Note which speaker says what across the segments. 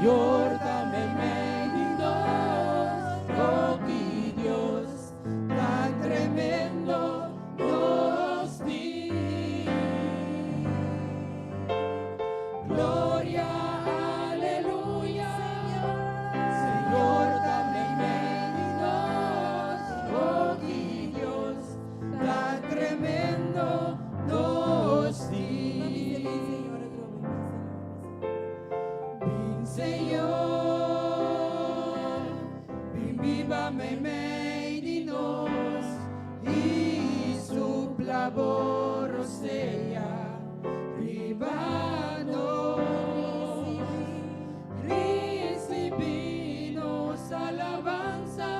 Speaker 1: Señor ta meimei di nos, oh ki Dios tan tremendo nos tin. Gloria, aleluya, Señor ta meimei di nos, oh ki Dios tan tremendo nos tin. Bin Señor, bin biba meimei di nos i supla bo rosea riba nos. Risibí nos alabansa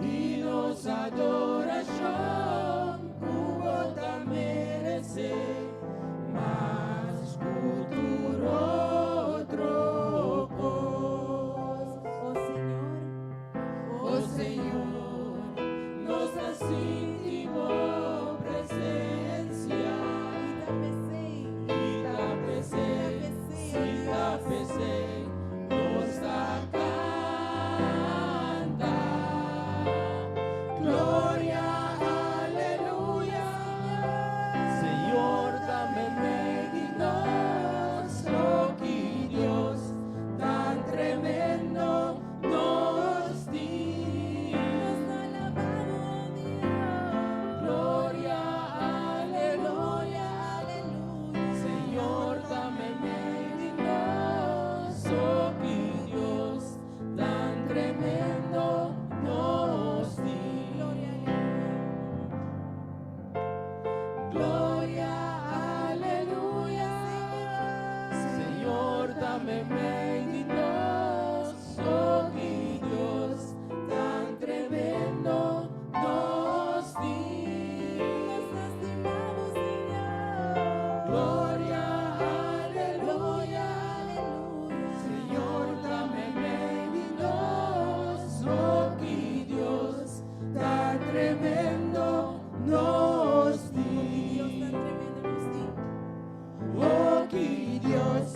Speaker 1: i nos adorashon ku bo ta meresé mas ku tur otro kos.
Speaker 2: Oh Señor,
Speaker 1: Oh Señor, nos a sinti bo presensia.
Speaker 2: I
Speaker 1: I
Speaker 2: ta
Speaker 1: ta
Speaker 2: p'esei,
Speaker 1: p'esei, i ta p'esei, nos ta kanta. Gloria, aleluya, Señor ta meimei di nos, oh ki Dios tan tremendo nos tin.
Speaker 2: Nos alabamos, Dios.
Speaker 1: Gloria, aleluya,
Speaker 2: Aleluya.
Speaker 1: Señor ta meimei di nos, oh ki Dios tan tremendo nos tin.
Speaker 2: Gloria, aleluya.
Speaker 1: Gloria, aleluya, Señor ta meimei di nos, oh ki Dios tan tremendo nos tin.
Speaker 2: Nos stimamos, Señor.
Speaker 1: Gloria, aleluya,
Speaker 2: Aleluya.
Speaker 1: Señor ta meimei di nos, oh ki Dios tan tremendo nos
Speaker 2: Dios
Speaker 1: tin.
Speaker 2: tan tremendo nos tin.
Speaker 1: Oh, ki Dios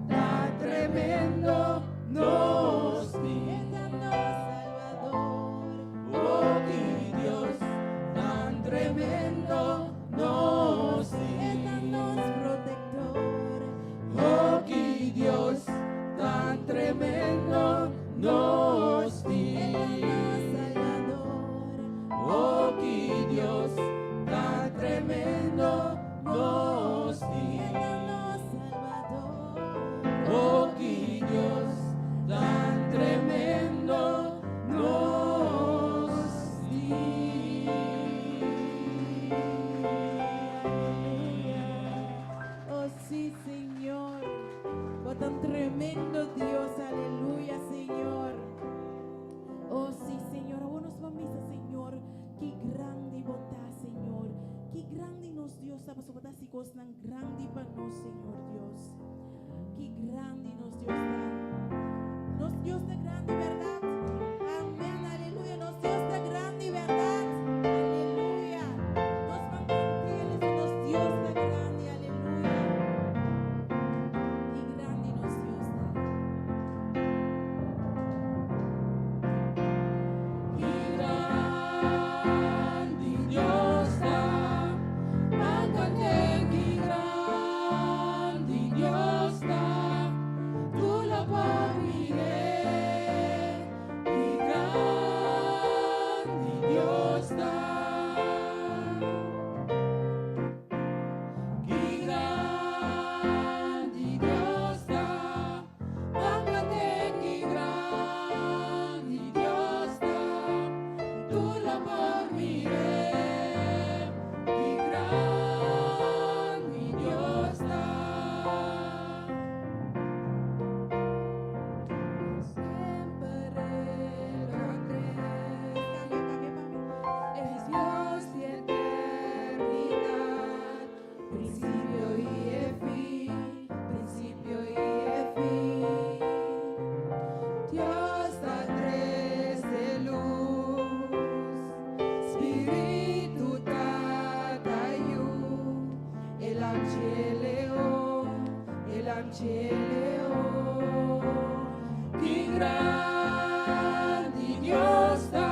Speaker 1: tan tremendo nos tin.
Speaker 2: E ta nos Salbador.
Speaker 1: Oh, ki Dios tan tremendo nos
Speaker 2: E ta
Speaker 1: tin.
Speaker 2: nos Protektor.
Speaker 1: Oh, ki Dios tan tremendo nos
Speaker 2: E ta nos
Speaker 1: tin.
Speaker 2: Salbador.
Speaker 1: Oh, ki Dios tan tremendo nos
Speaker 2: E ta
Speaker 1: tin.
Speaker 2: nos Salbador.
Speaker 1: Oh, ki Dios tan tremendo nos tin.
Speaker 2: Aleluya. Oh sí, Señor. Oh, tan tremendo Dios. Aleluya, Señor. Oh sí, Señor. Oh, nos bisa, Señor. Ki grandi bo ta, Señor. Ki grandi nos Dios ta, pasobra bo ta hasi kosnan grandi pa nos, Señor Dios. Ki grandi nos Dios ta. Nos Dios ta grandi, bèrdat? Amèn, aleluya. Nos Dios ta grandi, bèrdat? Aleluya. Nos ban kant'é, nos Dios ta grandi, aleluya. Ki grandi nos Dios ta.
Speaker 1: Ki grandi Dios ta, ban kant'é ki grandi Dios ta, tur lo por mir'é. Ki grandi Dios ta. Ki grandi Dios ta, ban kant'é ki grandi Dios ta, tur lo por mir'é. Ki grandi Dios ta. Semper el
Speaker 2: Kambia, kambia, kambia.
Speaker 1: Es Dios di eternidat, prinsipio i fin, prinsipio i fin. Dios ta trese lus, Spiritu Tata Yu, el León, el León. Grandi Dios ta,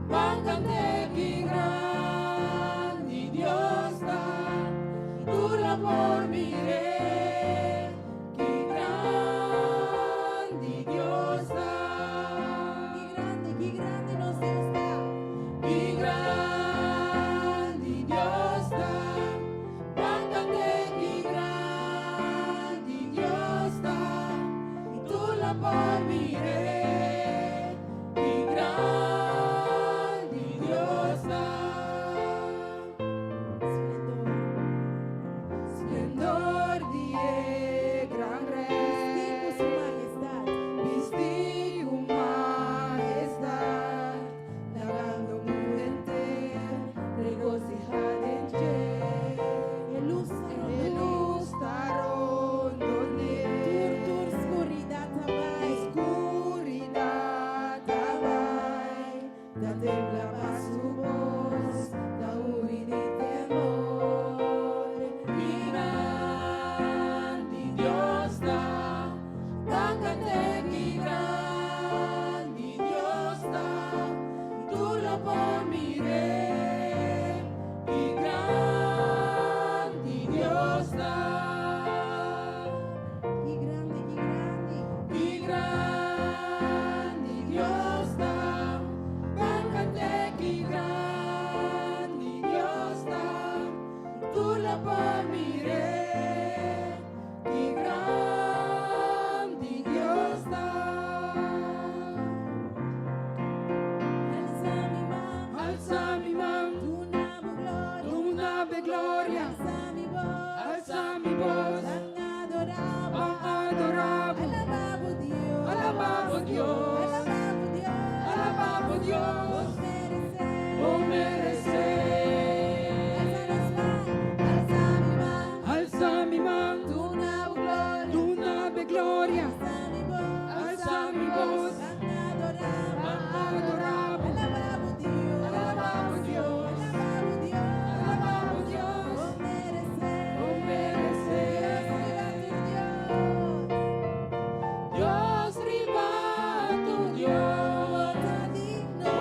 Speaker 1: ban kant'é. Ki grandi Dios ta, tur lo por mir'é. Ki grandi Dios ta.
Speaker 2: Ki grandi nos Dios ta.
Speaker 1: Ki grandi Dios ta, ban kant'é. Ki grandi Dios ta, tur lo por mir'é. Ki grandi Dios ta.
Speaker 2: Splendor.
Speaker 1: Splendor di e gran
Speaker 2: Bistí ku
Speaker 1: Rei,
Speaker 2: su mahestat.
Speaker 1: Bistí ku mahestat, lagando mundu henter regosihá den dje.
Speaker 2: E lus ta
Speaker 1: E lus ta rondon'é.
Speaker 2: Tur tur skuridat ta bai.
Speaker 1: Skuridat ta bai, ta tembla pa su bos, ta hui di temor. Ki grandi Dios ta, ban kant'é. Ki grandi Dios ta, tur lo por mir'é. Ki grandi Dios ta.
Speaker 2: Ki grandi, ki grandi.
Speaker 1: Ki grandi Dios ta, ban kant'é. Ki grandi Dios ta, tur lo por mir'é. Ki grandi Dios ta.
Speaker 2: Alsa mi man,
Speaker 1: Alsa mi man,
Speaker 2: duna bo gloria.
Speaker 1: Duna bo gloria.
Speaker 2: Alsa mi bos,
Speaker 1: Alsa mi bos,
Speaker 2: ban adorá bo.
Speaker 1: Ban adorá bo.
Speaker 2: Alabá bo Dios.
Speaker 1: Alabá bo Dios.
Speaker 2: Alabá bo Dios.
Speaker 1: Alabá bo Dios.
Speaker 2: Bo meresé.
Speaker 1: Bo meresé.
Speaker 2: Alsa nos man, alsa mi man,
Speaker 1: Alsa mi man,
Speaker 2: duna bo gloria.
Speaker 1: Duna bo gloria.
Speaker 2: Alsa mi bos,
Speaker 1: Alsa mi bos,
Speaker 2: ban adorá bo.
Speaker 1: Ban adorá bo.
Speaker 2: Alabá bo Dios.
Speaker 1: Alabá bo Dios.
Speaker 2: Alabá bo Dios.
Speaker 1: Alabá bo Dios.
Speaker 2: Bo meresé.
Speaker 1: Bo meresé.
Speaker 2: Dios riba tur Dios.
Speaker 1: Dios riba tur Dios.
Speaker 2: Ta digno.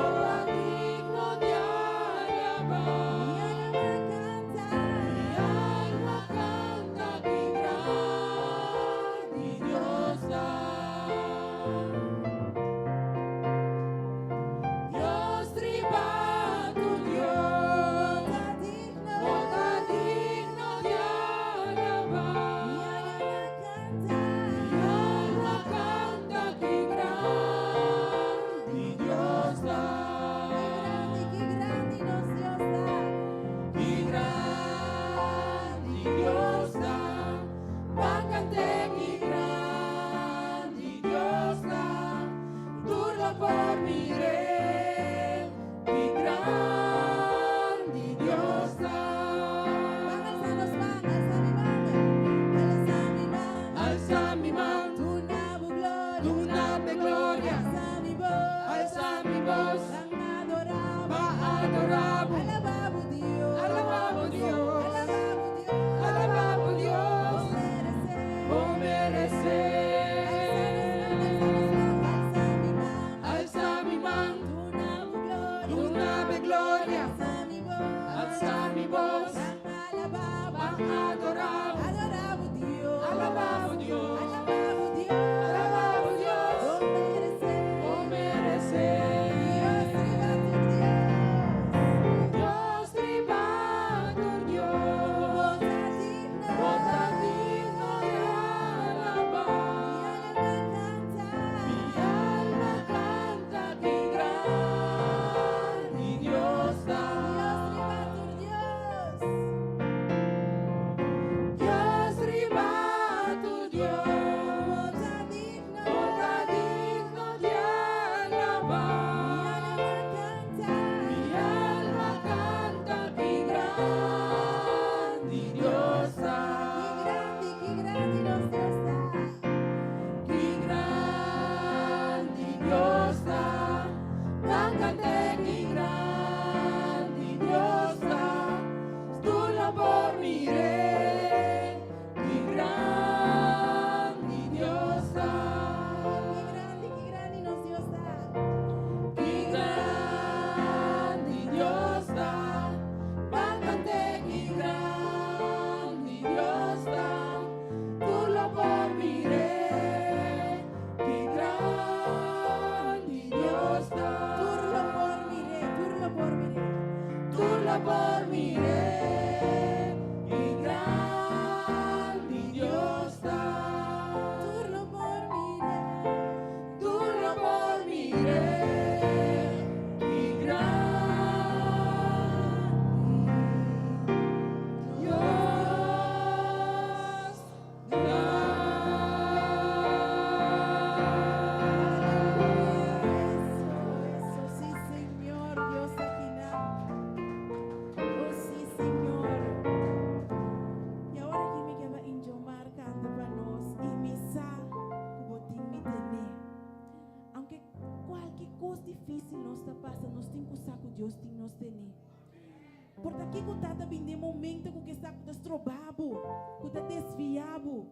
Speaker 2: kiko ta ta bin den momento ku ke sa ku ta stroba bo, ku ta desvia bo,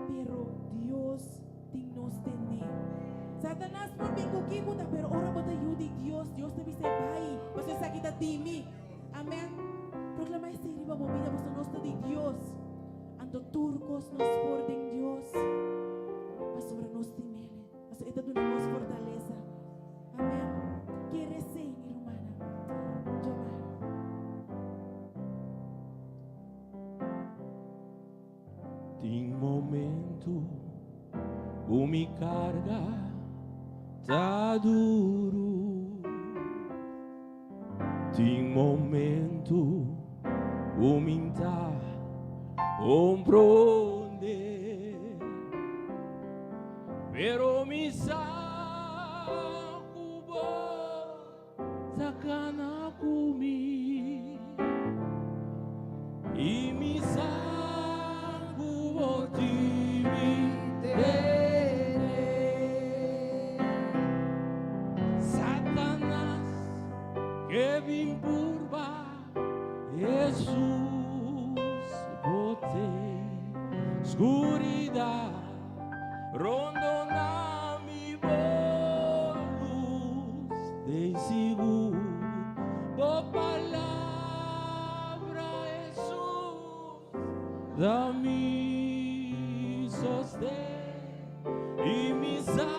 Speaker 2: pero Dios tin nos tene. Satanas por bin ku kiko ta, pero ora bo ta yu di Dios, Dios ta bisa e bai, pasobra esaki ta di mi. Amen. Proklama esei riba bo bida, pasobra nos ta di Dios. Anto tur kos nos por den Dios, pasobra nos tin El. Pasobra E ta duna nos fortalesa. Amen. Kere esei, mi rumannan. Djamar.
Speaker 3: Tin momento ku mi karga ta duru. Tin momento ku mi ta komprondé. Pero mi sa ku bo ta kana ku mi. I mi sa ku bo tin mi tene. Satanas ke bin purba Hesus bo te skuridat rondona mi bo lus den sigur bo palabra Hesus da mi sosten i mi sa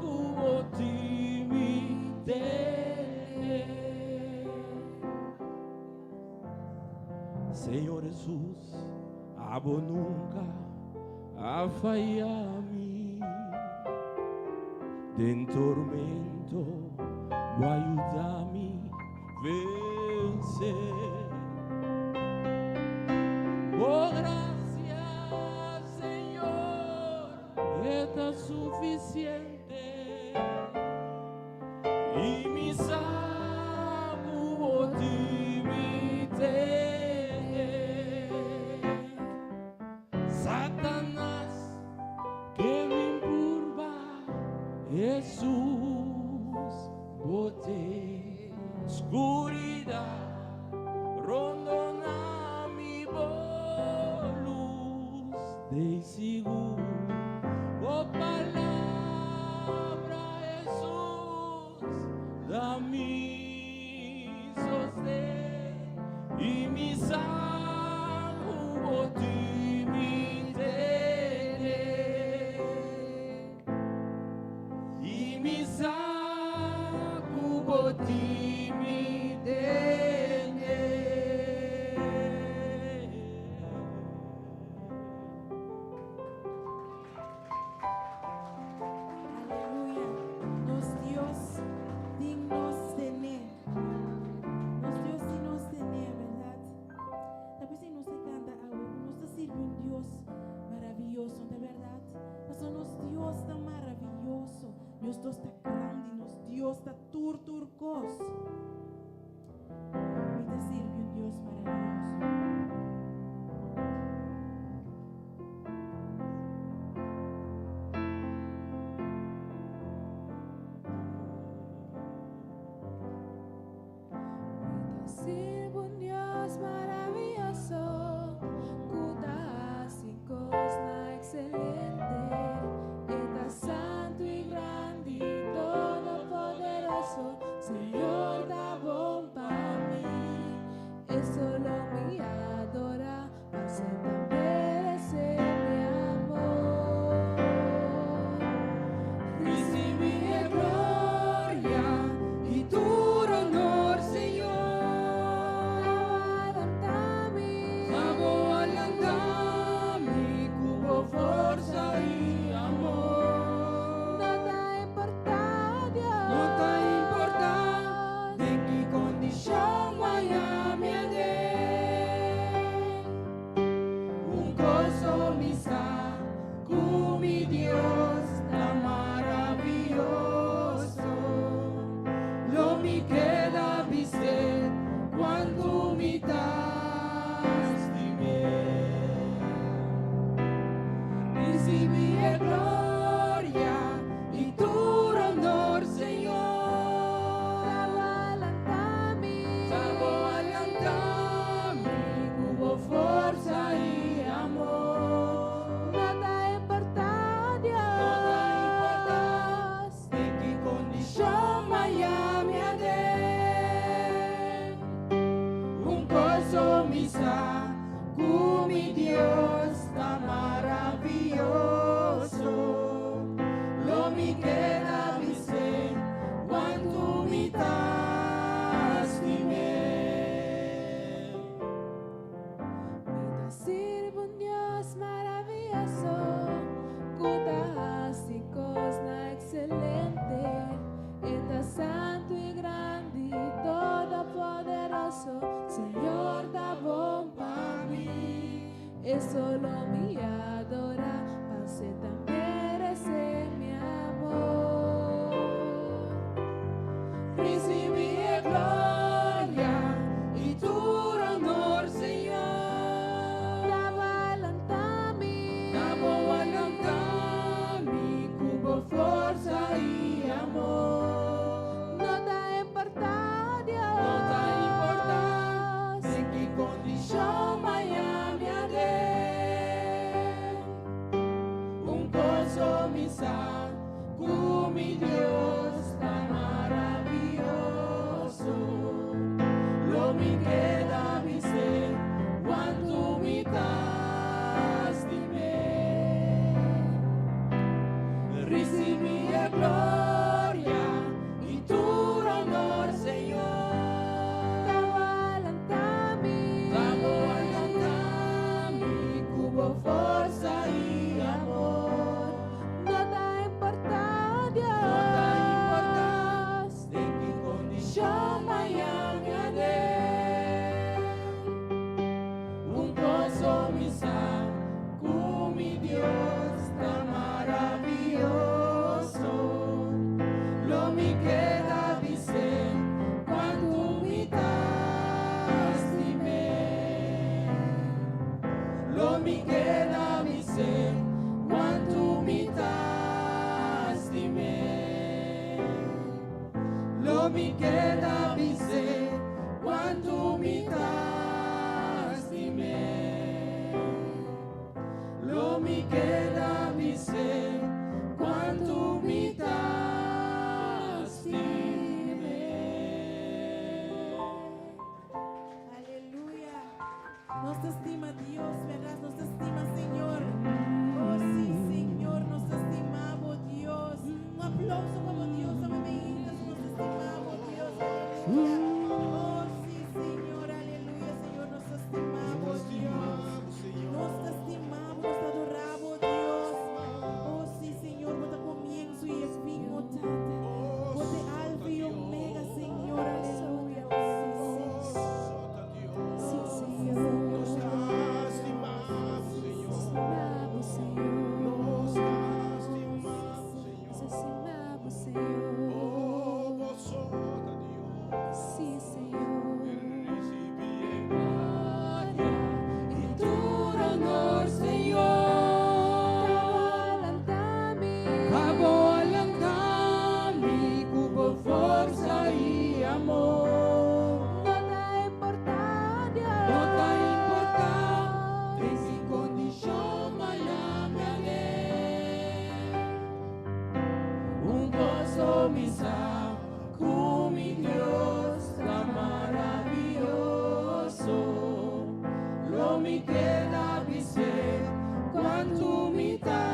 Speaker 3: ku bo tin mi tene. Señor Hesus, abo nunka a faya mi. Den tormento bo a yuda mi vense. Bo gracia, Señor, e ta suficiente. I mi sa ku bo tin mi tene. Satanas ke bin purba Hesus bo te skuridat rondona mi bo lus den sigur bo palabra Hesus da mi sosten i mi sa ku bo tin mi tene. I mi sa ku bo tin mi tene.
Speaker 2: Aleluya. Nos Dios tin nos tené. Nos Dios tin nos tené, bèrdat? Ta p'esei nos ta kanta awe ku nos ta sirbi un Dios maravioso, ta bèrdat? Pasobra nos Dios ta maravioso. Nos Dios ta grandi, nos Dios ta tur tur kos. Mi ta sirbi un Dios maravioso.
Speaker 1: Mi ta sirbi un Dios maravioso ku ta hasi kosnan ekselente. E ta santu i grandi, todopoderoso. Señor ta bon pa mi. E solo E so lo mi adorá, pasó e ta meresé mi amor.
Speaker 4: Risibí e gloria i tur honor, Señor.
Speaker 1: Ta Bo a lanta mi.
Speaker 4: Ta Bo a lanta mi ku bo forsa i amor.
Speaker 1: No ta importá, Dios.
Speaker 4: No ta importá den ki kondishon m'a haña mi aden. Un kos so mi sa, ku mi Dios ta maravioso. Lo mi keda bis'é, kuantu mi ta stim'é. Risibí e gloria i tur honor, Señor.
Speaker 1: Ta Bo a lanta mi.
Speaker 4: Ta Bo a lanta mi ku bo forsa i amor.
Speaker 1: No ta importá, Dios.
Speaker 4: No ta importá den ki kondishon m'a haña mi aden. Un kos so mi sa, ku mi Dios ta maravioso. Lo mi keda bis'é, kuantu mi ta stim'é. Lo mi keda bis'é, kuantu mi ta stim'é. Lo mi keda bis'é, kuantu mi ta stim'é. Lo mi keda bis'é, kuantu mi ta stim'é.
Speaker 2: Aleluya. Nos ta stima Dios, berdat? Nos ta stima Señor. Oh, sí, Señor, nos ta stima Dios. Un aplouso pa Dios, amén. Nos ta stima Dios. Aleluya. Oh, sí, Señor, aleluya, Señor, nos ta stima Dios. Nos ta stima, nos ta adorá Dios. Oh, sí, Señor, Bo ta komienso i fin, oh Tata. Bo ta Alfa i Omega, Señor, aleluya. Oh, sí, Señor.
Speaker 1: Sí, Señor.
Speaker 5: Nos ta stima, Señor.
Speaker 1: Stimamos, Señor.
Speaker 5: Nos ta stima, Señor.
Speaker 1: Nos stimamos, Señor.
Speaker 5: Oh, Bo so ta Dios.
Speaker 1: Sí, Señor.
Speaker 5: Risibí
Speaker 4: Gloria i tur honor, Señor.
Speaker 1: Ta Bo a lanta mi.
Speaker 4: Ta Bo a lanta mi ku bo forsa i amor.
Speaker 1: No ta importá, Dios.
Speaker 4: No ta importá den ki kondishon m'a haña mi aden. Un kos so mi sa, ku mi Dios ta maravioso. Lo mi keda bis'é, kuantu mi ta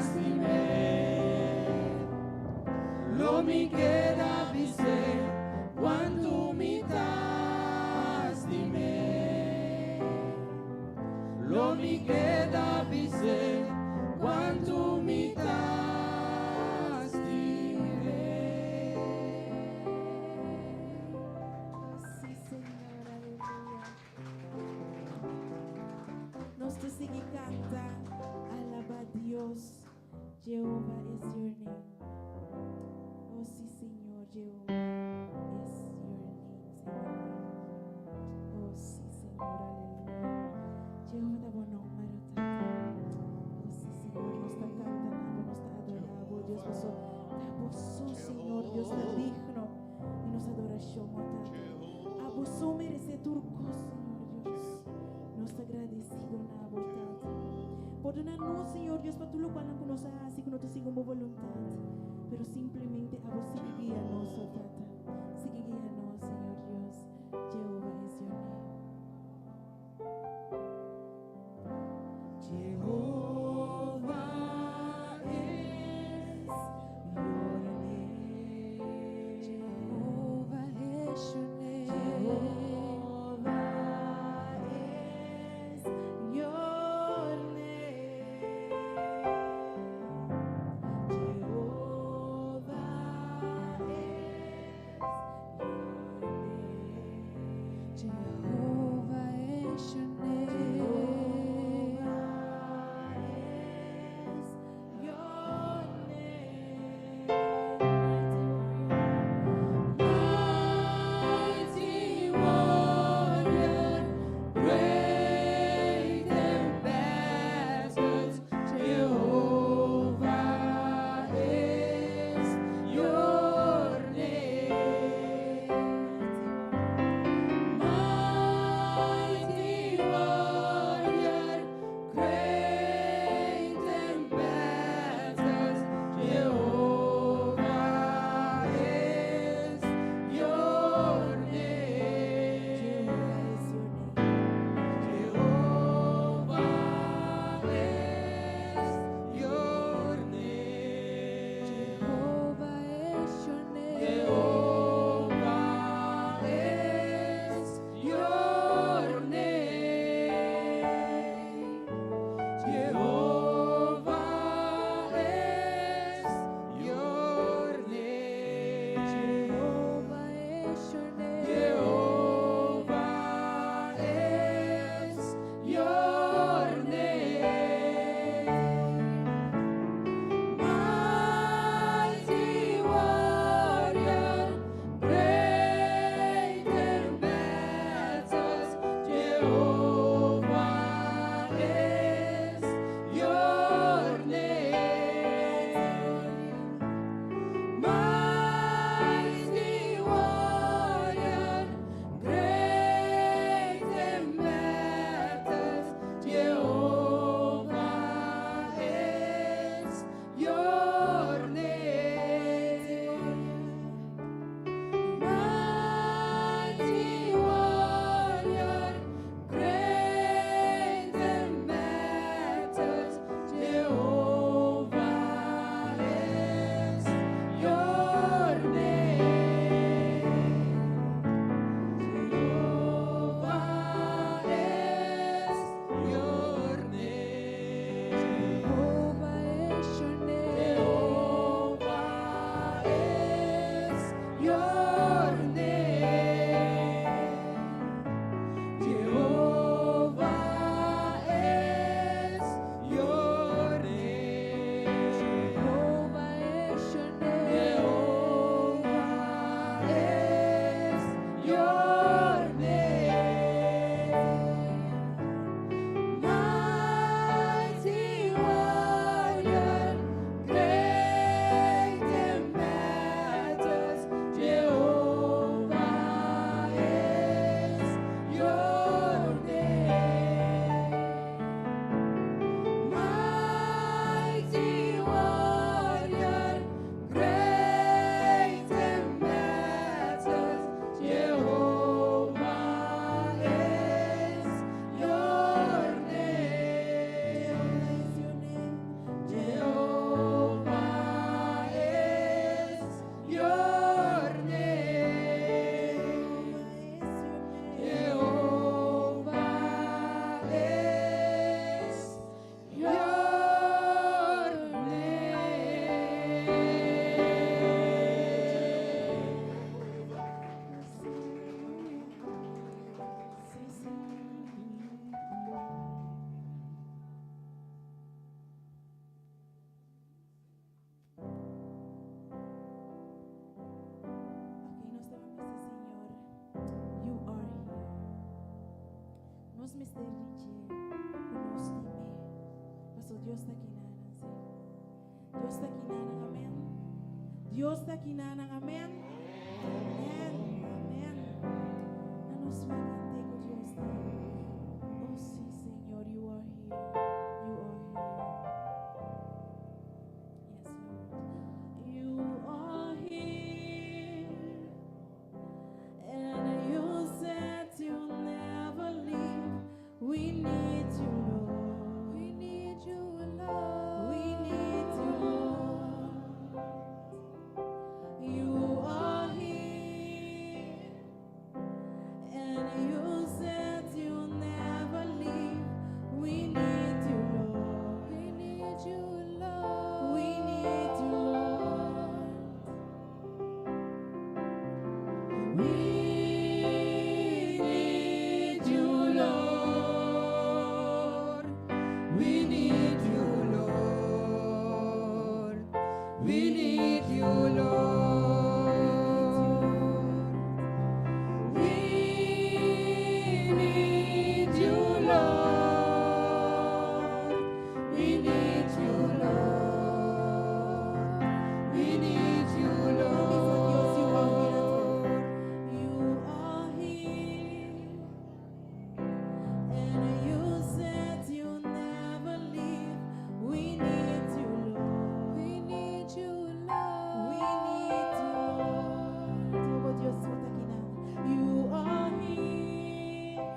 Speaker 4: stim'é. Lo mi keda bis'é, kuantu mi ta stim'é. Lo mi keda bis'é, kuantu mi ta stim'é.
Speaker 2: Sí, Señor, aleluya. Nos ta sigui kanta, alabá Dios. Jehová is your name. Oh, sí, Señor, Jehová is your name, Señor. Oh, sí, Señor, aleluya. Jehová ta bo nòmber, Tata. Oh, sí, Señor, nos ta kanta, nos ta adorá, Dios, pasó ta Bo so, Señor, Dios ta digno di nos adorashon, oh Tata. Abo so meresé tur kos, Señor Dios. Nos ta gradesido na bo, Tata. Pordoná nos, Señor Dios, pa tur loke ku nos a hasi, ku no ta segun bo boluntat. Pero simplemente abo sigui guia nos, oh Tata. Sigui guia nos, Señor Dios. Jehová is your name.
Speaker 4: Jehová is your name.
Speaker 1: Jehovah is your name.
Speaker 2: Jehovah is your name. Jehovah is Dios ta akinan, sí. Dios ta akinan, amèn. Dios ta akinan, amèn. Amèn, amèn. Na nos kanta ku Dios ta. Oh, sí, Señor, you are here. You are here. Yes, Lord. You are here. And you said you'll never leave. We need you, Lord.
Speaker 1: We need you, Lord.
Speaker 2: We need you, Lord. You are here. And you said you'll never leave. We need you, Lord.
Speaker 1: We need you, Lord.
Speaker 2: We need you, Lord.
Speaker 4: We need you, Lord. We need you, Lord. We need you, Lord. We need you, Lord. We need you, Lord. We need you,
Speaker 2: Dios, you are here.
Speaker 4: Lord.
Speaker 2: You are here. And you said you'll never leave. We need you, Lord.
Speaker 1: We need you, Lord.
Speaker 2: We need you, Lord. Oh, Dios, bo ta akinan. You are here.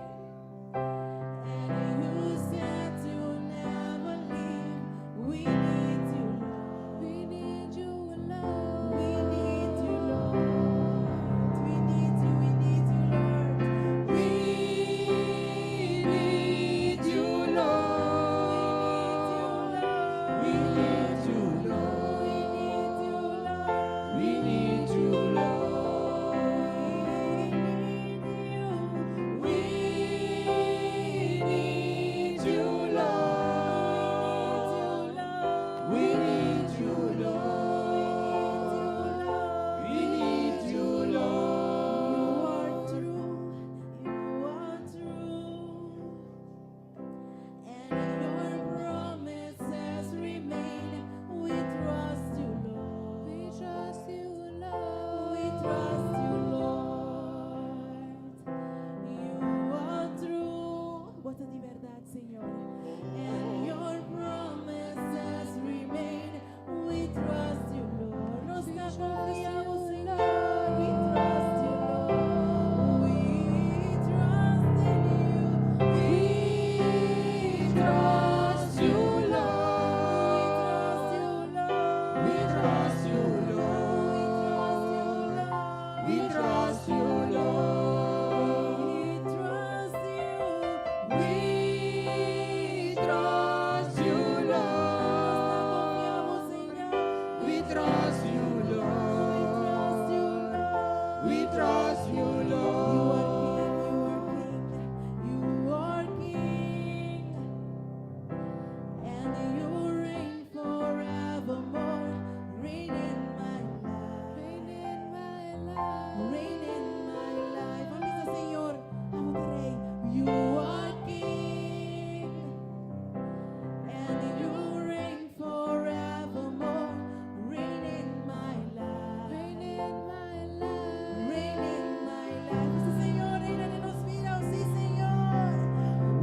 Speaker 2: And you said you'll never leave. We need you, Lord.
Speaker 1: We need you, Lord.
Speaker 2: We need you, Lord. We need you, we need you, Lord.
Speaker 4: We need you, Lord. We need you, Lord.
Speaker 2: We need you, Lord.
Speaker 4: We need you, Lord.
Speaker 2: We need you.
Speaker 4: We need you, Lord. We need you, Lord. We need you,
Speaker 2: You
Speaker 4: Lord.
Speaker 2: are true. You are true. And your promises remain. We trust you, Lord.
Speaker 1: We trust you, Lord.
Speaker 2: We trust you, Lord. You are true. Bo ta di bèrdat, Señor. And your promises remain. We trust you, Lord. Nos
Speaker 1: We trust
Speaker 2: konfiamos,
Speaker 1: you,
Speaker 2: Señor. We trust you, Lord. We trust in you.
Speaker 4: We trust you, Lord.
Speaker 2: We trust you, Lord.
Speaker 4: We trust you, Lord.
Speaker 2: We trust you, Lord.
Speaker 4: We trust you.
Speaker 2: We trust you.
Speaker 4: We trust you, Lord.
Speaker 2: Señor.
Speaker 4: We trust you, Lord.
Speaker 2: We trust you, Lord.
Speaker 4: We trust you,
Speaker 2: You are
Speaker 4: Lord.
Speaker 2: King, you are King, you are King, and you reign forevermore. Reign in my life,
Speaker 1: Reign in my life.
Speaker 2: reign in my life. Ban bisa, Señor, abo ta Rei. You are King, and you reign forevermore. Reign in my life.
Speaker 1: Reign in my life.
Speaker 2: Reign in my life. Sí, Señor, reina den nos bida, oh, sí, Señor.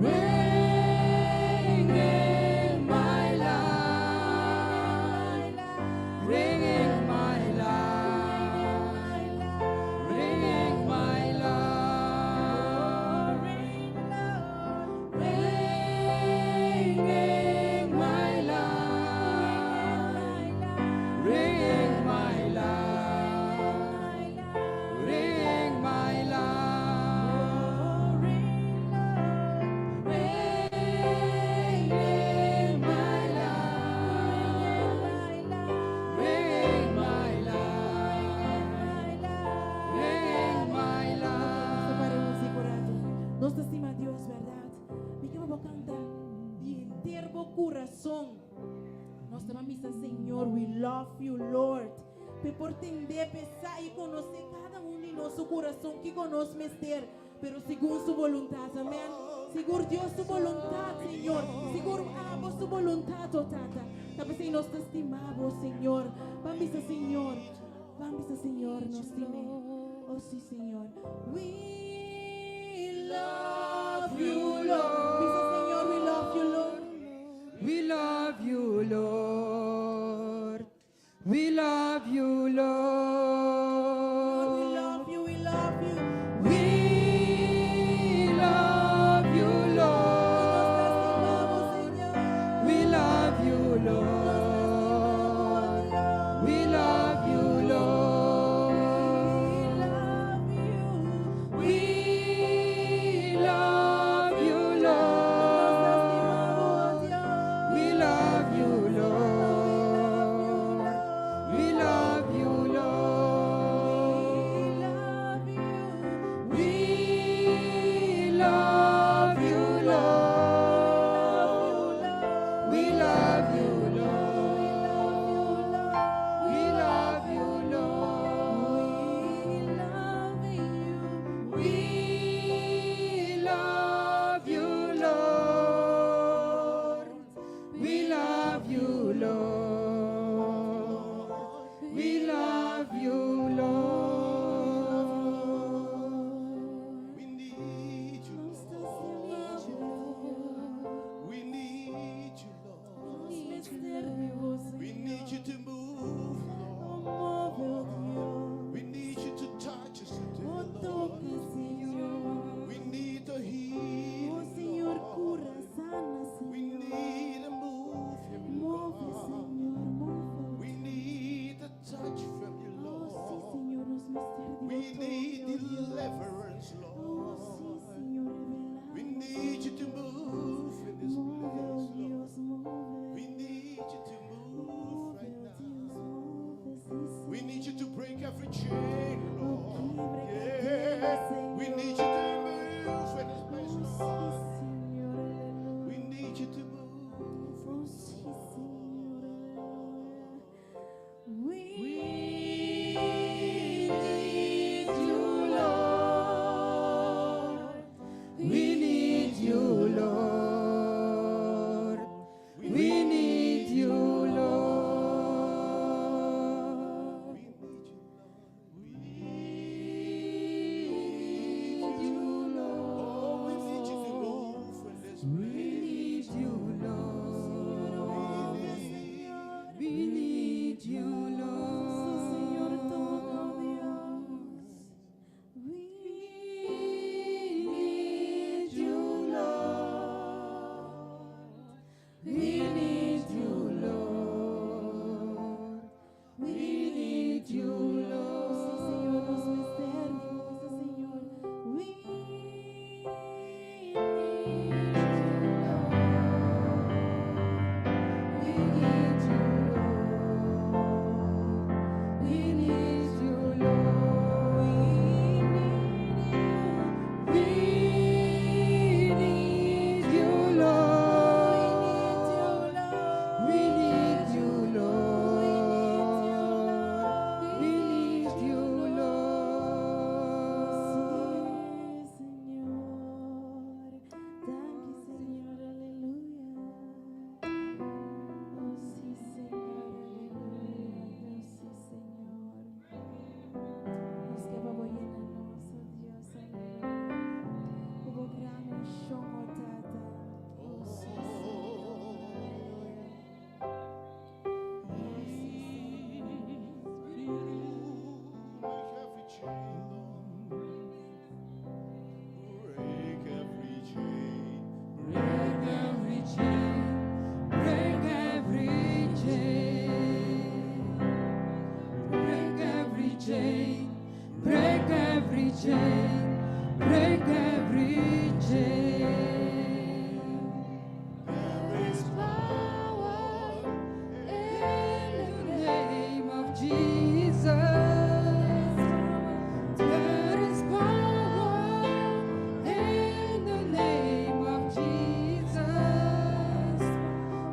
Speaker 4: Reign in my life. Reign in my life. Reign in my life. Reign in my life. Reign in my life. Reign in my life. Reign in my life. Reign in my life. Reign in my
Speaker 2: Para
Speaker 4: life.
Speaker 2: músika rato. Nos ta stima Dios, bèrdat? Mi ke bo kanta di henter bo kurason. Nos ta bisa, Señor, we love you, Lord. P'e por tende, pensa i konosé kada un di nos kurason kiko nos mester, pero segun su boluntat, amèn. Sigur Dios su boluntat, Señor. Sigur abo su boluntat, oh Tata. Ta p'esei nos ta stima bo, Señor. Ban bisa Señor. Ban bisa Señor, nos stim'é. Oh sí, Señor. We love you, Lord. Bisa Señor, we love you, Lord.
Speaker 1: We love you, Lord. We love you,
Speaker 2: Lord, we
Speaker 1: Lord.
Speaker 2: love you, we love you.
Speaker 1: We love you,
Speaker 2: Nos ta stima bo,
Speaker 1: Lord.
Speaker 2: Señor.
Speaker 1: We love you, Lord. We love you, Lord.
Speaker 2: We love you.
Speaker 1: We love you, Lord. We love you, Lord. We love you, Lord. We love you, Lord. We love you, Lord. We love you, Lord. We love you, Lord. We love you, Lord. We love you, Lord.
Speaker 5: We need you, Lord. We need you, Lord. We need you to move, Lord. We need you to touch us today, Lord. We need a healing,
Speaker 2: Oh Señor,
Speaker 5: Lord.
Speaker 2: cura, sana,
Speaker 5: We
Speaker 2: Señor.
Speaker 5: need a move from you,
Speaker 2: Move,
Speaker 5: God.
Speaker 2: Señor, move.
Speaker 5: We need a touch from you,
Speaker 2: Oh sí,
Speaker 5: Lord.
Speaker 2: Señor, nos mester
Speaker 5: We
Speaker 2: di
Speaker 5: need
Speaker 2: bo toke, oh Dios.
Speaker 5: deliverance,
Speaker 2: Oh
Speaker 5: Lord.
Speaker 2: sí, Señor,
Speaker 5: We
Speaker 2: revelamos.
Speaker 5: need you to move in this
Speaker 2: Move, oh
Speaker 5: place, Lord.
Speaker 2: Dios, move.
Speaker 5: We need you to move
Speaker 2: Move,
Speaker 5: right
Speaker 2: oh
Speaker 5: now.
Speaker 2: Dios, move, sí,
Speaker 5: We need you to
Speaker 2: Señor.
Speaker 5: break every chain,
Speaker 2: Oh,
Speaker 5: Lord.
Speaker 2: quiebra cadenas,
Speaker 5: Yeah. We
Speaker 2: Señor.
Speaker 5: need you to move in this place,
Speaker 2: Oh sí,
Speaker 5: Lord.
Speaker 2: Señor,
Speaker 5: We
Speaker 2: aleluya.
Speaker 5: need you to move.
Speaker 2: Oh sí, Señor, aleluya. We
Speaker 1: need you, Lord. We need you, Lord. We need you, Lord.
Speaker 5: We need you, Lord.
Speaker 1: We need you,
Speaker 5: Oh, we need you to
Speaker 1: Lord.
Speaker 5: move in this
Speaker 1: We
Speaker 5: place.
Speaker 1: need you, Lord.
Speaker 5: We need
Speaker 1: We need you,
Speaker 2: Sí, Señor, todo
Speaker 1: Lord.
Speaker 2: Dios. We
Speaker 1: We need you, Lord. We need you, Lord. We need you,
Speaker 2: Sí, Señor, nos
Speaker 1: Lord.
Speaker 2: mester di bo, bisa Señor. We need you, Lord.
Speaker 1: We need you, Lord. We need you, Lord.
Speaker 2: We need you.
Speaker 1: We need you, Lord.
Speaker 2: We need you,
Speaker 1: We need you, Lord. We need you, Lord.
Speaker 2: Sí, Señor. Danki, Señor, aleluya. Oh, sí, Señor, aleluya. Oh, sí, Señor. Nos ke pa bo yena nos, oh Dios, aleluya. Ku bo gran unshon, oh Tata. Oh, sí, Señor, aleluya. Oh, sí, Señor.
Speaker 5: Break every chain, Lord. Break every chain.
Speaker 1: Break every chain, break every chain, break every chain, break every chain, break every chain.
Speaker 5: There
Speaker 1: is power in the name of Jesus. There is power in the name of Jesus.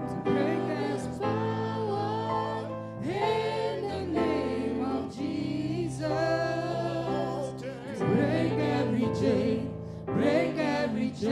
Speaker 1: To break there's power in the name of Jesus. To break every chain, break every chain.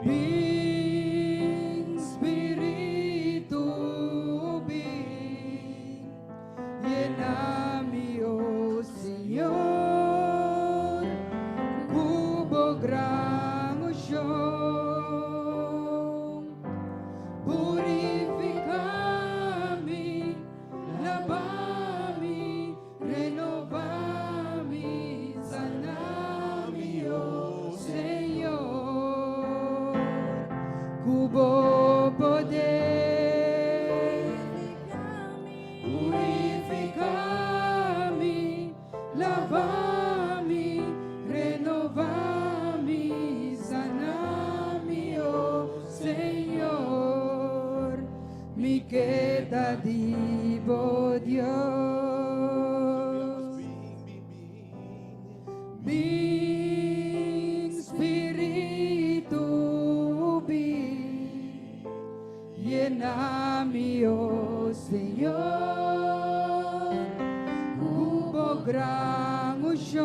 Speaker 4: Bin Spiritu bin, yena mi, oh Señor, ku bo gran unshon. Purifiká mi, laba mi, renová mi, sana mi, oh Señor, ku bo poder. Purifiká mi, laba mi, renová mi, sana mi, oh Señor, mi ke ta di bo Dios. Bin Spiritu bin, yena mi, oh Señor, ku bo gran unshon.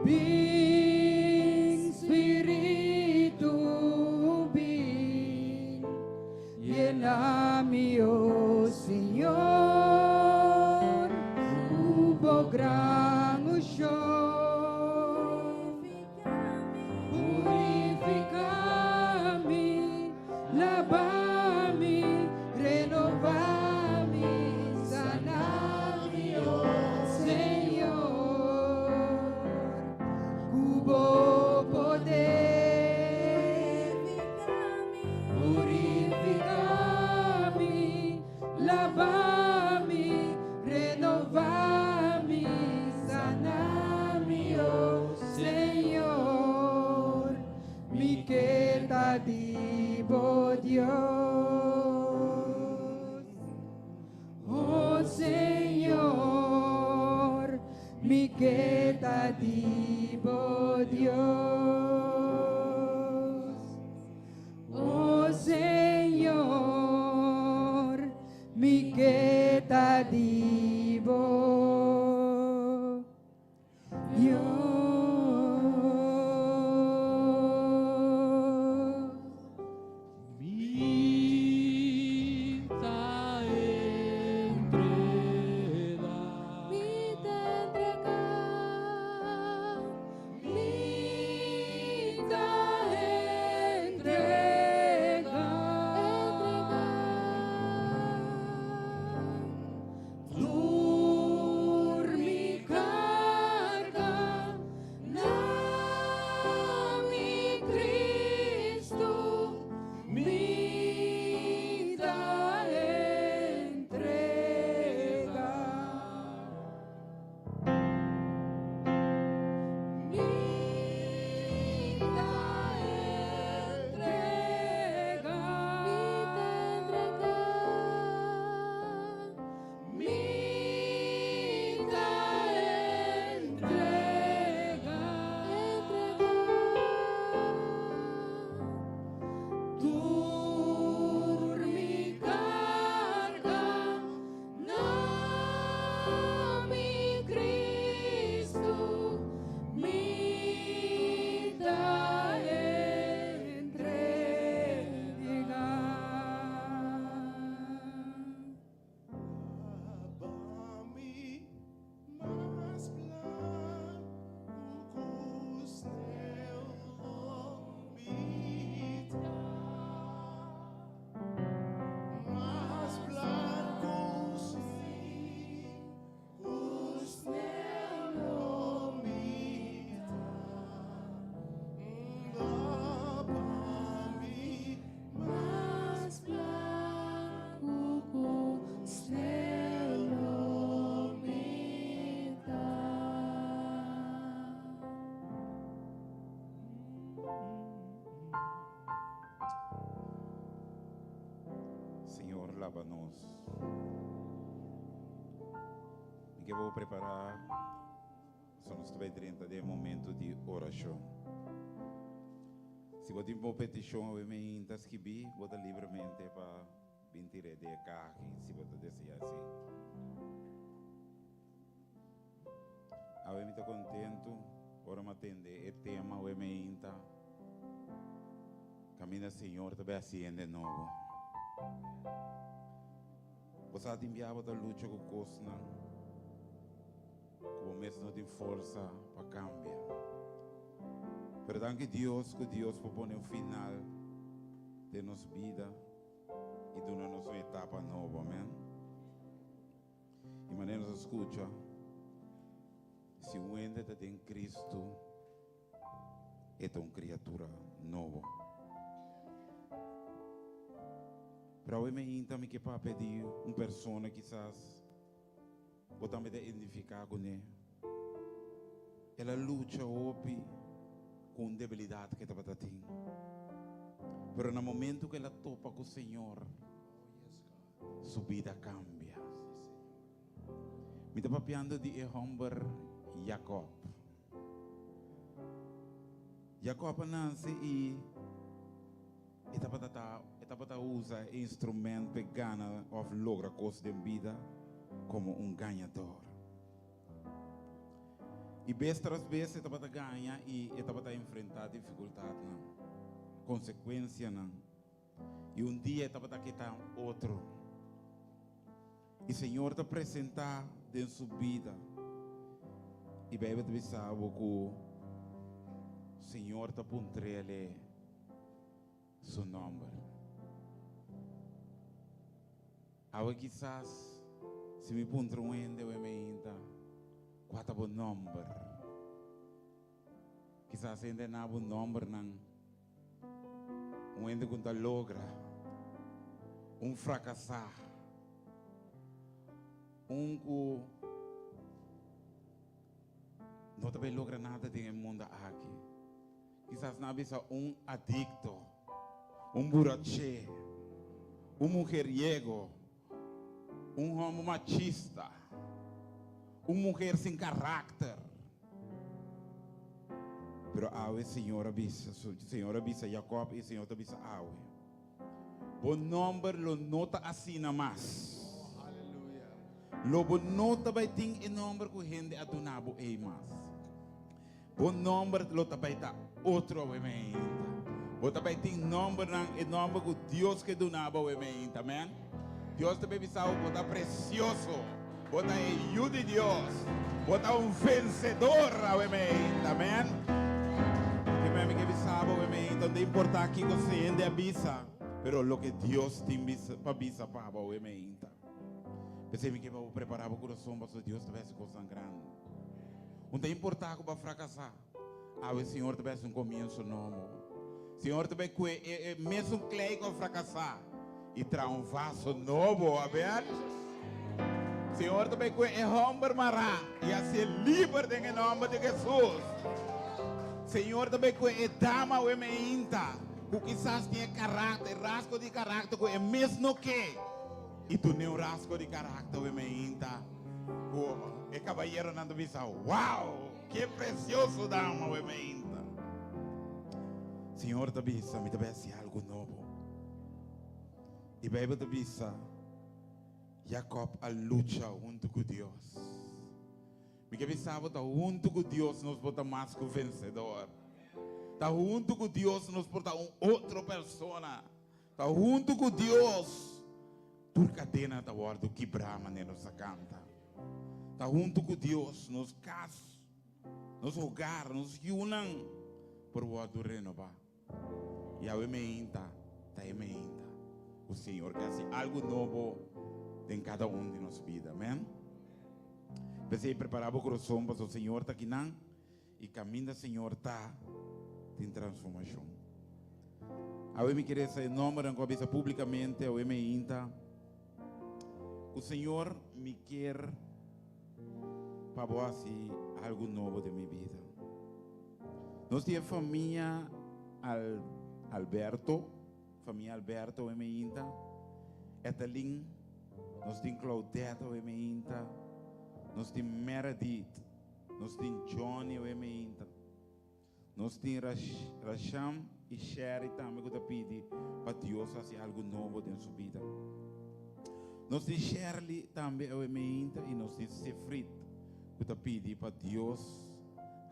Speaker 4: Bin Spiritu bin, yena mi, oh Señor, ku bo gran unshon. Purifiká mi, laba mi, renová mi, sana mi, oh Señor, ku bo poder. Purifiká mi, laba mi, renová mi, sana mi, oh Señor, mi ke ta di bo Dios. Oh Señor, mi ke ta di bo Dios. Oh Señor, mi ke ta di bo Dios.
Speaker 3: Mi ta entregá.
Speaker 1: Mi ta entregá, mi ta entregá, entregá. Tur mi karga na mi Kristu, mi ta entregá. Mi ta entregá. Mi ta entregá. Tur mi karga na mi Kristu, mi ta entregá.
Speaker 5: Laba mi mas blanku ku sneu mi ta. Mas blanku sí, ku sneu mi ta. Laba mi
Speaker 1: Mas blanku ku sneu mi ta.
Speaker 6: Señor, laba nos. Mi ke prepará, so nos bai drenta den momento di orashon. Si bo tin un petishon, obviamente, skirbi, bo ta libremente pa bin tir'é den e kaha, si bo deseá asina. Awe mi ta kontentu. Ora mi a tende e tema awe meinta, Caminda Señor ta bay haci hende nobo. Bo sa tin bia bo ta lucha cu cosnan cu bo mes no tin forsa pa cambia. Pero danki Dios cu Dios por pone un final den nos bida y duna nos un etapa nobo. Amen. Y manera nos a scucha, si un hende ta den Cristo, e ta un criatura nobo. Pero awe me inta mi ke papia di un persona kisas bo tambe ta identifica cune. El a lucha hopi cu un debilidad ke tabata tin. Pero na momento cu el a topa cu Señor, su bida cambia. Mi ta papiando di e homber Jacob. Jacob a nace y e tabata ta e tabata usa e instrument p'e gana of logra cos den bida como un gañador. Y bes tras bes e tabata gaña y e tabata enfrenta dificultadnan, consecuencianan. Y un dia e tabata keta otro. Y Señor ta presenta den su bida. Y Bijbel ta bisa bo cu Señor ta puntrele su nomber. Awe kisas si mi puntra un hende awe meinta, cua ta bo nomber? Kisas hende na bo nombernan. Un hende ku ta logra. Un frakasá. Un ku no ta bai logra nada den e mundo aki. Kisas nan a bisa un adikto, un buraché, un mujeriego, un hòmber machista, un muher sin karakter. Pero awe Señor a bisa, Señor a bisa Jacob i Señor ta bisa awe, Bo nòmber lo no ta asina mas. Lo bo no ta bai tin e nòmber ku hende a duna bo ei mas. Bo nòmber lo ta bai ta otro awe meinta. Bo ta bai tin nòmbernan, e nòmber ku Dios ke duna bo awe meinta. Amen. Dios ta bai bisa bo, bo ta presioso. Bo ta e yu di Dios. Bo ta un vensedor awe meinta. Amen. Ke men mi ke bisa bo awe meinta, no ta importá kiko si hende a bisa, pero loke Dios tin bisa pa bisa pa bo awe meinta. P'esei mi ke pa bo prepará bo kurason pasobra Dios ta bai hasi kosnan grandi. Un ta importá ku bo a frakasá. Awe Señor ta bai hasi un komienso nobo. Señor ta bai kue e e mesun klei ku a frakasá i traha un vaso nobo. Amen. Señor ta bai kue e hòmber mará i hasié liber den e nòmber di Hesus. Señor ta bai kue e dama awe meinta ku kisas tin e karakter, e rasgo di karakter ku e mes no ke i dun'é un rasgo di karakter awe meinta. Ku e kabayeronan ta bisa, Wow! Ke presioso dama awe meinta! Señor ta bisa, Mi ta bai hasi algu nobo. I Beibel ta bisa, Jakòb a lucha huntu ku Dios. Mi ke bisa bo, ta huntu ku Dios nos por ta mas ku vensedor. Ta huntu ku Dios nos por ta un otro persona. Ta huntu ku Dios tur kadena ta wòrdu kibrá manera nos a kanta. Ta huntu ku Dios nos kas, nos hogar, nos yunan por wòrdu renobá. Yahweh meinta ta e meinta ku Señor ke hasi algu nobo den kada un di nos bida. Amèn. P'esei prepará bo kurason pasobra Señor ta akinan. I kaminda Señor ta, tin transformashon. Awe mi kere sa e nòmbernan ku a bisa públikamente awe meinta ku Señor mi kier pa bo hasi algu nobo den mi bida. Nos tin e famia Al Alberto, famia Alberto awe meinta, Etelin, nos tin Claudette awe meinta, nos tin Meredith. Nos tin Johnny awe meinta. Nos tin Rasham i Sherry tambe ku ta pidi pa Dios hasi algu nobo den su bida. Nos tin Sherly tambe awe meinta i nos tin Sefrit ku ta pidi pa Dios.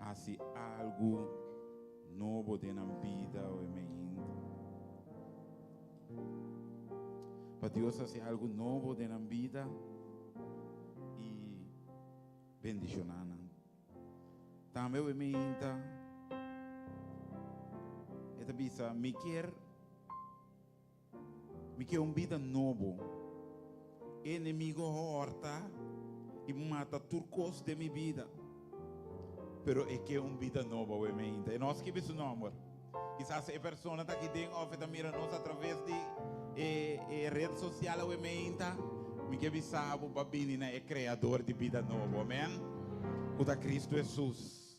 Speaker 6: hasi algu nobo den nan bida awe meinta. Pa Dios hasi algu nobo den nan bida i bendishoná nan. Tambe awe meinta e ta bisa, Mi kier Mi ke un bida nobo. E enemigo horta i mata tur kos den mi bida. Pero e ke un bida nobo awe meinta. E no a skibi su nomber. Kisas e persona ta aki den of e ta mira nos atraves di e e red sosial awe meinta. Mi ke bisa bo pa bini na e Kreador di bida nobo. Amen. Ku ta Kristu Hesus.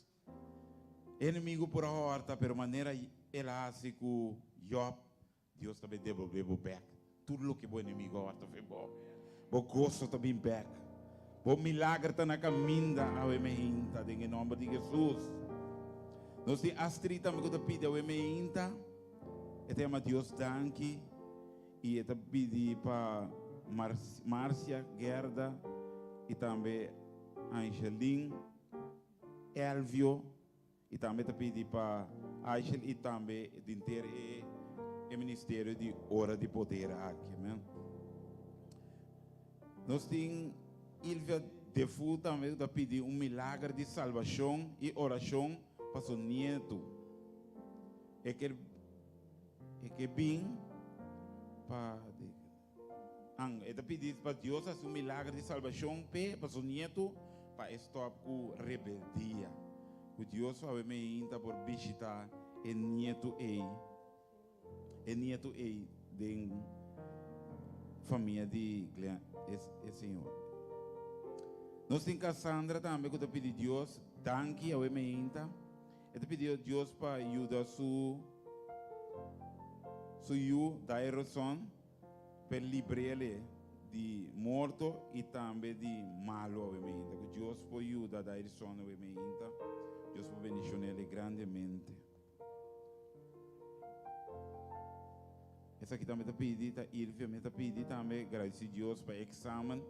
Speaker 6: E enemigo por a horta, pero manera el a hasi ku Job, Dios ta bin debolbe bo bek tur loke bo enemigo a horta fen bo. Bo goso ta bin bek. Bo milager ta na kaminda awe meinta den e nomber di Jesus. Nos tin Astrid tambe ku ta pidi awe meinta. E ta yama Dios danki i e ta pidi pa Marcia, Gerda i tambe Angeline. Elvio y tambe ta pidi pa Aishel y tambe dinter e e ministerio di Ora di Poder aki. Amen. Nos tin Ilvia Defu tambe ku ta pidi un milager di salbashon y orashon pa su nietu. E ke e ke bin pa An, e ta pidi pa Dios hasi un milager di salbashon p'e, pa su nietu, pa e stòp ku rebeldia. Ku Dios suabe meinta por bishitá e nietu ei, e nietu ei den famia di Glen, e, e señor. Nos tin Cassandra tambe ku ta pidi Dios danki awe meinta. E ta pidi Dios pa yuda su su yu Dairoson p'e libr'ele di morto i tambe di malu awe meinta. Ku Dios por yuda Dairson awe meinta. Dios por bendishon'ele grandemente. Esaki tambe ta pidi, ta Ilvia mi ta pidi tambe gradisi Dios pa e eksamen.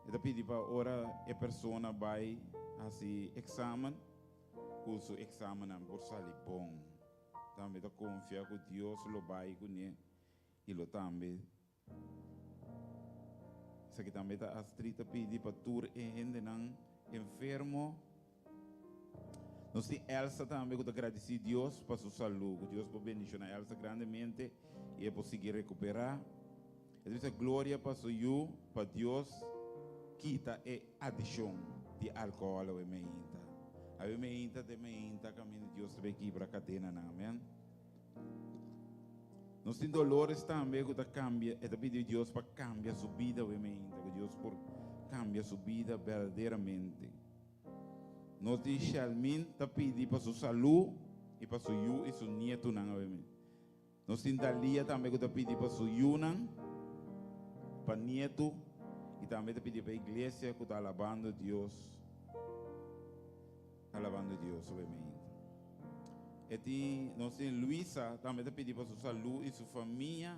Speaker 6: E ta pidi pa ora e persona bai hasi eksamen, ku su eksamennan por sali bon. Tambe ta konfia ku Dios lo bai kuné i lo tambe. Esaki tambe ta Astrid ta pidi pa tur e hendenan enfermo. Nos tin Elsa tambe ku ta gradisí Dios pa su salú. Ku Dios por bendishoná Elsa grandemente i e por sigui rekuperá. E ta bisa gloria pa su yu, pa Dios kita e adikshon di alkohòl awe meinta. Awe meinta ta e meinta kaminda Dios ta bai kibra kadenanan. Amen. Nos tin Dolores tambe ku ta kambia, e ta pidi Dios pa kambia su bida awe meinta, ku Dios por kambia su bida berdaderamente. Nos tin Shelmin ta pidi pa su salú i pa su yu i su nietunan awe mi. Nos tin Dalia tambe ku ta pidi pa su yunan, pa nietu i tambe ta pidi pa iglesia ku ta alabando Dios, alabando Dios awe mi. E tin, nos tin Luisa tambe ta pidi pa su salú i su famia.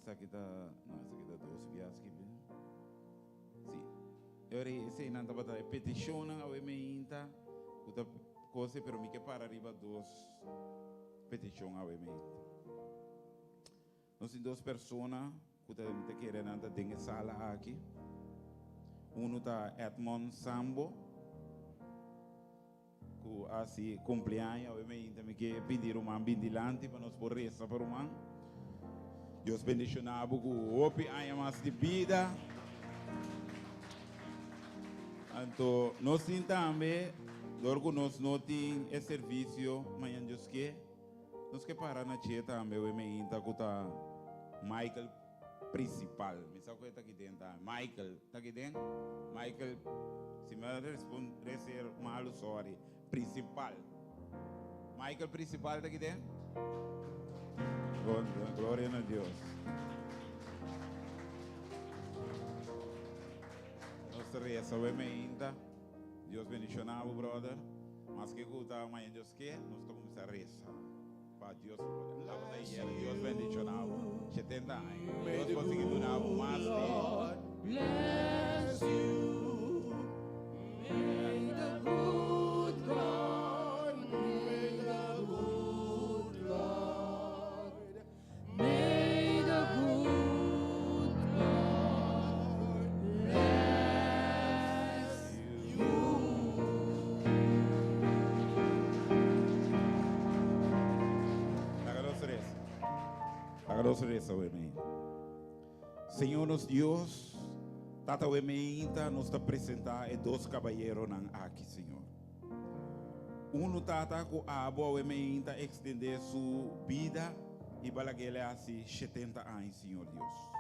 Speaker 6: Esaki ta, no, esaki ta dos bias ki. Sí. E ora eseinan tabata e petishonnan awe meinta ku ta kose, pero mi ke para riba dos petishon awe meinta. Nos tin dos persona ku ta mi ta kere nan ta den e sala aki. Uno ta Edmond Sambo. Ku hasi kumpleaño awe meinta mi ke pidi ruman bin dilanti pa nos por resa pa ruman. Dios bendiciona bo ku hopi aña mas di bida. Anto nos tin tambe dor ku nos no tin e servisio mañan Dios ke nos ke para na dje tambe awe meinta ku ta Michael Principal. Mi sa cu e ta aki den ta. Michael ta aki den? Michael, si mi a responder ser malo, sorry. Principal. Michael Principal ta aki den? Gloria na Dios. Nos ta reza we meinta. Dios bendiciona bo, brother. Maske cu ta mañana Dios ke, nos ta cuminsa reza. Pa Dios tabata ayer Dios bendiciona bo 70 aña Dios por sigui duna bo mas di. nos resa awe. Señor nos Dios, Tata awe mainta nos ta presenta e dos caballeronan aki, Señor. Uno tata cu abo awe mainta extende su bida y b'a lag'ele haci 70 aña, Señor Dios.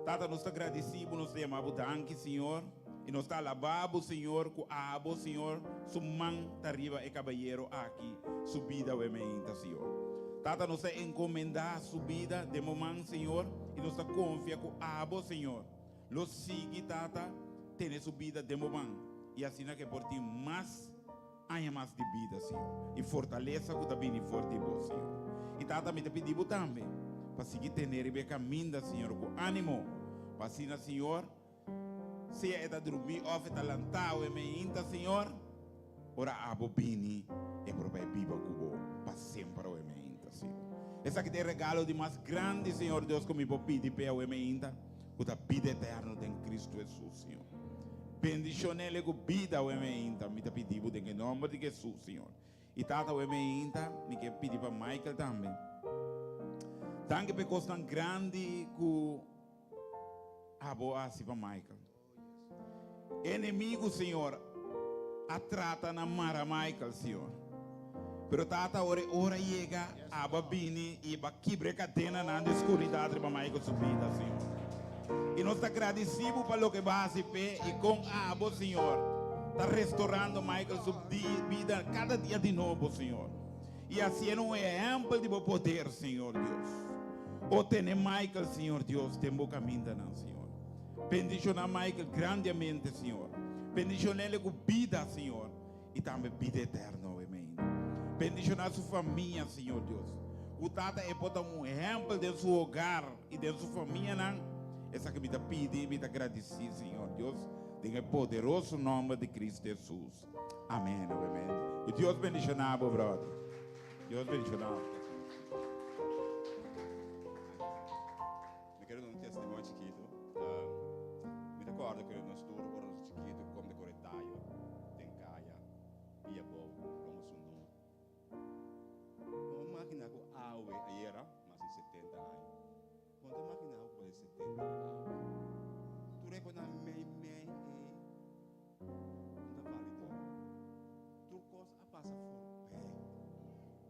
Speaker 6: Tata nos ta gradeci bo, nos ta yama bo danki, Señor, y nos ta alaba bo, Señor, cu abo, Señor, su man ta riba e caballero aki su bida awe mainta, Señor. Tata nos ta encomenda su bida den bo man, Señor, y nos ta confia cu abo, Señor, lo sigui, Tata, tene su bida den bo man y asina cu e por tin mas aña mas di bida, Señor, y fortaleza cu ta bini for di bo, Señor. Y Tata, mi ta pidi bo tambe pa sigui tene riba e caminda, Señor, cu animo, pa asina, Señor, sea e ta drumi of e ta lanta o e meinta, Señor, ora abo bini, e por bai biba cu bo pa semper o e meinta, Señor. Esaki ta e regalo di mas grandi, Señor Dios, cu mi por pidi p'e awe meinta, cu ta bida eterno den Cristo Jesus, Señor. Bendicionele cu bida awe meinta, mi ta pidi bo den e nomber di Jesus, Señor. Y Tata awe meinta, mi ke pidi pa Michael tambe. Danki p'e cosnan grandi cu abo a haci pa Michael. Enemigo, Señor, a trata na mara Michael, Señor. Pero Tata, ora e ora yega, abo a bini y ba kibra e cadenanan di oscuridad riba Michael su bida, Señor. Y nos ta gradeci bo pa loke bo a haci p'e y con abo, Señor, ta restaurando Michael su bida cada dia di nobo, Señor. Y haciendo un ehempel di bo poder, Señor Dios. O tene Michael, Señor Dios, den bo camindanan, Señor. Bendiciona Michael grandemente, Señor. Bendicionele cu bida, Señor, y tambe bida eterno, amen. Bendiciona su famia, Señor Dios. Cu Tata e por ta un ehempel den su hogar y den su famianan. Esaki mi ta pidi y mi ta gradici, Señor Dios, den e poderoso nomber di Cristo Jesus. Amen, amen. Y Dios bendiciona bo, brother. Dios bendiciona bo.
Speaker 7: Mi quiero dar un testimonio chiquito. Mi recuerdo que nos tur ora nos chiquito kom de corre tayo, den kaya, pia bou, romo sunu. No imagina ku awe ayera, mas di 70 aña. Bo no ta imagina ku por 70 aña awe. Tur e konan mei mei ei no ta válido. Tur kos a pasa forbij.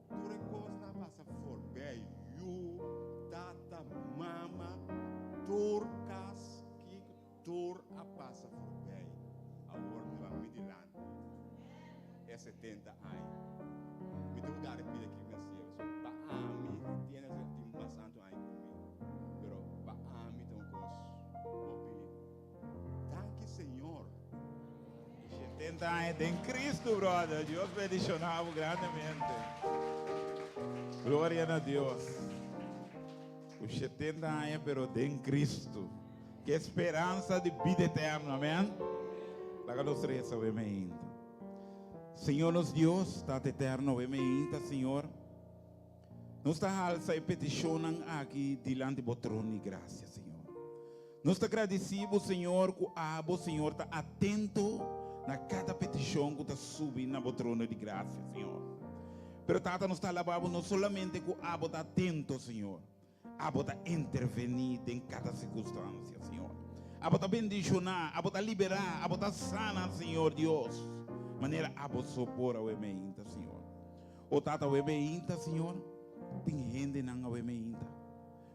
Speaker 7: Tur e kosnan a pasa forbij. Yu, tata, mama, tur kas, kiko, tur a pasa forbij. Awor mi ta mi dilanti e 70 aña. Mi tin un gana di pidi aki mi a siega. So, pa ami tiene tin mas anto aña ku mi. Pero pa ami ta un kos hopi. Danki Señor.
Speaker 6: 70 aña den Cristo, brother. Dios bendiciona bo grandemente. Gloria na Dios. Cu 70 aña, pero den Cristo. Que esperanza di bida eterna, amen. Laga nos reza, awe meinta. Señor nos Dios, Tata eterno, awe meinta, Señor. Nos ta halsa e peticionnan aki dilanti bo trono di gracia, Señor. Nos ta gradici bo, Señor, cu abo, Señor, ta atento na cada peticion cu ta subi na bo trono di gracia, Señor. Pero, Tata, nos ta alaba bo no solamente cu abo ta atento, Señor, abo ta interveni den cada circunstancia, Señor. Abo ta bendiciona, abo ta libera, abo ta sana, Señor Dios, manera abo so por awe meinta, Señor. O Tata, awe meinta, Señor, tin hendenan awe meinta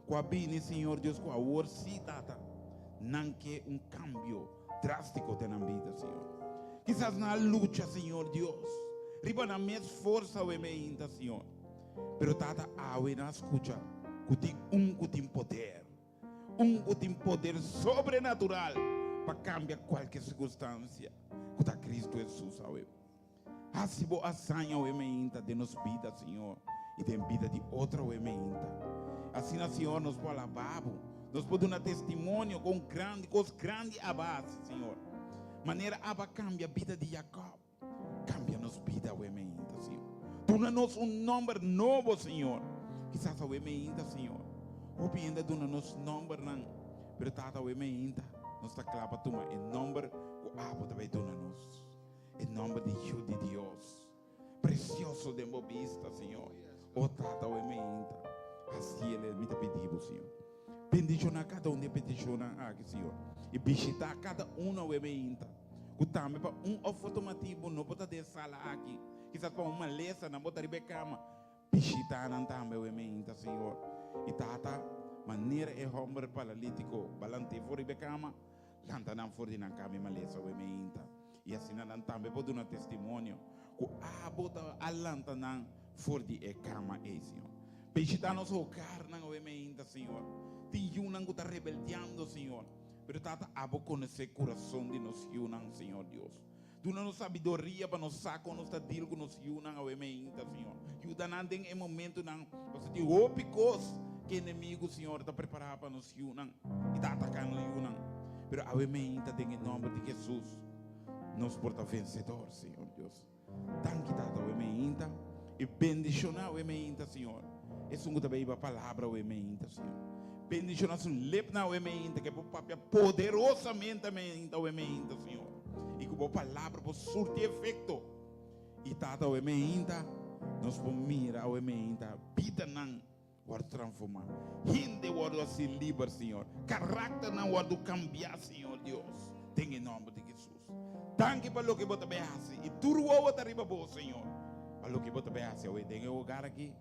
Speaker 6: cu a bini, Señor Dios, cu awor si, Tata, nan ke un cambio drástico den nan bida, Señor. Kisas nan a lucha, Señor Dios, riba nan mes forsa awe meinta, Señor. Pero Tata, awe nan a scucha cu tin un cu tin poder, un cu tin poder sobrenatural pa cambia cualke circunstancia, cu ta Cristo Jesus awe. Haci bo hazaña awe meinta den nos bida, Señor, y den bida di otro awe meinta. Asina, Señor, nos por alaba bo, nos por duna testimonio con grandi, cos grandi aba haci, Señor. Manera aba cambia bida di Jacob, cambia nos bida awe meinta, Señor. Duna nos un nomber nobo, Señor. Kisas awe meinta, Señor, hopi hende a duna nos nombernan, pero Tata, awe meinta nos ta cla pa tuma e nomber cu abo ta bay duna nos. E nomber di Yu di Dios, precioso den bo bista, Señor. O Tata, awe meinta. Hasiele, mi ta pidi Bo, Señor. Bendishoná kada un di e petishonnan aki, Señor, i bishitá kada un awe meinta, ku tambe pa un òf otro motibu no por ta den e sala aki, kisas pa un malesa nan por ta riba e kama. Bishitá nan tambe awe meinta, Señor. I Tata, manera e hòmber paralítiko balant'é for riba e kama, lanta nan for di nan kama e malesa awe meinta. I asina nan tambe por duna testimonio ku abo ta a lanta nan for di e kama ei, Señor. Bishitá nos hogarnan awe meinta, Señor. Tin yunan ku ta rebeldiando, Señor. Pero Tata, abo konosé kurason di nos yunan, Señor Dios. Duna nos sabiduria pa nos sa kon nos ta deal ku nos yunan awe meinta, Señor. Yuda nan den e momentunan, pasobra tin hopi kos ku e enemigu, Señor, ta prepará pa nos yunan i ta ataká nos yunan. Pero awe meinta den e nòmber di Hesus nos por ta vensedor, Señor Dios. Danki, Tata, awe meinta i bendishoná awe meinta, Señor, esun ku ta beiba palabra awe meinta, Señor. Bendishoná su lepnan awe meinta, ku e por papia poderosamente meinta awe meinta, Señor. I ku bo palabra por surti efekto. I Tata awe meinta nos por mira awe meinta bidanan wòrdu transformá. Hende wòrdu hasi liber, Señor. Karakternan wòrdu kambiá, Señor Dios, den e nòmber di Hesus. Danki pa loke bo ta bai hasi. I tur wowo ta riba bo, Señor, pa loke bo ta bai hasi awe den e hogar aki,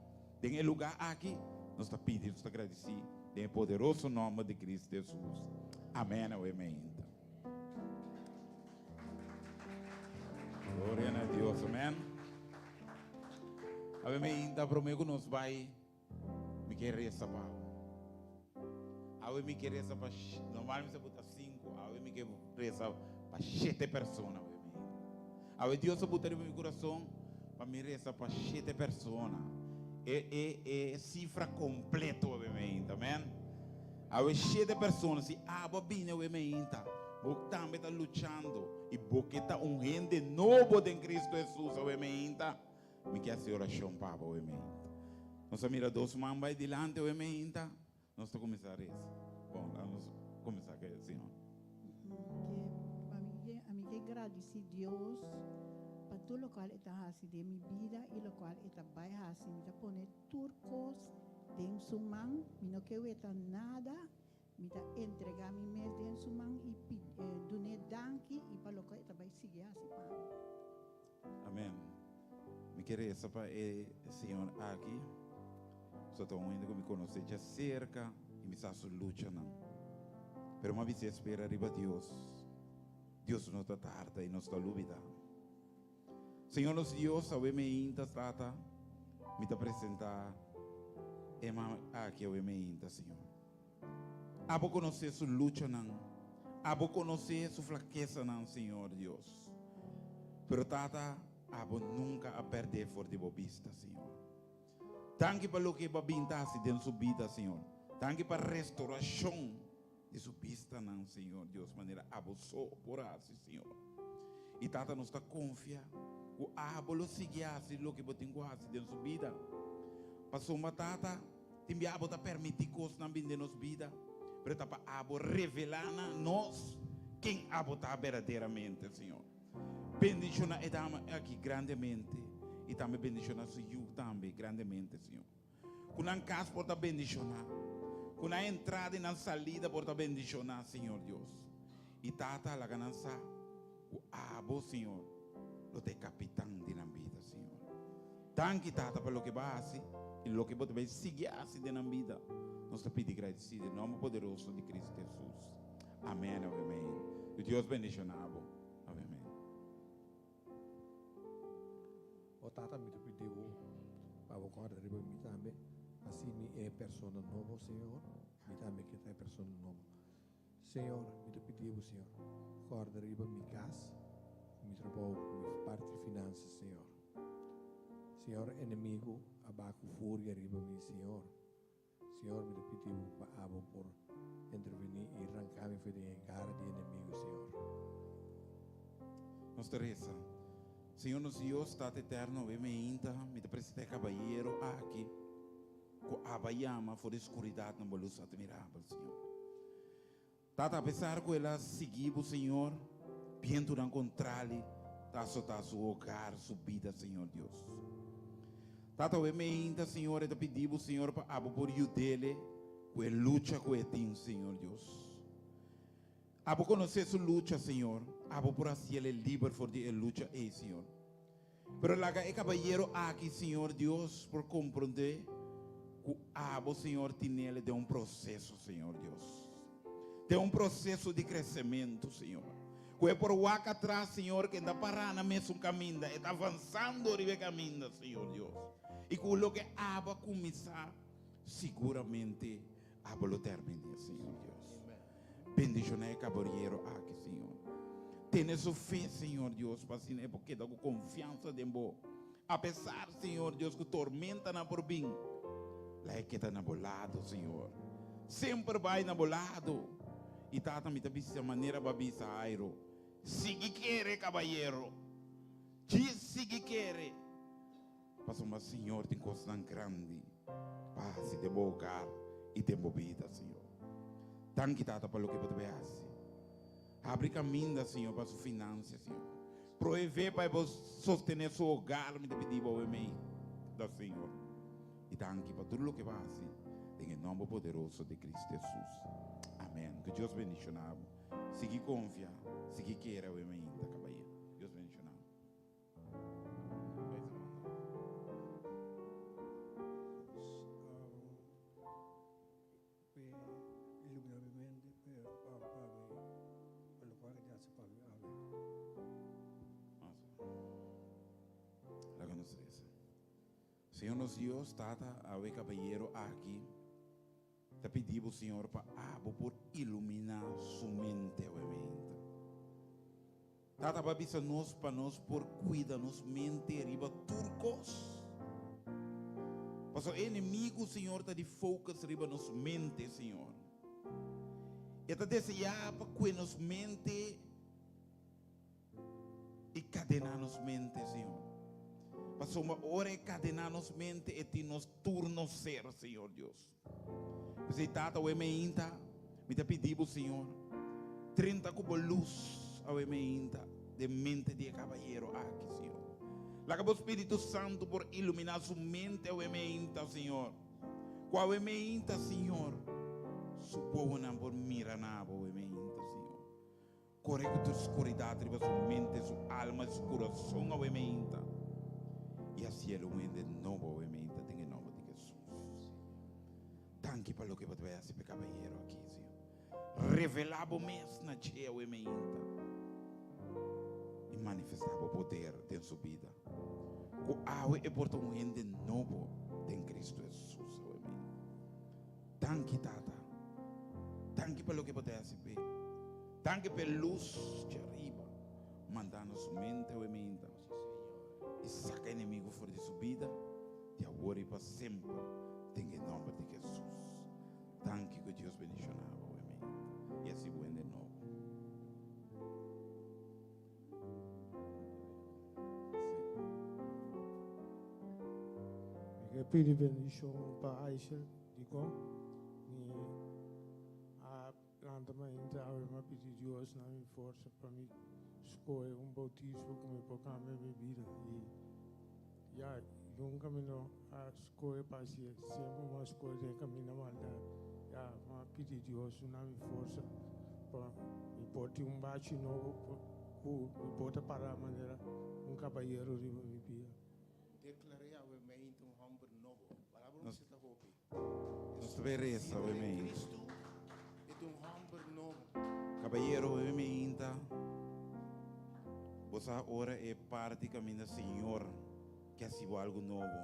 Speaker 6: den e lugá aki. Nos ta pidi, nos ta gradisí den e poderoso nòmber di Cristo Hesus. Amèn. Awe meinta. Gloria na Dios. Amèn. Awe meinta promé ku nos bai. Mi ke resa pa bo. Awe mi ke resa pa, normal mi sa buta sinku, awe mi ke resa pa shete persona awe mi. Awe Dios a buta riba mi kurason pa mi resa pa shete persona. E, e, e sifra kompleto awe meinta, amen. Awe shete persona, si abo a bini awe meinta, bo tambe ta luchando i bo ke ta un hende nobo den Cristo Jesus awe meinta. Mi ke hasi orashon pa bo awe meinta. Nos a mira dos man bai dilanti awe meinta. Nos ta kuminsá resa. Bon, laga nos kuminsá ku e señor.
Speaker 8: Ke pa mi, ami ke gradisí Dios pa tur lokual e ta hasi den mi bida i lokual e ta bai hasi. Mi ta pone tur kos den su man. Mi no ke weta nada. Mi ta entregá mi mes den su man i dun'é danki i pa lokual e ta bai sigui hasi pa mi.
Speaker 6: Amen. Mi ke resa pa e señor aki. So ta un hende ku mi konosé dja serka i mi sa su luchanan. Pero mi a bis'é spera riba Dios. Dios no ta tarda i nos ta lubidá. Señor nos Dios, awe meinta, Tata, mi ta presentá e mama aki awe meinta, Señor. Abo konosé su luchanan. Abo konosé su flakesanan, Señor Dios. Pero Tata, abo nunka a pèrdè for di bo bista, Señor. Danki pa loke bo a bin ta hasi den su bida, Señor. Danki pa restorashon di su bistanan, Señor Dios, manera abo so por hasi, Señor. I Tata, nos ta konfia ku abo lo sigui hasi loke bo tin ku hasi den su bida. Pasobra, Tata, Tin bia abo ta permití kosnan bin den nos bida, pero ta pa abo revelá na nos ken abo ta berdaderamente, Señor. Bendishoná e dama aki grandemente i tambe bendishoná su yu tambe grandemente, Señor. Ku nan kas por ta bendishoná, ku nan entrada i nan salida por ta bendishoná, Señor Dios. I Tata, laga nan sa ku abo, Señor, lo ta e kapitan di nan bida, Señor. Danki, Tata, pa loke bo a hasi i loke bo ta bai sigui hasi den nan bida. Nos ta pidi gradisí den nòmber poderoso di Cristo Hesus. Amèn, amèn. Ku Dios bendishoná bo. Amèn.
Speaker 9: O Tata, mi ta pidi bo pa bo kòrda riba mi tambe, hasi mi e persona nobo, Señor. Mi tambe ke ta e persona nobo. Señor, mi ta pidi bo, Señor, kòrda riba mi kas, mi trabou, mi parti di finansa, Señor. Señor, enemigu a baha ku furia riba mi, Señor. Señor, mi ta pidi bo pa abo por intervení i ranka mi for di e gara di enemigu, Señor.
Speaker 6: Nos ta resa. Señor nos Dios, Tata Eterno, awe meinta mi ta presenta e kabayero aki. Ku Abba yama for di skuridat na bo lus atmirabel, Señor. Tata, apesar ku el a sigui bo, Señor, bientunan kontrali ta asotá su hogar, su bida, Señor Dios. Tata awe meinta, Señor, e ta pidi bo, Señor, pa abo por yud'ele ku e lucha ku e tin, Señor Dios. Abo konosé su lucha, Señor. Abo por hasiele liber for di e lucha ei, Señor. Pero laga e kabayero aki, Señor Dios, por komprondé ku abo, Señor, tinele den un proseso, Señor Dios. Den un proseso di kresementu, Señor. Ku e por wak atras, Señor, ku e ta pará na mesun kaminda, e ta avansando riba e kaminda, Señor Dios. I ku loke abo a kuminsá, siguramente abo lo terminé, Señor Dios. Bendishoná e kabaljero aki, Señor. Tene su fe, Señor Dios, pa asina e por keda ku konfiansa den Bo. Apesar, Señor Dios, ku tormentanan por bin, la e keda na Bo lado, Señor. Semper bai na Bo lado. I Tata, mi ta bisa manera Bo a bisa Jairo, Sigui kere, kabayero. Djis sigui kere. Pasobra Señor tin kosnan grandi pa hasi den bo hogar i den bo bida, Señor. Danki, Tata, pa loke bo ta bay hasi. Habri kaminda, Señor, pa su finansia, Señor. Proveé pa e por sostené su hogar, mi ta pidi bo awe mei, da, Señor. I danki pa tur loke bo a hasi, den e nomber poderoso di Cristo Jesus. Amen. Ku Dios bendiciona bo. Sigui konfia, sigui kere awe meinta, kabayero. Dios bendiciona bo. Laga nos reza. Señor nos Dios, Tata, awe caballero aki ta pidi bo, Señor, pa abo por ilumina su mente awe meinta. Tata pa bisa nos pa nos por cuida nos mente riba tur cos. Paso e enemigo, Señor, ta di focus riba nos mente, Señor. E ta desea pa cue nos mente y cadena nos mente, Señor. Pasobra ora e cadena nos mente, e tin nos tur nos ser, Señor Dios. P'esei, Tata, awe meinta, mi ta pidi bo, Señor, drenta ku bo lus awe meinta den mente di e kabayero aki, Señor. Laga bo Spiritu Santu por iluminá su mente awe meinta, Señor. Ku awe meinta, Señor, su wowonan por mira na bo awe meinta, Señor. Kore ku tur skuridat riba su mente, su alma i su kurason awe meinta, i hasié lo un hende nobo awe meinta den e nòmber di Hesus. Danki pa loke bo ta bai hasi pa e kabayero aki, Señor. Revelá bo mes na dje awe meinta i manifestá bo poder den su bida. Ku awe e por ta un hende nobo den Kristu Hesus awe meinta. Danki, Tata. Danki pa loke bo ta hasi p'e. Danki p'e lus djariba manda na su mente awe minta i saka enemigo for di su bida di awor i pa semper den e nomber di Jesus. Danki ku Dios bendiciona bo awe minta i hasi bo hende nobo.
Speaker 10: Mi ke pidi bendishon pa Aisha dikon mi a lanta mainta awe mi a pidi Dios na mi forsa pa mi skohe un boutismo ku mi por kambia mi bida i ya nunka mi no a skohe pa hasié semper mi a skohe den kaminda maldat ya mi a pidi Dios na mi forsa pa mi por tin un bachi nobo ku mi por ta para manera un kabayero riba mi pia.
Speaker 5: Declaré awe meinta un homber nobo. Palabra
Speaker 6: Nos-
Speaker 5: no ta hopi.
Speaker 6: Nos ta bay reza awe meinta.
Speaker 5: Cristo e ta un homber nobo.
Speaker 6: Caballero awe meinta, bo sa ora e parti caminda Señor ke haci bo algo nobo.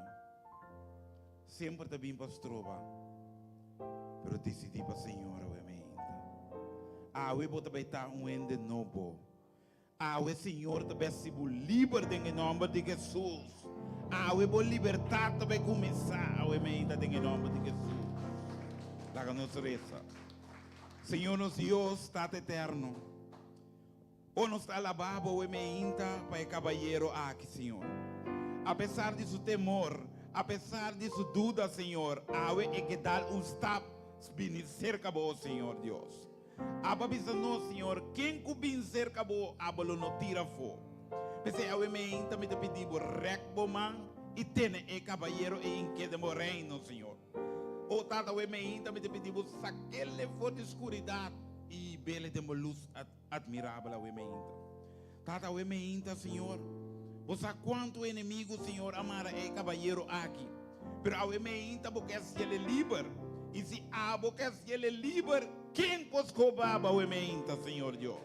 Speaker 6: Semper ta bin pa stroba, pero decidi pa Señor awe meinta. Awe bo ta bay ta un hende nobo. Awe Señor ta bay haci bo liber den e nomber di Jesus. Awe bo libertad ta bay cuminsa awe meinta den e nomber di Jesus. Laga nos reza. Señor nos Dios, Tata Eterno, o nos ta alaba bo awe meinta pa e cabayero aki, Señor. A pesar di su temor, a pesar di su duda, Señor, awe e ke dal un stap bini cerca bo, Señor Dios. Abo a bisa nos, Señor, ken ku bin serka bo, abo lo no tira afó. P'esei awe meinta mi ta pidi bo, rèk bo man. I tene e kabayero ei inked den bo reino, Señor. O Tata, awe meinta mi ta pidi bo sak'el for di skuridat i hib'el den bo lus admirabel awe meinta. Tata, awe meinta, Señor, bo sa kuantu enemigu, Señor, a mara e kabayero aki. Pero awe meinta bo ke hasiel liber. I si abo ke hasiel liber, ken por skoba bo awe meinta, Señor Dios?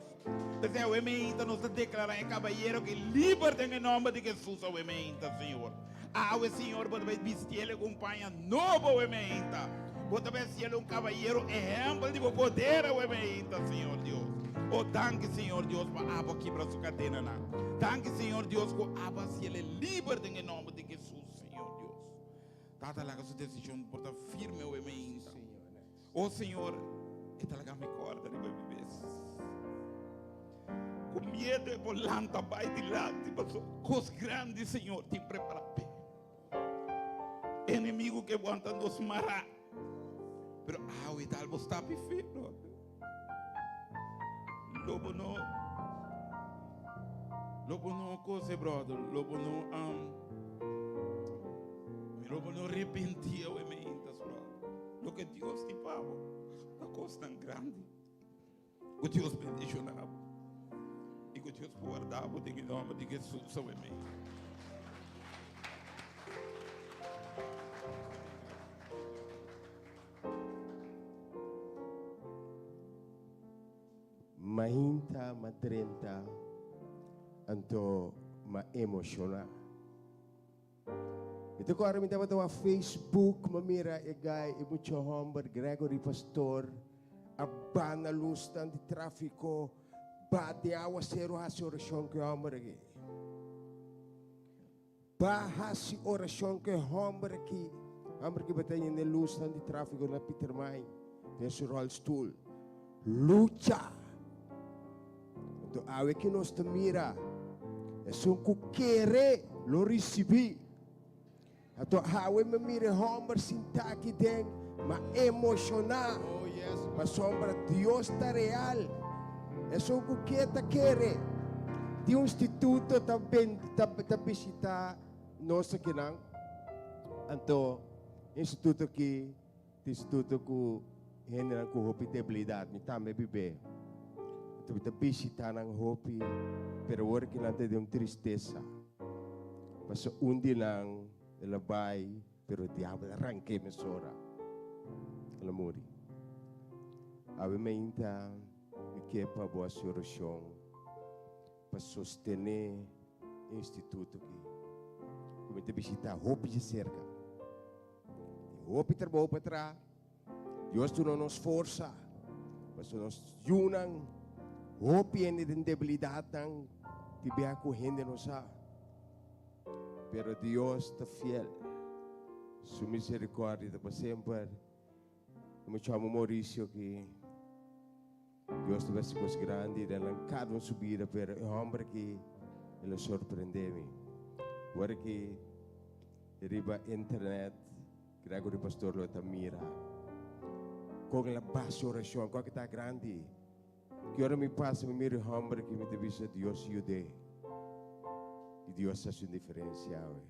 Speaker 6: P'esei awe meinta nos ta deklará e kabayero aki liber den e nòmber di Hesus awe meinta, Señor. Awe, Señor, bo ta bai bistiel ku un paña nobo awe meinta. Bo ta bai hasiel un kabayero ehèmpel di bo poder awe meinta, Señor Dios. O danki, Señor Dios, pa abo a kibra su kadenanan. Danki, Señor Dios, ku abo a hasiel e liber den e nòmber di Hesus, Señor Dios. Tata, laga su desishon por ta firme awe meinta. O Señor, e ta laga mi kòrda riba mi bes. Ku miedu e por lanta bai dilanti, pasobra kos grandi Señor tin prepará p'e. Enemigu ke wanta nos mará, pero awe tal bo sta pi fe, brother. Lo bo no, lo bo no kose, brother, lo bo no, um, lo bo no repentí awe meintas, brother. Loke Dios tin pa bo ta kosnan grandi. Ku Dios bendishoná bo i ku Dios por warda bo den e nòmber di Hesus. Amén.
Speaker 11: Mainta m'a drenta anto m'a emoshoná. Mi ta kòrda mi tabata wak Facebook, mi a mira e guy, e mucha hòmber, Gregory Pastor, a bana lusnan di tráfiko, bati awaseru hasi orashon ku e hòmber aki. Ba hasi orashon ku e hòmber aki. Hòmber aki bata yende lusnan di tráfiko na Pietermaai den su ròlstul. Lucha! Anto awe ki nos ta mira, esun ku kere lo risibí. Anto awe mi mira e hòmber sintá aki den, m'a emoshoná, pasobra Dios ta real. Esun ku ke ta kere. Tin un instituto ta ta bishitá nos akinan. Anto e instituto aki Ta instituto ku hendenan ku hopi debilidat. Mi tambe bib'é. Anto mi ta bishitá nan hopi, pero awor ki nan ta den un tristesa. Pasobra un di nan el a bai, pero diabel a rank'é mesora. El a muri. Awe meinta mi ke pa bo hasi orashon pa sostené e instituto aki ku mi ta bishitá hopi djaserka. Tin hopi trabou pa traha. Dios duna nos forsa. Pasobra nos yunan hopi hende den debilidatnan tin bia ku hende no sa. Pero Dios ta fiel. Su misericordia ta pa semper. I mi chama Mauricio aki. Dios ta besi kos grandi den nan kada un su bida, pero e homber aki el a sorprende mi. Ora ki riba internet Gregory Pastor lo ta mira kon el a basa orashon, kon ki ta grandi. Ki ora mi pasa mi mira e homber aki mi ta bisa Dios yud'é. I Dios hasi un diferensia awe.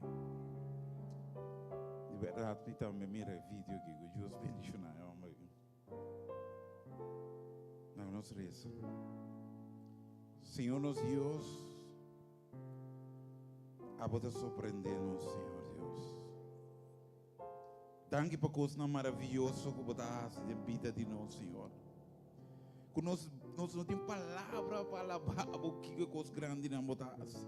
Speaker 6: Di bèrdat mi tambe mira e video aki ku Dios bendishoná e homber aki. Laga nos reza. Señor nos Dios, abo ta sorprende nos, Señor Dios. Danki pa cosnan maravilloso cu bo ta haci den bida di nos, Señor. Cu nos, nos no tin palabra pa alaba bo kiko e cos grandinan bo ta haci.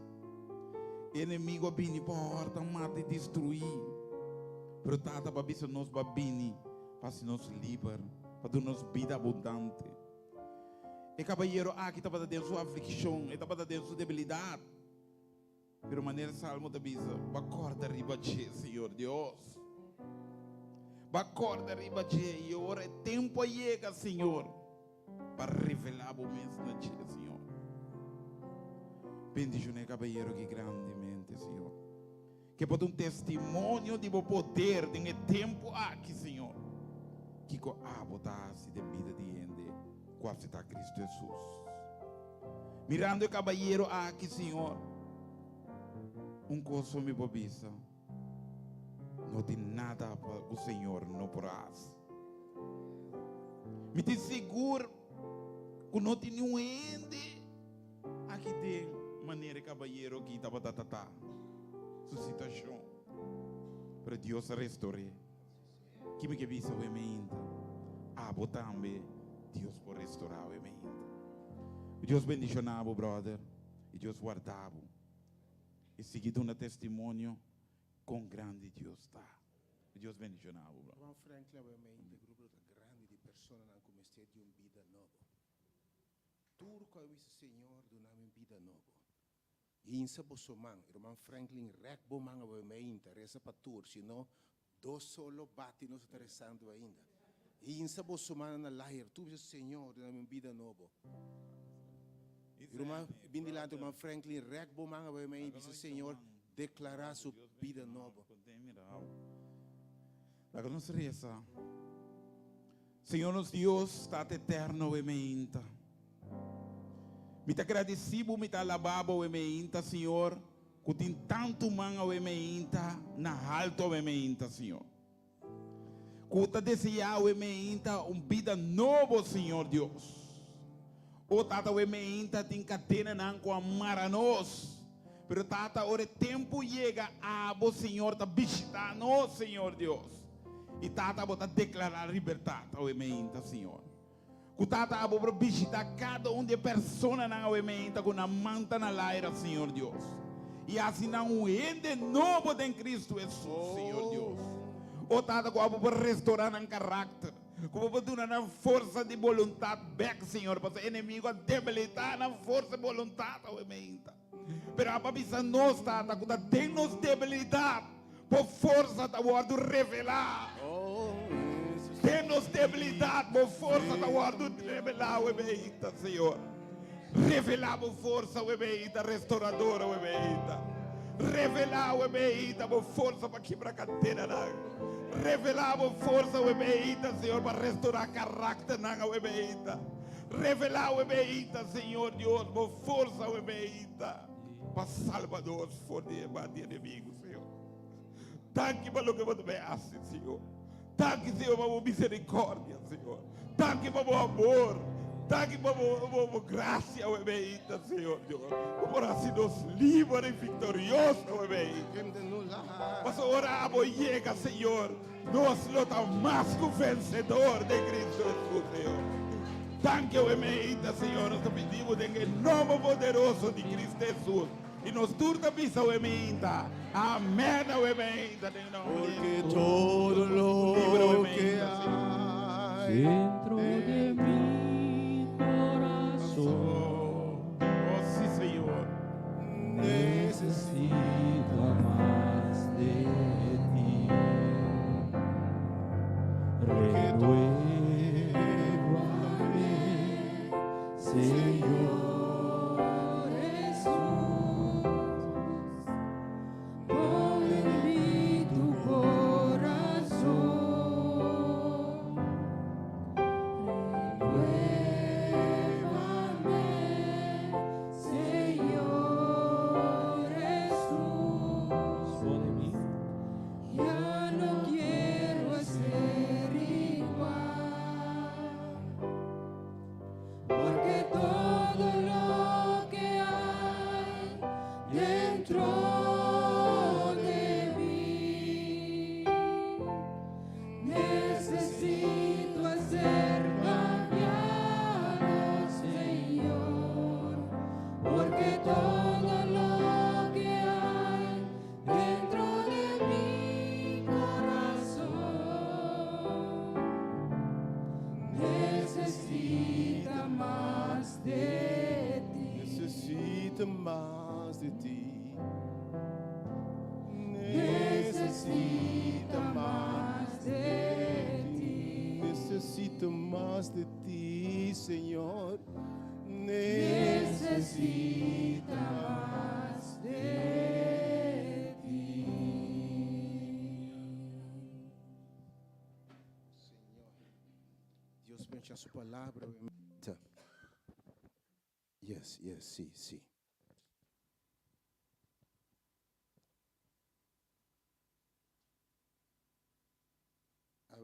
Speaker 6: Enemigo a bini pa horta, mata y destrui. Pero Tata bo a bisa nos bo a bini pa hasi nos liber, pa duna nos bida abundante. E kabayero aki tabata den su aflikshon, e tabata den su debilidat. Pero manera Salmo ta bisa, Bo a kòrda riba dje, Señor Dios. Bo a kòrda riba dje, i ora e tempu a yega, Señor, pa revelá bo mes na dje, Señor. Bendishoná e kabayero aki grandemente, Señor. Ke por ta un testimonio di bo poder den e tempu aki, Señor. Kiko abo ta hasi den bida di hende ku aseptá Kristu Hesus? Mirando e kabayero aki, Señor, un kos so mi por bisa. No tin nada pa ku Señor no por hasi. Mi tin sigur ku no tin niun hende aki den manera e kabayero aki tabata tata su situashon. Pero Dios a restor'é. Ki mi ke bisa awe meinta? Abo tambe Dios por restorá awe meinta. Dios bendishoná bo, brother, i Dios warda bo. I sigui duna testimonio kon grandi Dios ta. Dios bendishoná bo, brother.
Speaker 5: Juan Franklin awe meinta grupo lo ta grandi di personanan ku mester di un bida nobo. Tur ku a bisa Señor duna mi un bida nobo. Hinsa boso man. Ruman Franklin rèk bo man awe meinta, resa pa tur, si no dos solo bati nos ta resando ainda. Hinsa boso mannan na lair, tur bisa Señor duna mi un bida nobo. Ruman bin dilanti ruman Franklin rèk bo man awe meinta bisa Señor deklará su bida nobo.
Speaker 6: Laga nos resa. Señor nos Dios, Tata Eterno, awe meinta. Mi ta gradisí Bo, mi ta alabá Bo awe meinta, Señor, ku tin tantu man awe meinta na haltu awe meinta, Señor. Ku ta deseá awe meinta un bida nobo, Señor Dios. O Tata, awe meinta tin kadenanan ku a mara nos. Pero Tata, ora e tempu yega, Abo, Señor, ta bishitá nos, Señor Dios. I Tata, Bo ta deklará libertat awe meinta, Señor. Ku Tata, Abo por bishitá kada un di e personanan awe meinta ku nan man ta na laira, Señor Dios. I hasi nan un hende nobo den Cristo Hesus, Señor Dios. O Tata, ku Abo por restorá nan karakter. Ku Bo por duna nan forsa di boluntat bèk, Señor, pasobra e enemigo a debilitá nan forsa di boluntat awe meinta. Pero abo a bisa nos, Tata, ku ta den nos debilidat bo forsa ta wòrdu revelá. Den nos debilidat bo forsa ta wòrdu revelá, webeita, Señor. Revelá bo forsa, webeita, restoradora, webeita. Revelá, webeita, bo forsa pa kibra kadenanan. Revelá bo forsa, webeita, Señor, pa restorá karakternan, webeita. Revelá webeita, Señor Dios, bo forsa webeita pa salba nos for di e man di enemigo, Señor. Danki pa loke bo ta bay hasi, Señor. Danki, Señor, pa bo misericordia, Señor. Danki pa bo amor. Danki pa bo, bo, bo gracia webeita, Señor Dios. Bo por hasi nos liber y victorioso webeita. Pasobra ora abo yega, Señor, Nos lo ta mas ku vensedor den Cristo Hesus, Señor. Danki awe meita, Señor. Nos ta pidi Bo den e nomber poderoso di Cristo Hesus. I nos tur ta bisa awe meita, Amen awe meita den nomber di
Speaker 5: Porque
Speaker 6: Hesus.
Speaker 5: todo lo
Speaker 6: Libre awe
Speaker 5: que
Speaker 6: meita, Señor.
Speaker 5: hay
Speaker 3: Dentro de mi corazón.
Speaker 6: Oh, sí, Señor.
Speaker 3: Necesito más de ti. Renuévame, Señor
Speaker 1: Jesús, pon en mí tu corazón. Renuévame, Señor Jesús.
Speaker 3: Pon en mí.
Speaker 1: Ya no quiero ser igual, porque todo lo que hay dentro de mí necesito ser cambiado, Señor, porque todo lo que hay dentro de mi corazón necesita más de ti.
Speaker 5: Necesito más de ti.
Speaker 1: Necesita más de ti.
Speaker 5: Necesito más de ti, Señor.
Speaker 1: Necesita más de ti.
Speaker 5: Señor. Dios bendiciona su palabra. Yes, sí.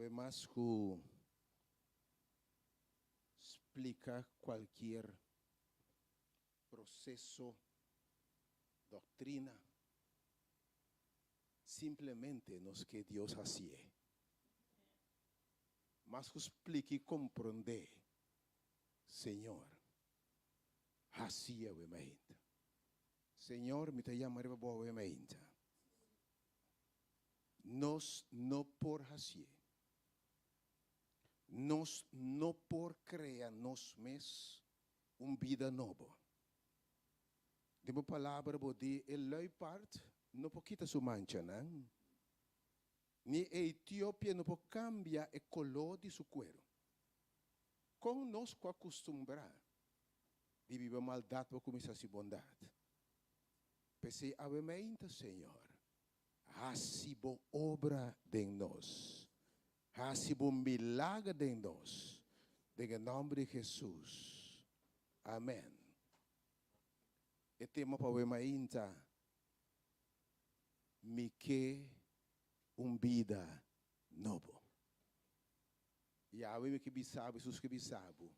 Speaker 5: Sabe mas ku splika kualkier proseso, doktrina, simplemente nos ke Dios hasié. Mas ku splika i komprondé, Señor, hasié awe mainta. Señor, mi ta yama riba bo awe mainta. Nos no por hasié. Nos no por krea nos mes un bida nobo. Den bo palabra bo di e luipard no por kita su manchanan, ni e etiopia no por kambia e koló di su kueru. Kon nos ku a kustumbrá di biba maldat por kuminsá hasi bondat? P'esei awe meinta, Señor, hasi bo obra den nos. Hasi bo milager den nos. Den e nòmber di Hesus. Amèn. E tema pa awe mainta, Mi ke un bida nobo. I awe mi ke bisa bo, Hesus ke bisa bo,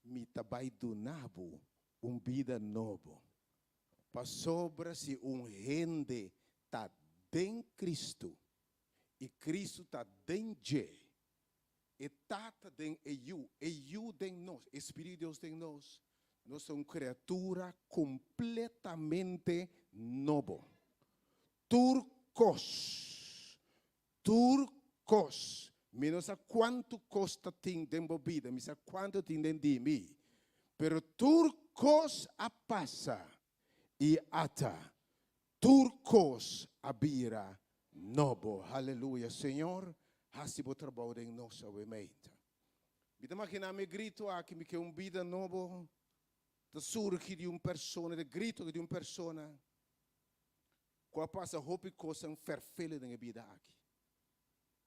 Speaker 5: Mi ta bai duna bo un bida nobo. Pasobra si un hende ta den Cristo i Cristo ta den dje, e Tata den e Yu, e Yu den nos, e Spiritu di Dios den nos, nos ta un criatura completamente nobo. Tur cos, tur cos, mi no sa cuantu cos ta tin den bo bida, mi sa cuantu tin den di mi, pero tur cos a pasa i ata tur kos a bira nobo. Haleluya! Señor, hasi bo trabou den nos awe meinta. Mi ta maginá mi e grito aki, mi ke un bida nobo ta surgi di un persona, e grito aki di un persona ku a pasa hopi kosnan ferfele den e bida aki.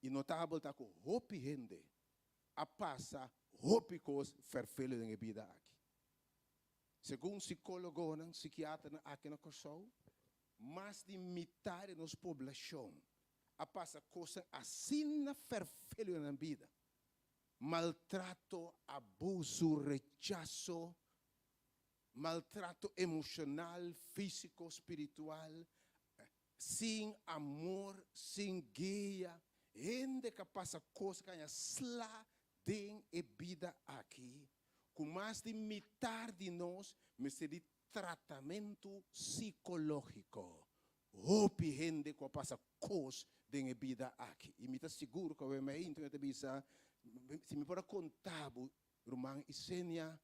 Speaker 5: I notabel ta ku hopi hende a pasa hopi kos ferfele den e bida aki. Segun sikólogonan, sikiaternan aki na Kòrsou, mas di mitá di nos poblashon a pasa kosnan asina ferfelu den nan bida, maltrato, abusu, rechaso, maltrato emoshonal, físiko, spiritual, sin amor, sin guia, hende ka pasa kos ka haña sla den e bida aki. Ku mas di mitar di nos mester di tratamentu sikológiko. Hopi hende ku a pasa kos den e bida aki. I mi ta sigur ku awe mainta mi ta bisa, si mi por a konta bo, ruman Isenia,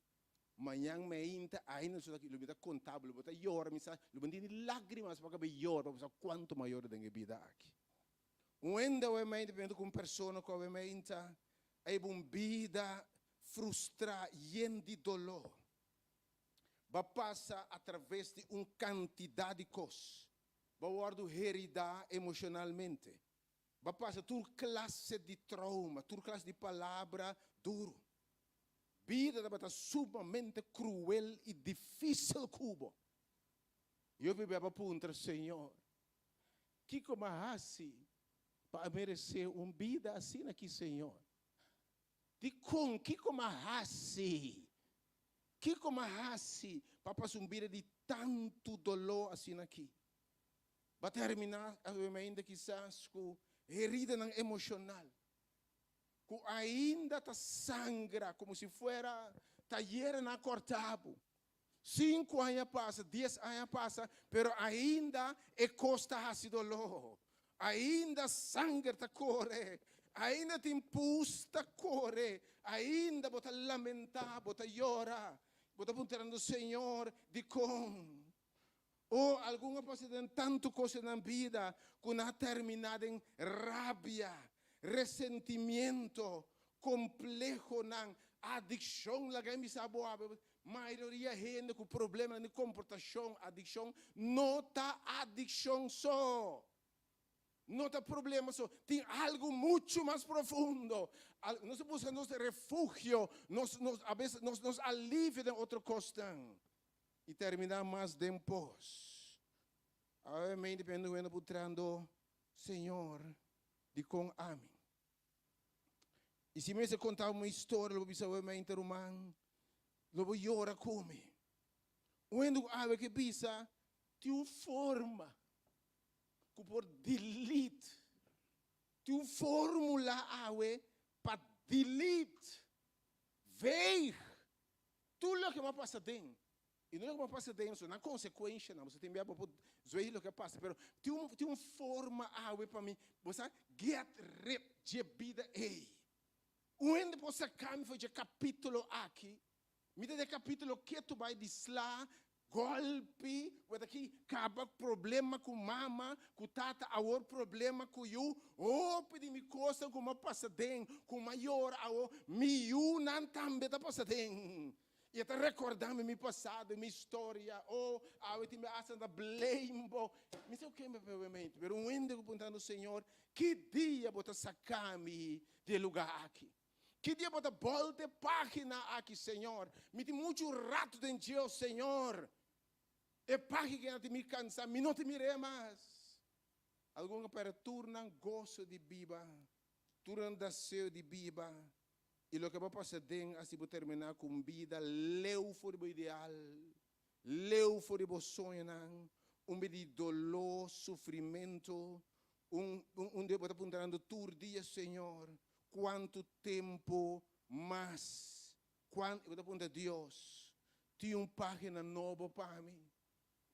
Speaker 5: mañan mainta ainda nos ta aki, lo mi ta konta bo, lo bo ta yora, mi sa, lo bo no tin ni lágrimas pa kaba yora, pa bo sa kuantu mi a yora den e bida aki. Un hende awe mainta pende ku un persona ku awe mainta a hiba un bida frustrá, yen di doló. Bo a pasa atraves di un kantidat di kos. Bo a wòrdu heridá emoshonalmente. Bo a pasa tur klase di trouma, tur klase di palabra duru. Bida tabata sumamente kruel i difísil ku bo. I hopi bia bo a puntra, Señor, kiko mi a hasi pa a meresé un bida asina aki, Señor? Dikon? Kiko m'a hasi? Kiko m'a hasi pa pasa un bida di tantu doló asina aki? Bo a terminá ainda kisas ku heridanan emoshonal ku ainda ta sangra komo si fuera tayeranan a kòrta bo. Sinku aña pasa, dies aña pasa, pero ainda e kos ta hasi doló. Ainda sanger ta kore, ainda tin pus ta kore, ainda bo ta lamentá, bo ta yora, bo ta puntrando, Señor, dikon? O algun a pasa den tantu kos den nan bida ku nan a terminá den rabia, resentimiento, komplehonan, adikshon. Laga mi bisa bo awe, mayoria hende ku problemanan di komportashon, adikshon, no ta adikshon so. No ta problema so. Tin algu muchu mas profundo. Nos ta buska nos refugio, nos, nos, a bes nos, nos alivio den otro kosnan. I terminá mas den pos. Awe mi depende wende putrando, Señor, dikon ami? I si mi mester konta bo mi historia, lo bo bisa, Mente ruman, lo bo yora ku mi. Un hende ku awe ke bisa, tin un forma ku por delete, tin un formula awe pa delete, veeg, tur loke bo a pasa den. I no loke bo a pasa den so, nan konsekuenshanan, bo sa tin bia bo por zweeg loke a pasa, pero tin un tin un forma awe pa mi, bo sa, get rid dje bida ei. Un hende por saka mi for dje kapitulo aki. Mi ta den e kapitulo ketu bai di sla, golpi, wet aki kaba problema ku mama, ku tata, awor problema ku yu. Hopi di mi kosnan ku mi a pasa den, ku mi a yora awor, mi yunan tambe ta pasa den. I e ta rekordá mi mi pasado, mi historia. Oh, awe tin mi hasta ta blame bo. Mi sa oke mi papia mente, pero un hende ku puntrando, Señor, ki dia bo ta saka mi di e lugá aki? Ki dia bo ta bolta e página aki, Señor? Mi tin muchu rato den dje, oh Señor. E página tin mi kansa, mi no ta mir'é mas. Algun a pèrdè tur nan goso di biba, tur nan deseo di biba. I loke bo pasa den a si bo terminá ku un bida leu for di bo ideal, leu for di bo soñonan, un bida di doló, sufrimentu, un un unda bo ta puntrando tur dia, Señor, kuantu tempu mas? Kuan, i bo ta puntra Dios, tin un página nobo pa mi?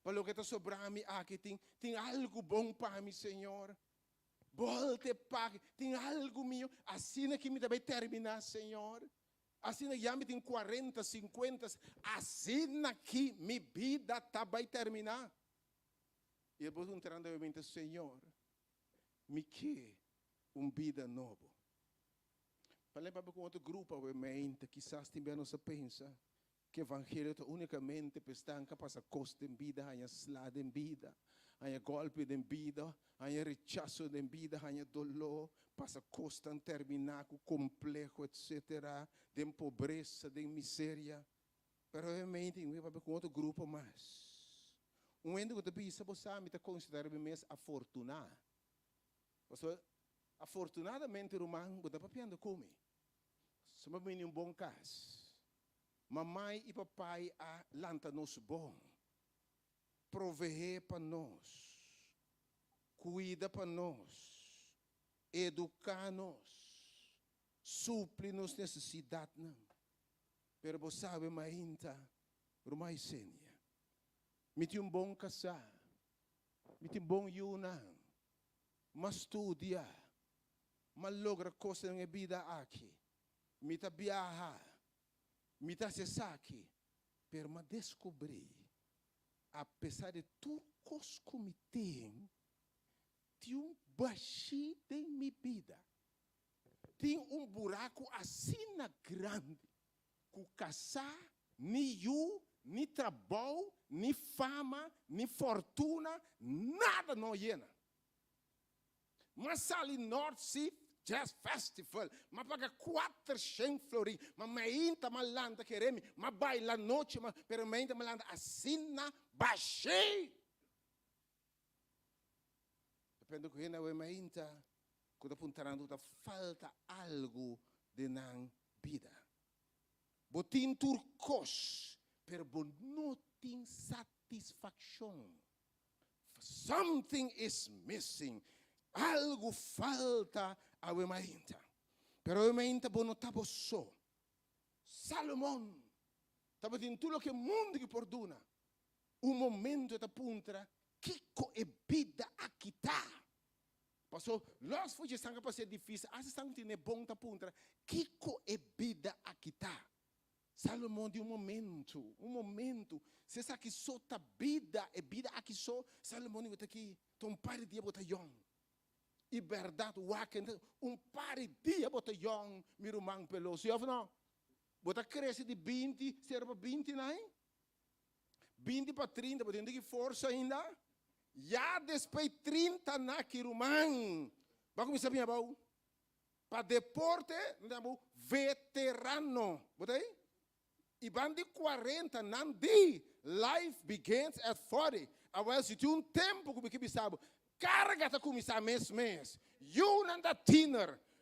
Speaker 5: Pa loke ta sobrá mi aki tin tin algu bon pa mi, Señor? Bolte pag, tin algu mihó. Asina ki mi ta bai terminá, Señor. Asina ya mi tin kuarenta, sinkuenta, asina ki mi bida ta bai terminá. I e bo puntrando mi mente, Señor, mi ke un bida nobo. Palabra papia ku otro grupo awe mente, kisas tin bia nos a pensa Ku evangelio ta únikamente pa esnan ku a pasa kos den bida, haña sla den bida, haña gòlpi den bida, haña rechaso den bida, haña doló, pasa kosnan terminá ku kompleho etsetera, den pobresa, den miseria. Pero obviamente mi papia ku un otro grupo mas. Un hende ku ta bisa bo sa mi ta konsiderá mi mes afortuná. Pasobra afortunadamente ruman bo ta papiando ku mi. Suma bini un bon kas. Mamai i papai a lanta nos bon, proveé pa nos, kuida pa nos, eduká nos, supli nos nesesidatnan. Pero bo sabe mainta, ruman Ysenia, mi tin un bon kasá, mi tin bon yunan, m'a studia, m'a logra kosnan den e bida aki, mi ta biaha, Mi ta hasi esaki, pero m'a deskubrí, apesar di tur kos ku mi tin, tin un bashí den mi bida. Tin un buraku asina grandi ku kasá, ni yu, ni trabou, ni fama, ni fortuna, nada no yena. M'a sali North Sea Jazz Festival, m'a paga kuatershen florin, ma mainta m'a lanta kere mi, m'a baila anochi, ma, pero mainta m'a lanta asina bashí. Depende ku hende awe mainta ku ta puntrando ku ta falta algu den nan bida. Bo tin tur kos, pero bo no tin satisfakshon. Something is missing, algu falta awe mainta. Pero awe mainta bo no ta bo so. Salomon tabatin tur loke mundu ki por duna. Un momento e ta puntra, Kiko e bida aki ta? Paso, los for dje esnan ku a pas'é difísil, asta esnan ku tene bon ta puntra, Kiko e bida aki ta? Salomon di un momento, un momento, si esaki so ta bida, e bida aki so, Salomon di bo ta aki, ta un par di dia bo ta yòn. I bèrdat, wak un par di dia bo ta yòn, mi ruman peló, si òf no? Bo ta krese di binti, sero pa binti nai? Binti pa trinta, bo tin ki forsa ainda? Ya despues trinta naki ruman, bo a kuminsá bini abou. Pa deporte nan ta yama bo veterano. Bo ta ei? I ban di kuarenta nan di life begins at forty. Awel si tin un tempu ku mi ke bisa bo, karga ta kuminsá mes mes. Yunan ta tiner.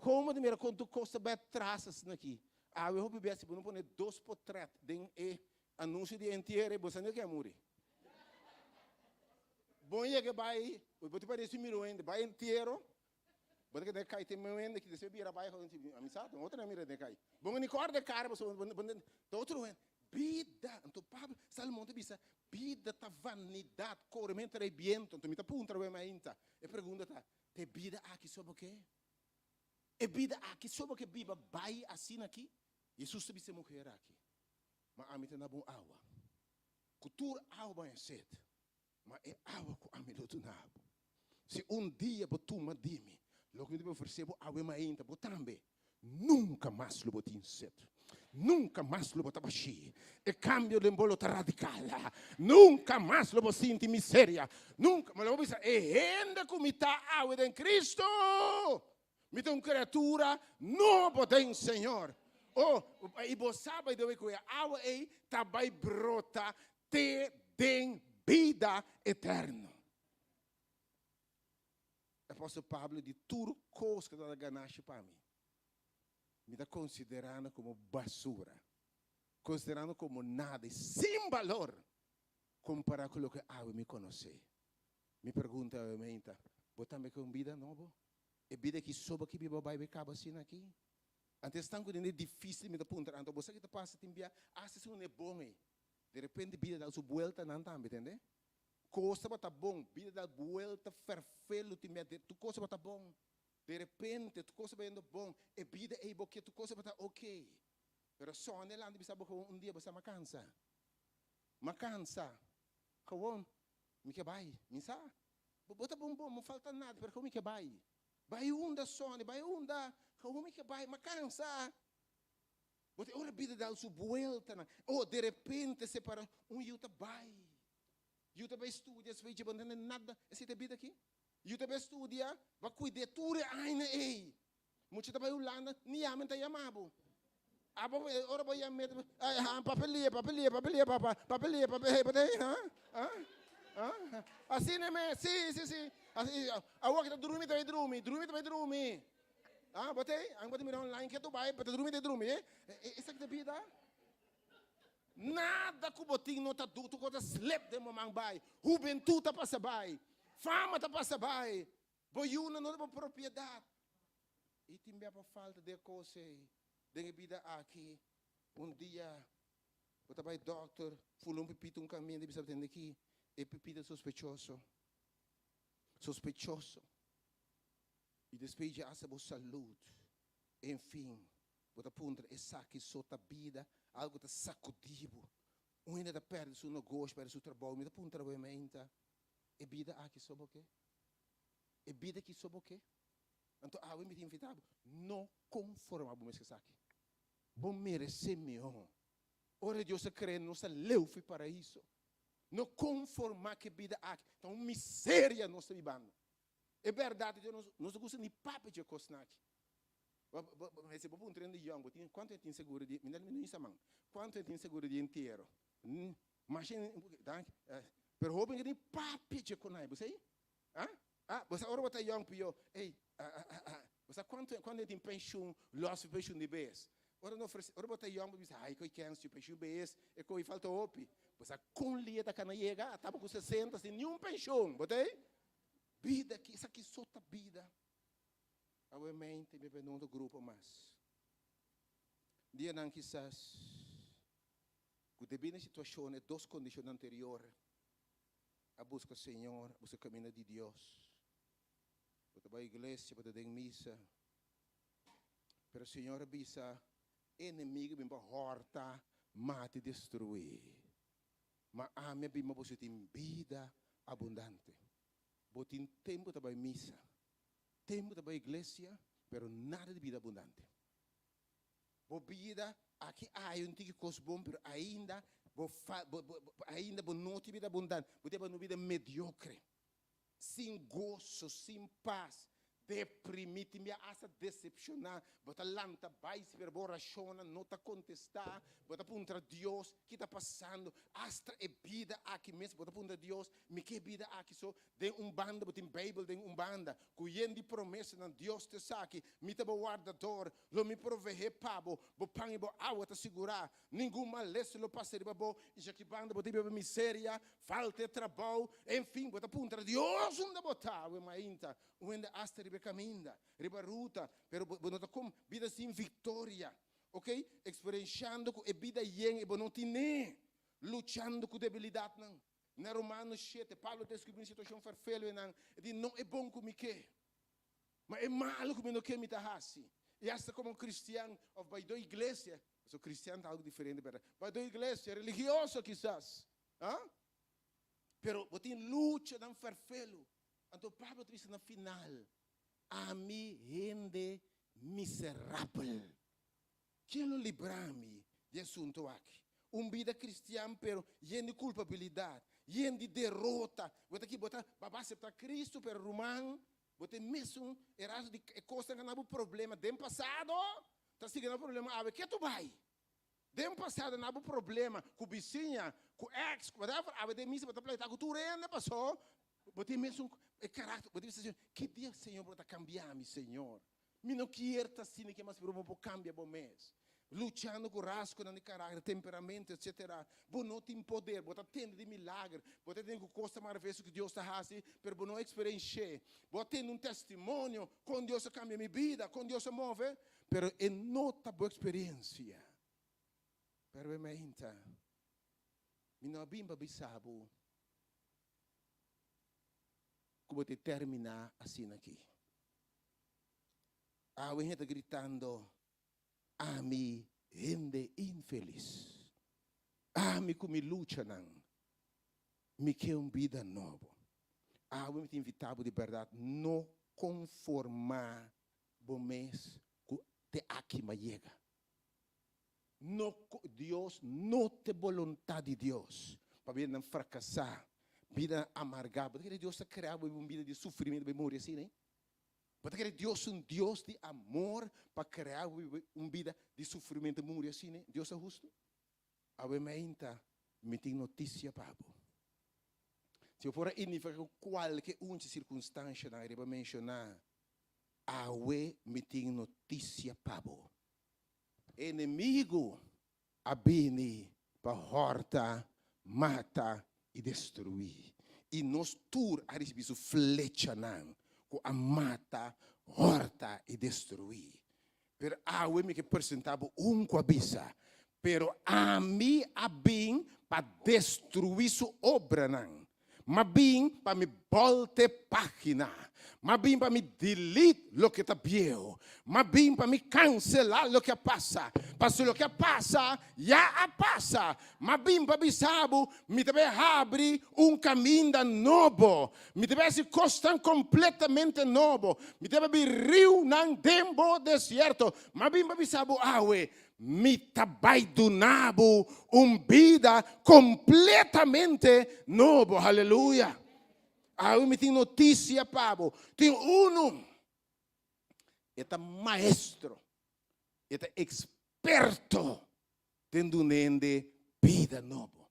Speaker 5: Kon bo mira kon tur kos ta bai atras asina aki? Awe hopi bes si bo no pone dos potret den e anunsio di entiere, bo sa no ke a muri. Bon yega bai, bo ta paresi mira un hende bai entiero, bo ta keda kai te meu hende ki despues bira bai, ami sa, ta otro na mira den kai. Bo no kòrda e kara pasobra bo ta otro hende. Bida, anto Pablo, Salomon ta bisa, bida ta vanidat, korementu tras e bientu. Anto mi ta puntra bo mainta, e pregunta ta, Ta e bida aki so bo ke? E bida aki so bo ke biba bai asina aki? Jesus ta bisa e muher aki, Ma ami ta na bo un awa, ku tur awa bo haña set, ma e awa ku ami lo duna bo, si un dia bo tuma di mi, loke mi ta bin ofresé bo awe mainta, bo tambe Nunka mas lo bo tin set. Nunka mas lo bo ta bashí. E kambio den bo lo ta radikal. Nunka mas lo bo sinti miseria. Nunka. Ma lo bo bisa, E hende ku mi ta awe den Kristu, mi ta un kriatura nobo den Señor. Oh, i bo sa by the way ku e awa ei ta bai brota te den bida eterno. Apòstel Pablo di, Tur kos ku tabata ganashi pa mi, mi ta konsiderá nan komo basura, konsiderá nan komo nada i sin balor kompará ku loke awe mi konosé. Mi pregunta awe meinta, Bo tambe ke un bida nobo? E bida ki soba ki biba bai bai kaba asina aki? Anto esnan ku tende difísil mi ta puntra, Anto bo sa ki ta pasa tin bia asta si un e bon ei, derepente bida dal su bueltanan tambe, tende? Kos tabata bon, bida dal buelta ferfelu tin mia tur kos tabata bon. De repente tur kos tabata yendo bon, e bida ei bo ke tur kos tabata ok. Pero sònde lanta bisa bo gewoon un dia bo sa m'a kansa. M'a kansa. Gewoon mi ke bai. Mi sa bo ta bon bon, no falta nada pero gewoon mi ke bai. Bai unda sònde, bai unda, gewoon mi ke bai, m'a kansa. Bo ta ora bida dal su bueltanan. Oh, de repente separa un yu ta bai. Yu ta bai studia, despues dje bo no tende nada. Esei ta e bida aki. Yu ta bai studia, bo a kuid'é tur e aña ei. Mucha ta bai Hulanda, ni yama ta yama bo. Abo ora bo yam'é, ha, papia lia, papia lia, papia lia, papa, papia lia, papia, hey, bo ta hey, ha, ha, ha. Asina mes, si, si, si. Asi, awor ki ta drumi ta bai drumi, drumi ta bai drumi. Ah, bo ta hey, bo ta mira online ke Dubai, bo ta drumi ta drumi, eh. Esaki ta bida. Nada ku bo tin no ta duru, tur kos ta slip den bo man bai. Hubentut ta pasa bai, fama ta pasa bai, bo yunan no ta bo propiedat. I tin bia pa falta di e kos ei den e bida aki. Un dia bo ta bai dòkter, fula un pipita un kaminda i bisa bo tende ki e pipita sospechoso, sospechoso. I despues dje hasta bo salud. Enfin, bo ta puntra, esaki so ta bida? Algu ta sakudí bo. Un hende ta pèrdè su negoshi, pèrdè su trabou. Mi ta puntra bo e meinta, e bida aki so bo ke? E bida aki so bo ke? Anto awe mi ta invitá bo, no konformá bo mes ku esaki. Bo meresé mihó. Ora Dios a krea nos ta leu fi paraiso. No konformá ku e bida aki. Ta un miseria nos ta bibando. E bèrdat di Dios, nos no ta gusta ni papia dje kosnan aki. Bo bo puntra hende yòn, bo tin kuantu hende tin seguro di, mi no hisa man, kuantu hende tin seguro di entiero? Masha hende, danki, pero hopi hende tin papia dje konai, bo sa ei? Ah, ah, bo sa ora bo ta yòn pió, ey, bo sa kuantu kuantu hende tin penshun, lòs di penshun di bes? Ora no ofresé, ora bo ta yòn bo bisa, ay koi kèns yu penshun bes, e koi falta hopi. Bo sa kon lia ta kana yega? Ata bo ku sesenta sin niun penshun, bo ta ei? Bida ki esaki so ta bida. Awe mente mi bende otro grupo mas. Dianan kisas ku debí na e situashon e dos kondishon anterior a buska Señor, a buska kaminda di Dios. Bo ta bai iglesia, bo ta den misa, pero Señor a bisa e enemigo bin pa hòrta, mata i destruí. Ma ami a bin pa boso tin bida abundante. Bo tin tempu ta bai misa, tempu ta bai iglesia, pero nada di bida abundante. Bo bida aki hay un tiki kos bon, pero ainda bo fa, bo, bo, ainda bo no tin bida abundante. Bo tin un bida mediocre, sin goso, sin pas. Deprimí, tin bia asta desepshoná. Bo ta lanta bai spera bo orashonnan no ta kontestá. Bo ta puntra Dios, Ki ta pasando? Asta e bida aki mes bo ta puntra Dios, Mi ke bida aki so? Den un banda bo tin Beibel den un banda, ku yen di promesanan, Dios ta esaki, Mi ta bo wardador, lo mi proveé pa bo, bo pan i bo awa ta sigurá, ningun malesa lo pasa riba bo. I djaki banda bo ta biba miseria, falta e trabou, enfin bo ta puntra Dios unda bo ta? Awe mainta un hende asta riba e kaminda, riba ruta, pero bo no ta kom bida sin viktoria, ok, eksperenshando ku e bida yen i bo no tin'é, luchando ku debilidatnan. Na Romanos shete, Pablo ta deskribí un situashon ferfelu einan, e di, No e bon ku mi ke, ma e malu ku mi no ke mi ta hasi. I asta komo kristian òf baidó iglesia, pasobra kristian ta algu diferente bèrdat, baidó iglesia, religioso kisas, ah, pero bo tin luchanan ferfelu. Anto Pablo ta bisa na final, Ami hende miserabel, ken lo libra mi di e asunto aki? Un bida kristian pero yen di kulpabilidat, yen di derota. Bo ta ki bo ta baba asepta Kristu, pero ruman, bo ta e mesun eraso di e kosnan ku a na bo problema den pasado ta sigui na bo problema awe. Ke tu bai? Den pasado na bo problema ku bisiña, ku ex, ku whatever, awe den misa bo ta pleita ku tur hende paso bo tin mesun e karakter, bo ta bisa Señor, ki dia Señor bo ta kambia mi Señor? Mi no kier ta asina ke mas pero bo por kambia bo mes. Luchando ku rasgonan di karakter, temperamento etcetera. Bo no tin poder, bo ta tende di milager, bo ta tende ku kos ta maraviyoso ku Dios ta hasi, pero bo no eksperensh'é. Bo a tende un testimonio kon Dios a kambia mi bida, kon Dios a move, Pero e no ta bo experiencia. Pero e meinta, mi no a bin pa bisa bo cu bo ta termina asina aki. Awe hende ta gritando, Ami hende infelis. Ami cu mi luchanan. Mi ke un bida nobo. Awe mi ta invita bo di berdad, no conforma bo mes ku te aki m'a yega. No Dios no t'e boluntat di Dios pa bidanan frakasá, bidanan amargá. Bo ta kere Dios ta krea bo un bida di sufrimentu pa bo muri asina? Bo ta kere Dios un Dios di amor pa krea bo un bida di sufrimentu muri asina? Dios ta hustu? Awe meinta mi tin notisia pa bo. Si bo por a identifiká ku kualke un dje sirkunstanshanan riba menshoná, Awe mi tin notisia pa bo. Enemigu a bini pa hòrta, mata i destruí. I nos tur a risibí su flechanan ku a mata, hòrta i destruí. Pero awe mi ke presentá bo un ku a bisa, Pero ami a bin pa destruí su obranan. M'a bin pa mi bòlte página. M'a bin pa mi delete loke ta bieu. M'a bin pa mi kanselá loke a pasa. Pasobra loke a pasa, ya a pasa. M'a bin pa bisa bo, mi ta bai habri un kaminda nobo. Mi ta bai hasi kosnan kompletamente nobo. Mi ta bai habri riunan den bo desierto. M'a bin pa bisa bo awe, Mi ta bai duna bo un bida kompletamente nobo. Haleluya! Awe mi tin notisia pa bo. Tin unu, e ta maestro, e ta eksperto den duna hende bida nobo.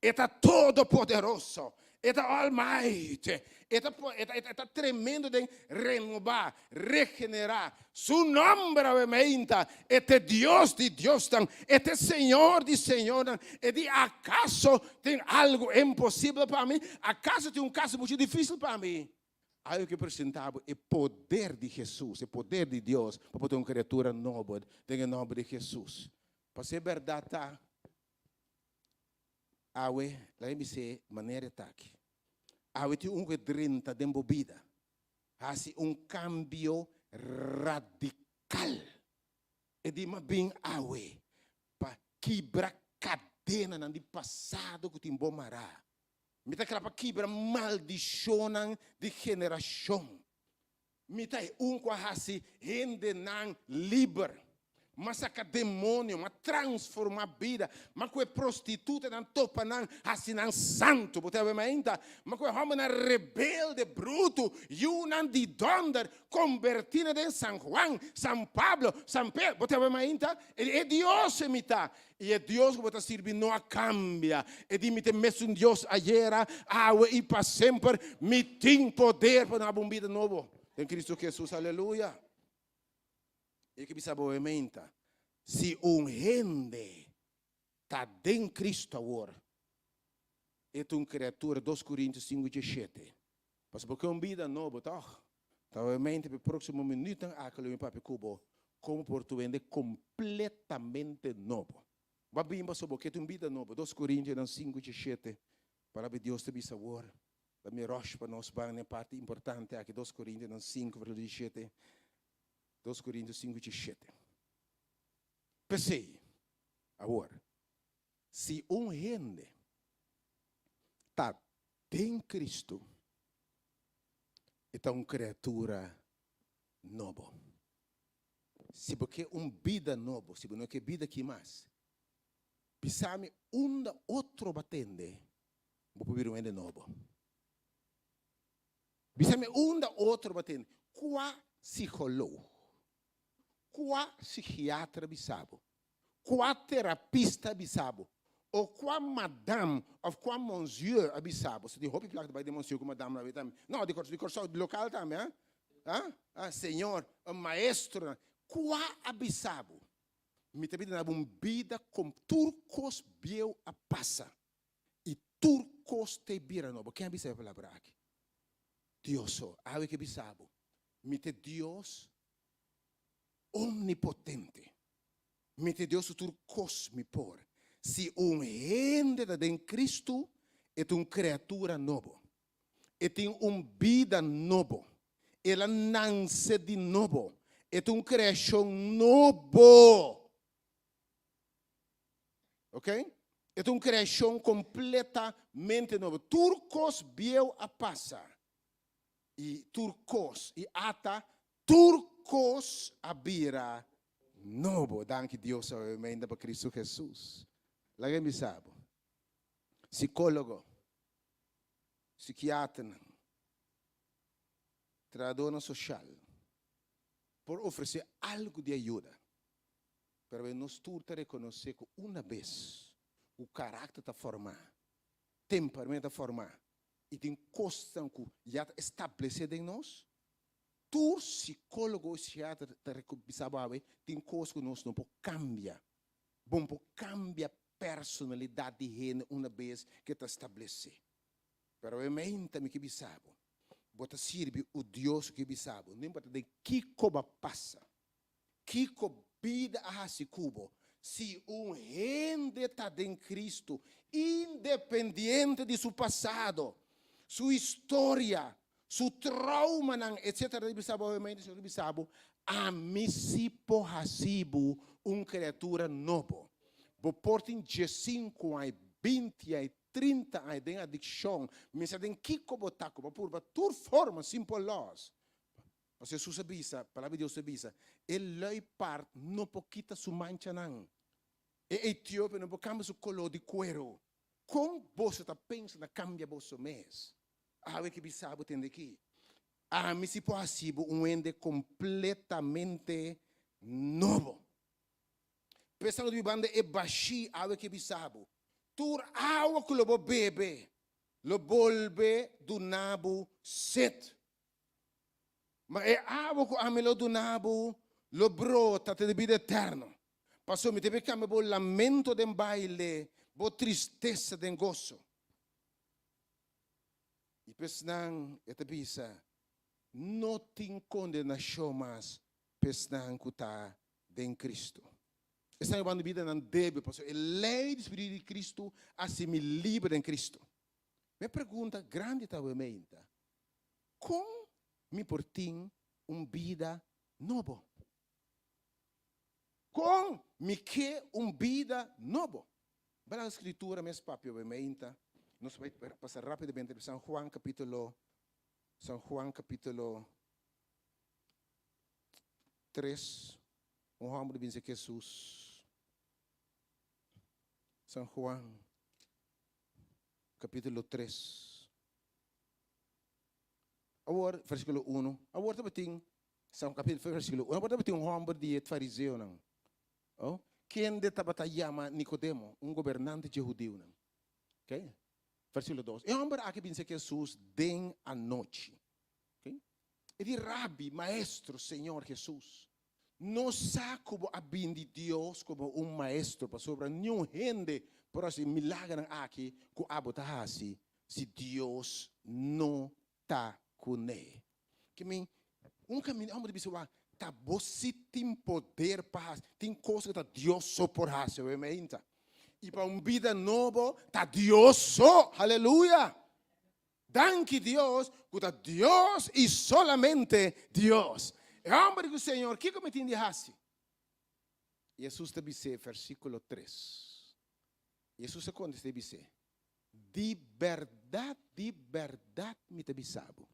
Speaker 5: E ta todopoderoso, e ta almighty, e ta e ta tremendo den renobá, regenerá. Su nomber awe meinta, e ta e Dios di diosnan, e ta e Señor di señornan. E di, Akaso tin algu imposibel pa mi? Akaso tin un kaso muchu difísil pa mi? Awe ke presentá bo e poder di Hesus, e poder di Dios, pa bo ta un kriatura nobo den e nomber di Hesus. Pasobra e bèrdat ta. Awe, laga mi bis'é manera e ta aki. Awe tin un ku e drenta den bo bida, hasi un kambio radikal. E di m'a bin awe pa kibra kadenanan di pasado ku tin bo mará. Mi ta kla pa kibra maldishonnan di generashon. Mi ta e un ku a hasi hendenan liber. M'a saka demonio, m'a transformá bida, m'a kue prostitutanan topa nan, hasi nan santu. Bo ta wak mainta? M'a kue hòmbernan rebelde, brutu, yunan di dònder, kombertí nan den San Juan, San Pablo, San Pedro. Bo ta wak mainta? E Dios e mi ta. I e Dios ku bo ta sirbi no a kambia. E di mi ta e mesun Dios ayera, awe i pa semper. Mi tin poder pa duna bo un bida nobo den Cristo Jesus. Aleluya! E ke bisa bo e menta, si un hende ta den Cristo awor, e ta un criatura, dos Corintios sinku diesshete. Pasobra bo ke un bida nobo, tòg? Ta bo e mente pa e próksimo minuutnan aki lo mi papia ku bo komo por ta un hende kompletamente nobo. Bo a bin pasobra bo ke ta un bida nobo, dos Corintionan sinku diesshete. Palabra di Dios ta bisa awor, ta mi ròsh pa nos ban na e parti importante aki, dos Corintionan sinku versíkulo diesshete. Dos Korintios sinku djishete. P'esei, awor, si un hende ta den Kristu, e ta un kriatura nobo. Si bo ke un bida nobo, si bo no ke bida aki mas, bisa mi unda otro bo a tende bo por bira un hende nobo. Bisa mi unda otro bo a tende. Kua psicoloog, kua psichiatra bisa bo, kua terapista bisa bo, o kua madam of kua monsieur a bisa bo. So tin hopi plaka ta bai den monsieur ku madam awe tambe. No, di di Kòrsou, di lokal tambe, ha? Ha? Ha, señor, maestronan. Kua a bisa bo? Mi ta bida na bo un bida kom tur kos bieu a pasa. I tur kos ta e bira nobo. Ken a bisa e palabra aki? Dios so. Awe ke bisa bo, Mi ta e Dios omnipotente. Mi ta e Dios ku tur kos mi por. Si un hende ta den Kristu, e ta un kreatura nobo. E tin un bida nobo. El a nanse di nobo. E ta un kreashon nobo. Ok? E ta un kreashon kompletamente nobo. Tur kos bieu a pasa. I tur kos, i ata tur kos a bira nobo. Danki Dios obviamente pa Cristo Jesus. Laga mi bisa bo. Psicólogo, psikiaternan, trahadornan soshal por ofresé algu di ayuda. Pero e nos tur ta rekonosé ku una bes ku karakter ta formá, temperamento ta formá i tin kosnan ku ya ta establesé den nos, tur sikólogo i psikiater ta bisa bo awe tin kos ku nos no por kambia. Bo no por kambia personalidat di hende una bes ku e ta establesé. Pero e meinta mi ke bisa bo, bo ta sirbi un Dios ku ke bisa bo, no importa den kiko bo a pasa, Kiko bida a hasi ku bo? Si un hende ta den Kristu, independiente di su pasado, su historia, su traumanan, etcetera, ta bisa bo obviamente, Señor ta bisa bo, Ami si por hasi bo un kriatura nobo. Bo por tin diesinku aña, binti aña, trinta aña den adikshon, mi sa den kiko bo ta ku bo a purba tur forma sin por lòs. Pasobra Hesus a bisa, Palabra di Dios ta bisa, E luipard no por kita su manchanan, e etiopio no por kambia su koló di kueru. Kon boso ta pensa na kambia boso mes? Awe ke bisa bo tende aki, Ami si por hasi bo un hende kompletamente nobo. Pensando di mi banda e bashí, awe ke bisa bo, tur awa ku lo bo bebe lo bolbe duna bo set. Ma e awa ku ami lo duna bo lo brota te di bida eterno. Pasobra mi ta bin kambia bo lamento den baile, bo tristesa den goso. I pa esnan e ta bisa, No tin kondenashon mas pa esnan ku ta den Kristu. Esnan ku banda bidanan débil, pasobra e lei di Spiritu di Kristu a hasi mi liber den Kristu. Mi pregunta grandi ta awe meinta, Kon mi por tin un bida nobo? Kon mi ke un bida nobo? Bai la Skritura mes papia awe meinta. Nos bai pasa rapidamente riba San Juan kapitulo San Juan kapitulo tres. Un hòmber bin serka Hesus. San Juan, kapítulo 3. Awor, versíkulo 1. Awor tabatin, San kapítulo versíkulo 1. Awor tabatin un hòmber di e fariseonan, oh, kende tabata yama Nikodemo, un gobernante dje hudiunan. Okay? Versíkulo 2. E hòmber aki bin serka Hesus den anochi. Okay? E di, Rabi, maestro, Señor Hesus, nos sa ku bo a bin di Dios komo un maestro, pasobra niun hende por hasi e milagernan aki ku abo ta hasi si Dios no ta kuné. Ke men, un kaminda hòmber ta bisa wak, ta bo si tin poder pa hasi, tin kos ku ta Dios so por hasi, oe meinta. I pa un bida nobo ta Dios so, haleluya! Danki Dios ku ta Dios i solamente Dios. E hòmber di ku Señor, kiko mi tin di hasi? Hesus ta bis'é, versíkulo tres. Hesus a kontest'é i bis'é, Di bèrdat, di bèrdat mi ta bisa bo,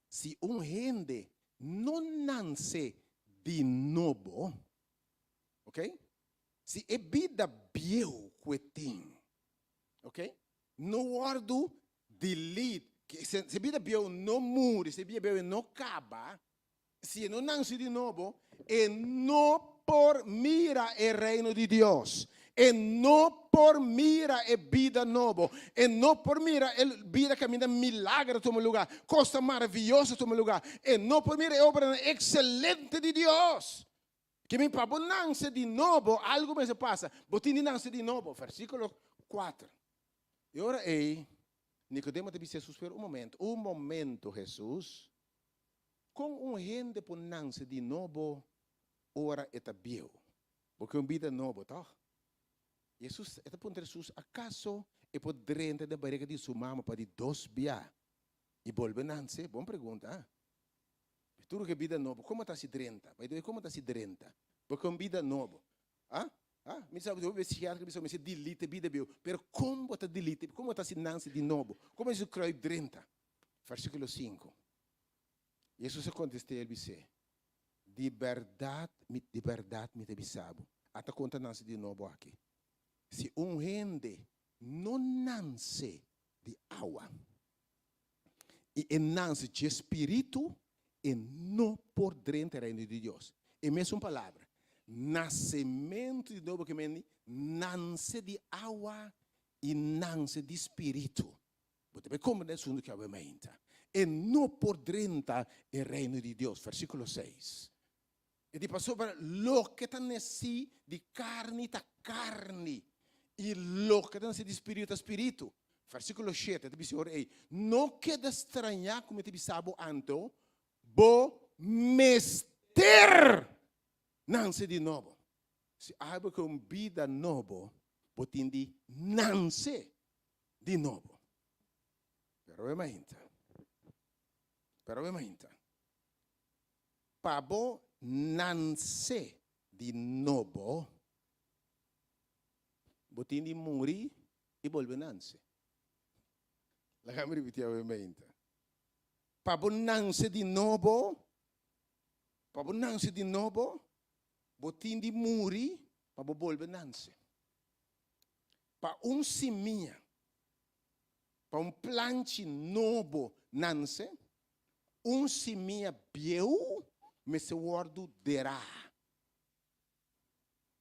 Speaker 5: si un hende no nanse di nobo, oke, si e bida bieu ku e tin, oke, No wòrdu delete. Si e bida bieu no muri, si e bida bieu no kaba, si e no nanse di nobo, e no por mira e Reino di Dios. E no por mira e bida nobo. E no por mira e bida kaminda milager ta tuma lugá, kosnan maravioso ta tuma lugá. E no por mira e obranan ekselente di Dios. Ke mi pa bo nanse di nobo, algu mester pasa. Bo tin di nanse di nobo. Versíkulo kuater. E ora ei, Nikodemo ta bisa Hesus, Pero un momento, un momento, Hesus. Kon un hende por nanse di nobo ora e ta bieu? Bo ke un bida nobo, tòg? Hesus, e ta puntra Hesus, Akaso e por drenta den barriga di su mama pa di dos bia i bolbe nanse? Bon pregunta, ah. Tur ke bida nobo, komo ta si drenta? By the way, komo ta si drenta? Bo ke un bida nobo. Ah? Ah? Mi sa hopi bes psikiatra bisa mester delete bida bieu. Pero kon bo ta delete? Komo ta si nanse di nobo? Komo su kruip drenta? Versíkulo sinku. Hesus a kontest'é el bis'é, Di bèrdat mi, di bèrdat mi ta bisa bo, ata kon ta nanse di nobo aki. Si un hende no nanse di awa, i e nanse dje spiritu, e no por drenta e Reino di Dios. E mesun palabra, nasementu di nobo ke mende nanse di awa i nanse di spiritu. Bo ta bai komprende asuntu ke awe mainta. E no por drenta e Reino di Dios. Versíkulo seis. E di pasobra loke ta nesí di karni ta karni, i loke ta nesí di spiritu ta spiritu. Versíkulo shete ta bisa ora ei, No keda strañá ku mi ta bisa bo anto, bo mester nanse di nobo. Si abo ke un bida nobo, bo tin di nanse di nobo. Pero e mainta, pero e mainta. Pa bo nanse di nobo, bo tin di muri i bolbe nanse. Laga mi ripiti awemente. Pa bo nanse di nobo, pa bo nanse di nobo, bo tin di muri pa bo bolbe nanse. Pa un simia, pa un planchi nobo nanse, Un simia bieu mester wòrdu derá.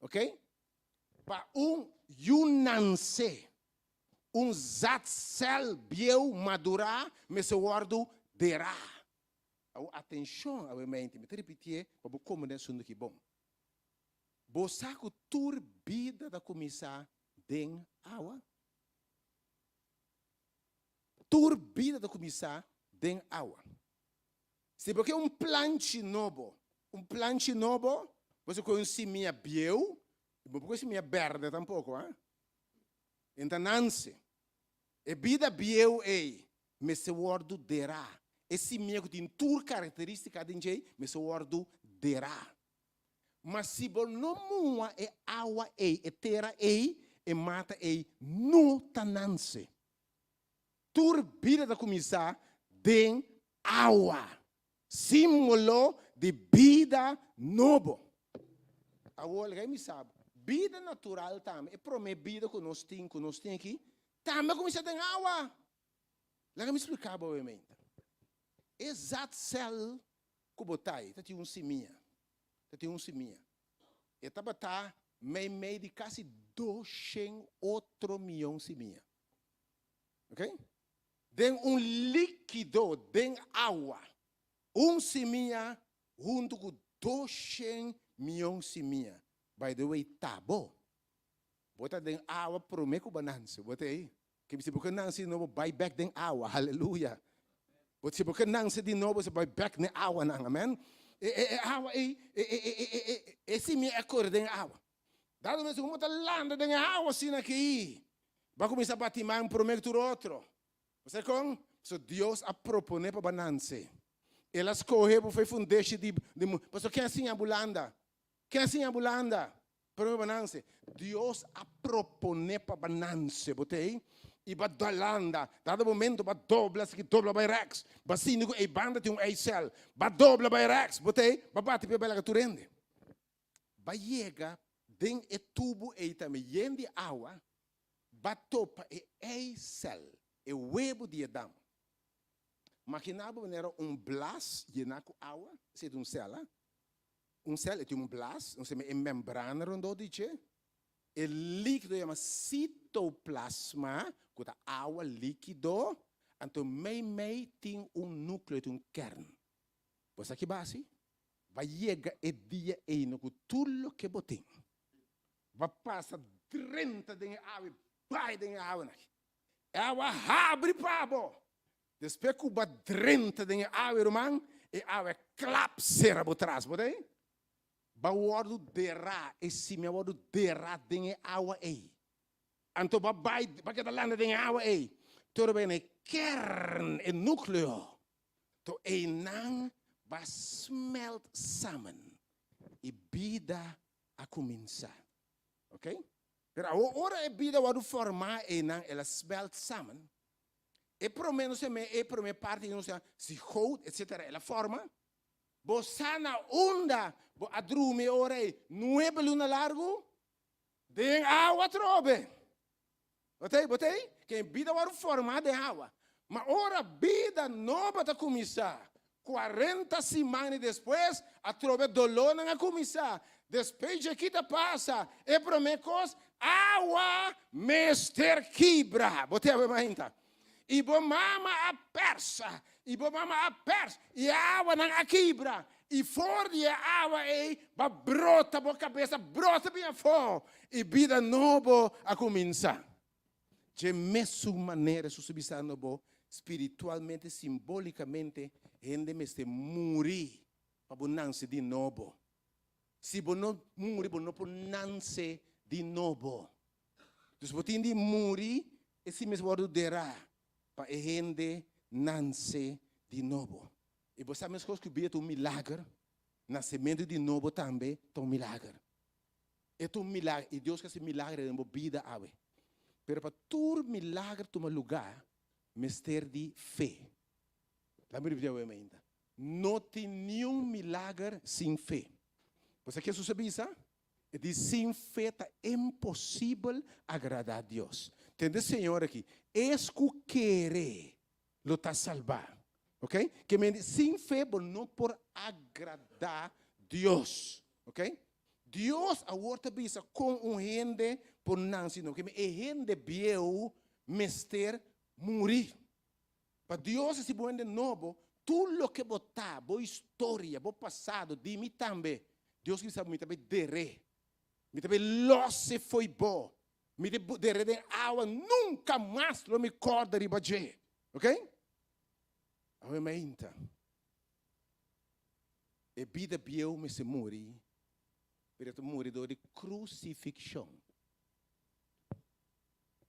Speaker 5: Ok? Pa un yu nanse, un zaadcel bieu madurá mester wòrdu derá. Awor atenshon awe mente, mi ta ripitié pa bo komprendé asuntu aki bon. Bo sa ku tur bida ta kuminsá den awa? Tur bida ta kuminsá den awa. Si bo ke un planchi nobo, un planchi nobo, bo ta kohe un simia bieu, i bo por kohe simia bèrdè tampoko, ha? E ta nanse. E bida bieu ei mester wòrdu derá. E simia ku tin tur karakterístika den djei mester wòrdu derá. Ma si bo no mua e awa ei, e tera ei, e mata ei no ta nanse. Tur bida ta kuminsá den awa, símbolo di bida nobo. Awor laga mi sa bo, bida natural tambe, e prome bida ku nos tin, ku nos tin aki, tambe a kuminsá den awa. Laga mi splika bo obviamente. E zaadcel ku bo ta ei ta tin un simia, ta tin un simia. E tabata meimei di kasi doshen otro miyon simia. Ok? Den un likido, den awa, un simia huntu ku doshen miyon simia. By the way, ta bo. Bo ta den awa prome ku bo nanse. Bo ta ei. Ke si bo ke nanse di nobo, bai bek den awa. Haleluya. Bo si bo ke nanse di nobo, se bai bek den awanan. Amen. E, e, e awa ei, e, e, e, e, e, e simia a kore den awa. Dado mes ku bo ta landa den e awa asina aki, bo a kuminsá bati man prome ku tur otro. Bo sa kon? Pasobra Dios a proponé pa bo nanse. El a skohe bo for e fundeshi di, di mundu. Pasobra ken a siña bo landa? Ken a siña bo landa? Prome pa nanse. Dios a proponé pa bo nanse. Bo ta ei? I bo a landa. Dado momento bo a dobla, asiki dobla bai rèks. Bo a sinti ku ei banda tin un eisèl. Bo a dobla bai rèks. Bo ta ei? Bo a bati pia bai laga tur hende. Bo a yega den e tubu ei tambe yen di awa. Ba topa e eisèl, e webu di e dam. Maginá bo manera un blas yená ku awa, esei ta un sèl, a. Un sèl e tin un blas, nos ta e membrana rondó di dje. E líkido yama sitoplasma, ku ta awa líkido, anto meimei tin un núkleo, tin un kern. Bo sa ki bo hasi? Ba yega e dia ei no ku tur loke bo tin. Ba pasa drenta den e awa i bai den e awanan. E awa habri pa bo. Despues ku bo a drenta den e awa, ruman, e awa e klap sera bo tras. Bo ta ei? Bo a wòrdu derá, e simia a wòrdu derá den e awa ei. Anto bo a bai, bo a keda landa den e awa ei. Te ora bo a yega na e kern, e núkleo. To einan bo a smèlt samen i bida a kuminsá. Ok? Pero awor ora e bida wòrdu formá einan el a smelt samen. E promé nos e e promé parti nos a zigoot etcetera el a forma. Bo sa na unda bo a drumi e ora ei nuebe luna largu? Den awa atrobe. Bo ta ei? Bo ta ei? Ke bida wòrdu formá den awa. Ma ora bida nobo ta kuminsá, kuarenta simana despues, atrobe dolónan a kuminsá. Despues dje ki ta pasa, e promé kos, awa mester kibra. Bo ta awe mainta. I bo mama a pèrsa, i bo mama a pèrs, i e awanan a kibra. I for di e awa ei bo a brota, bo kabes a brota bin afó, i bida nobo a kuminsá. Dje mesun manera Hesus a bisando bo, spiritualmente, simbolikamente, hende mester muri pa bo nanse di nobo. Si bo no muri, bo no por nanse di nobo. Dus bo tin di muri, esei mester wòrdu derá pa e hende nanse di nobo. I bo sa meskos ku bida ta un milager, nasementu di nobo tambe ta un milager. E ta un milager, i Dios ke hasi milager den bo bida awe. Pero pa tur milager tuma lugá, mester di fe. Laga mi ripití awe mainta. No tin niun milager sin fe. Bo sa ke Hesus a bisa? E di, Sin fe ta imposibel agradá Dios. Tende Señor aki, es ku kere lo ta salbá. Ok? Ke men di, sin fe bo no por agradá Dios. Ok? Dios awor ta bisa kon un hende por nansi no. Ke men e hende bieu mester muri. Pa Dios hasi bo hende nobo, tur loke bo ta, bo historia, bo pasado, di mi tambe, Dios ke bisa bo, mi ta bai der'é. Mi ta bai lòs e fo'i bo. Mi ta der'é den awa, nunka mas lo mi kòrda riba dje. Ok? Awe mainta, e bida bieu mester muri, pero e ta muri dor di krusifikshon.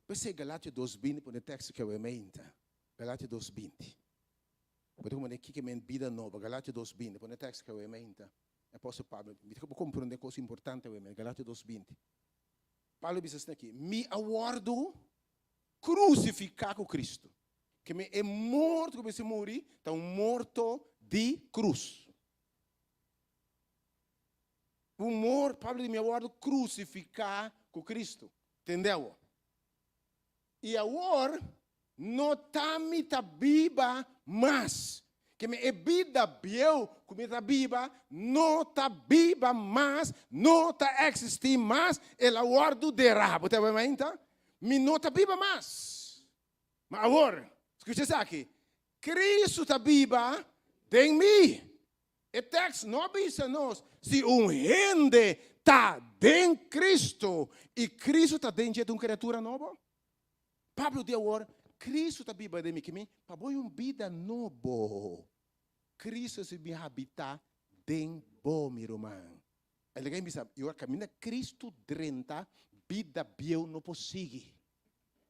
Speaker 5: P'esei Galatio dos binti pone teksto ku awe mainta. Galatio dos binti. Bo ta komprende kiko men bida nobo. Galatio dos binti. Pone teksto ku awe mainta. Apòstel Pablo. Mi ta ku bo komprende kos importante awe mainta. Galatio dos binti. Pablo bisa asina aki, Mi a wòrdu krusifiká ku Kristu. Ke men e morto ku mester muri ta un morto di krus. Humor, Pablo di mi a wòrdu krusifiká ku Kristu. Tende awor. I awor no ta mi ta biba mas. Ke mi e bida bieu ku mi ta biba no ta biba mas, no ta eksistí mas, el a wòrdu derá. Bo ta wak mainta? Mi no ta biba mas. Ma awor, skucha esaki, Kristu ta biba den mi. E tèks no a bisa nos si un hende ta den Kristu i Kristu ta den dje ta un kriatura nobo. Pablo di awor, Kristu ta biba den mi, ke mi pa bo e un bida nobo. Kristu a bin habitá den bo, mi ruman. El a bisa, i ora kaminda Kristu drenta, bida bieu no por sigui.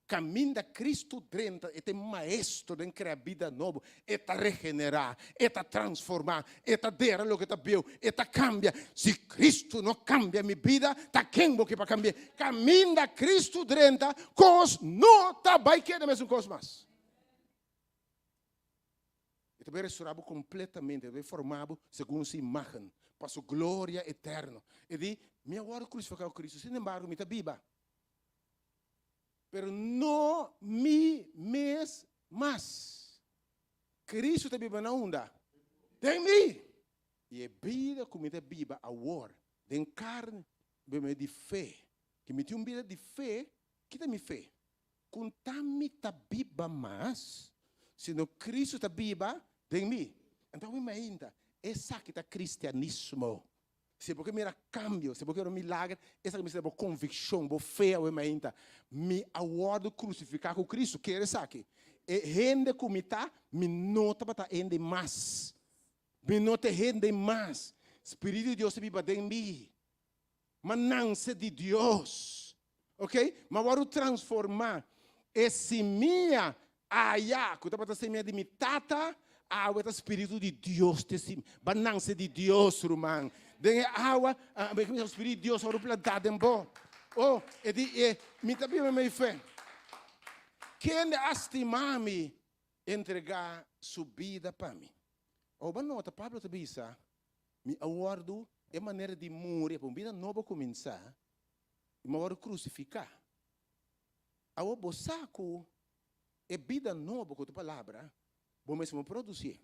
Speaker 5: Kaminda Kristu drenta, e ta e maestro den krea bida nobo. E ta regenerá, e ta transformá, e ta dera loke ta bieu, e ta kambia. Si Kristu no kambia mi bida, ta ken bo ke pa kambi'é? Kaminda Kristu drenta, kos no ta bai keda mesun kos mas. E ta bai restorá bo kompletamente, e ta bai formá bo segun su imágen, pa su gloria eterno. E di, Mi a wòrdu krusifiká ku Kristu, sinembargo mi ta biba. Pero no mi mes mas. Cristo ta biba na unda? Den mi! I e bida ku mi ta biba awor den karni, biba medio di fe. Ki mi tin un bida di fe, ki ta mi fe? Ku ta mi ta biba mas, sino Cristo ta biba den mi. Anto mi mainta, esaki ta cristianismo. Si bo ke mira kambio, si bo ke mira milager, esaki mester ta bo konvikshon, bo fe awe mainta. Mi a wòrdu krusifiká ku Kristu, kere esaki. E hende ku mi ta, mi no tabata hende mas. Mi no ta e hende mas. Spiritu di Dios ta biba den mi. M'a nanse di Dios. Ok? M'a wòrdu transformá. E simia aya ku tabata simia di mi tata, awe ta Spiritu di Dios te sim. Ba nanse di Dios, ruman. Den e awa, Spiritu di Dios a wòrdu plantá den bo. Oh, e di, e, mi ta biba mei fe. Kende a stima mi, entregá su bida pa mi. Awor bo a nota, Pablo ta bisa, Mi a wòrdu e manera di muri pa un bida nobo kuminsá, i mi a wòrdu krusifiká. Awor bo sa ku e bida nobo ku ta palabra, bo mes no produsié.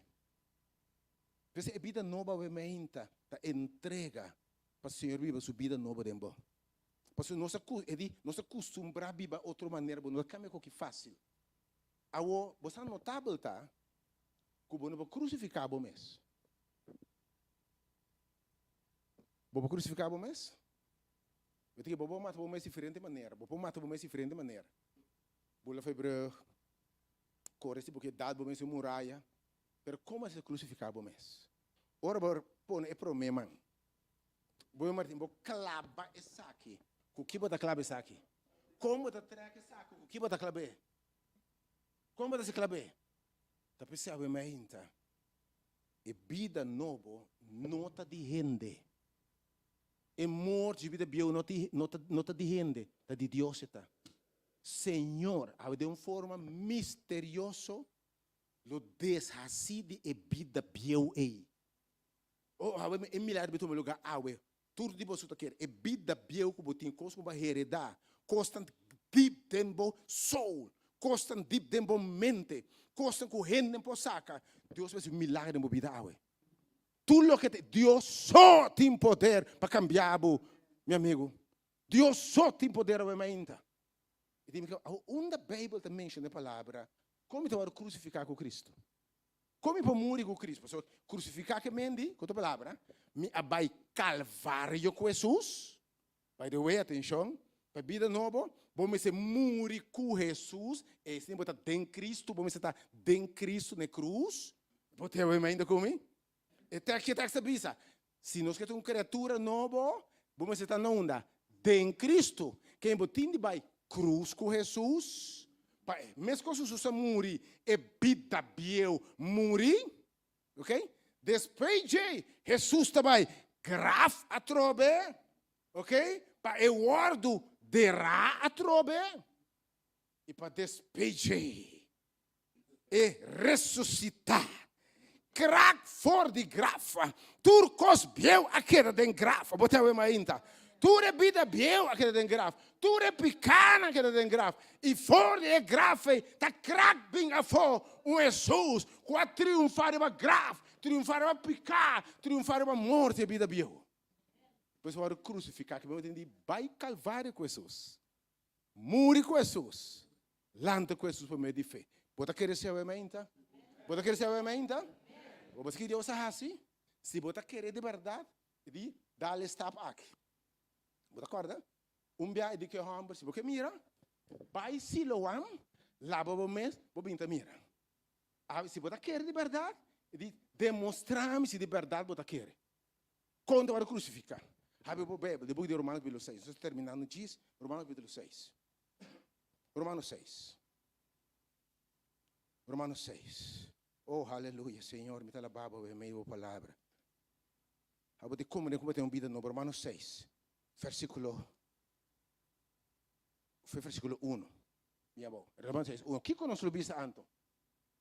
Speaker 5: P'esei e bida nobo awe meinta ta entrega pa Señor biba su bida nobo den bo. Pasobra nos a e di, nos a kustumbrá biba otro manera, bo no ta kambia koki fásil. Awor, bo sa notabel ta ku bo no por krusifiká bo mes. Bo por krusifiká bo mes? Bo tin ke bo por mata bo mes diferente manera. Bo por mata bo mes diferente manera. Bula for e brug, kore si bo ke dal bo mes den un muraya. Pero komo asina krusifiká bo mes? Ora bo pone e promé man, bo Martin, bo klaba esaki. Ku ki bo ta klaba esaki? Kon bo ta trèk esaki? Ku ki bo ta klab'é? Kon bo ta hasi klab'é? Ta p'esei awe mainta e bida nobo no ta di hende. E morto di bida bieu no no ta di hende, ta di Dios e ta. Señor awe den un forma misterioso lo deshasí di e bida bieu ei. Oh, awe e milagro debe tuma lugar awe. Tur di boso ta kere e bida bieu ku bo tin, kos ku bo a heredá, kosnan dip den bo soul, kosnan dip den bo mente, kosnan ku hende por saka. Dios por hasi un milagro den bo bida awe. Tur loke ta, Dios so tin poder pa kambia bo, mi amigu. Dios so tin poder awe mainta. I di mi ke, awe unda Beibel ta menshona e palabra, kon mi ta wòrdu krusifiká ku Kristu? Kon mi por muri ku Kristu? Pasobra krusifiká ke men di, ku otro palabra, mi a bai Kalvario ku Hesus. By the way, atenshon, pa bida nobo, bo mester muri ku Hesus, esei bo ta den Kristu, bo mester ta den Kristu na e krus. Bo ta wak ainda ku mi? E tekst, ke tekst ta bisa? Si nos ke ta un kriatura nobo, bo mester ta na unda? Den Kristu. Ken bo tin di bai krus ku Hesus? Pa e meskos Hesus a muri, e bida bieu muri. Ok? Despues dje, Hesus ta bai graf atrobe, ok? Pa e wòrdu derá atrobe. I pa despues dje, e resusitá. Krak for di graf. Tur kos bieu a keda den graf. Bo ta wema ainda? Tur e bida bieu a keda den graf. Tur e pikánan a keda den graf. I for di e graf ei ta krak bin afó un Hesus ku a triunfá riba graf, triunfá riba piká, triunfá riba morto i e bida bieu. Pues wòrdu krusifiká, ke bo tin di bai Kalvario ku Hesus. Muri ku Hesus, lanta ku Hesus pa medio di fe. Bo ta kere si awe mainta? Bo ta kere si awe mainta? Bo bo sa ki Dios a hasi? Si bo ta kere di bèrdat, e di dal e stap aki. Bo ta kòrda? Un bia e di ku e hòmber, si bo ke mira, bai Siloam, laba bo mes, bo bin ta mira. Awe, si bo ta kere di bèrdat, e di demostrá mi si di bèrdat bo ta kere. Kon ta wòrdu krusifiká? Habri bo Beibel den buki di Romanos kapítulo seis. Nos ta terminando djis Romanos kapítulo seis. Romanos seis. Romanos seis. Oh, haleluya, Señor, mi ta alabá bo awe medio bo palabra. Abo di komprendé ku bo tin un bida nobo. Romanos seis, versíkulo, foi versíkulo uno. Mira bo, Romanos seis, uno. Kiko nos lo bisa anto?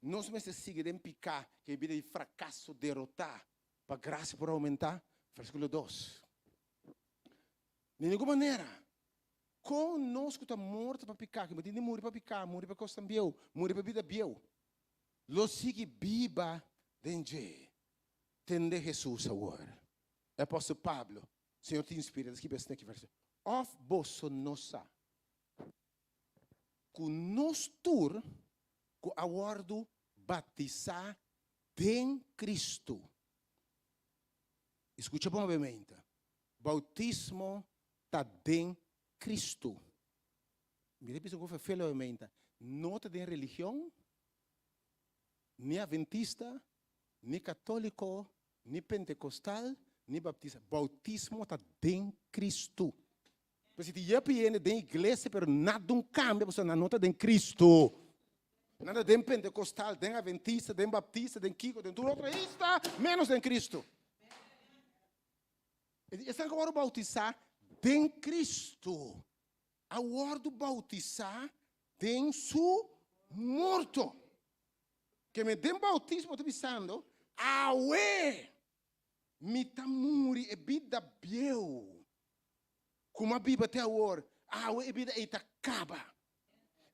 Speaker 5: Nos mester sigui den piká, ku e bida di frakaso derotá Pa grasia por oumentá, versíkulo dos. Di ningun manera, kon nos ku ta morto pa piká, ku tin di muri pa piká, muri pa kosnan bieu, muri pa bida bieu, lo sigui biba den dje? Tende Hesus awor. E apòstel Pablo, Señor ta inspir'é, ta skibi esaki verso, Òf boso no sa ku nos tur ku a wòrdu batisá Den Cristo. Escucha bon obviamente. Bautismo ta den Cristo. Mi ta bisa ku fe obviamente. No ta den religion, ni adventista, ni católico, ni pentecostal, ni baptista. Bautismo ta den Cristo. Pues si tin yepi hende den iglesia pero nada un cambia pasobra nan no ta den Cristo. Nan ta den Pentecostal, den Adventista, den Baptista, den kiko, den tur otro ista, menos den Cristo. Esnan ku a wòrdu bautisá den Cristo, a wòrdu bautisá den su morto. Ke men den bautismo ta bisando, awe mi ta muri e bida bieu. Kuma biba te awor, awe e bida ei ta kaba.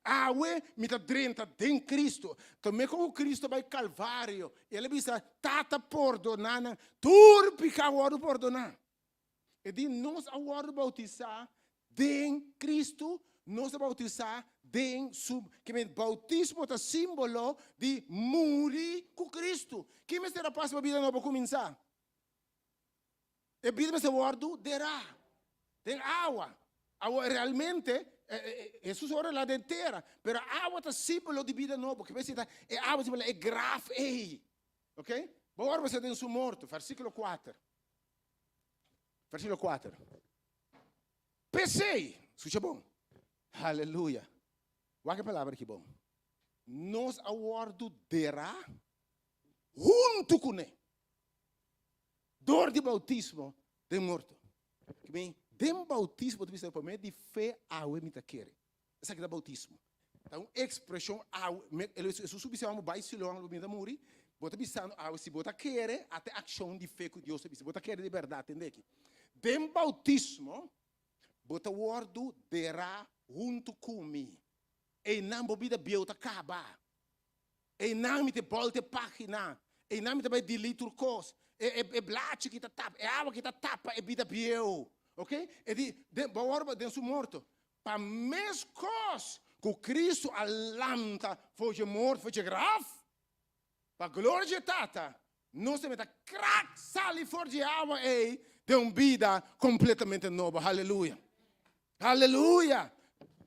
Speaker 5: Awe mi ta drenta den Cristo. Tome komo Cristo bai Calvario, el a bisa, Tata pordona nan, tur piká wòrdu pordoná. E di nos a wòrdu boutisá den Cristo, nos a boutisá den su, ke men boutismo ta símbolo di muri ku Cristo. Ki mester a pasa pa bida nobo kuminsá? E bida mester wòrdu derá den awa. Awa realmente, Hesus ora la den tera, pero awa ta símbolo di bida nobo. Ke mester ta e awa símbolo e graf ei. Ok? Bo wòrdu basá den su morto. Versíkulo kuater. Versíkulo kuater. P'esei, skucha bon. Haleluya. Wak e palabra aki bon. Nos a wòrdu derá huntu kuné. Dor di bautismo den morto. Ki men, den bautismo ta bisa pa medio di fe awe mi ta kere. Esaki ta bautismo. Ta un ekspreshon awe, me, el Hesus su bisa bo bai Siloam lo mi ta muri, bo ta bisando awe si bo ta kere, ata e akshon di fe ku Dios ta bisa, bo ta kere di bèrdat, tende aki. Den bautismo bo ta wòrdu derá huntu ku mi. Einan bo bida bieu ta kaba. Einan mi ta bolta e pagina. Einan mi ta bai delete tur kos. E, e, e blachi ki ta tapa, e awa ki ta tapa e bida bieu. Ok? E di, den, bo wòrdu den su morto. Pa mes kos ku Kristu a lanta for dje morto, for dje graf, pa gloria dje Tata, nos tambe ta krak sali for dje awa ei den un bida kompletamente nobo. Haleluya! Haleluya!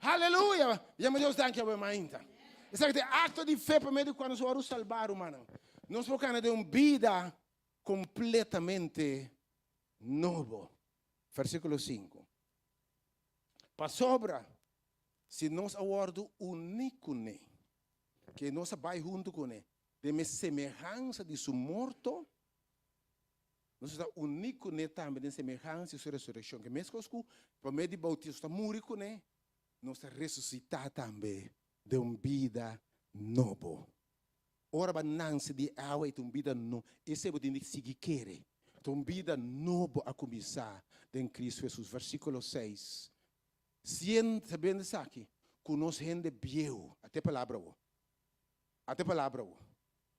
Speaker 5: Haleluya! Yama Dios danki awe mainta. Esaki ta e akto di fe pa medio di kua nos wòrdu salbá, rumannan. Nos por kana den un bida kompletamente nobo. Versíkulo sinku. Pasobra si nos a wòrdu uní kuné, ke nos a bai huntu kuné den e semehansa di su morto, Nos ta uní kuné tambe den semehansa di su resurekshon. Ke meskos ku pa medio di boutismo nos ta muri kuné, nos ta resusitá tambe den un bida nobo. Ora bo a nanse di awa e ta un bida no. Esei bo tin di sigui kere. Ta un bida nobo a kuminsá den Kristu Hesus. Versíkulo seis, Sien sabiendo esaki, ku nos hende bieu, ata e palabra awo, ata e palabra awo,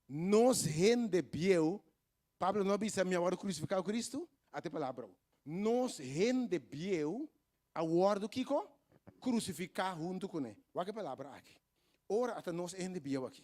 Speaker 5: nos hende bieu, Pablo no a bisa mi a wòrdu krusifiká ku Kristu? Ata e palabra awo, nos hende bieu a wòrdu kiko? Krusifiká huntu kuné. Wak e palabra aki. Ora ata nos hende bieu aki,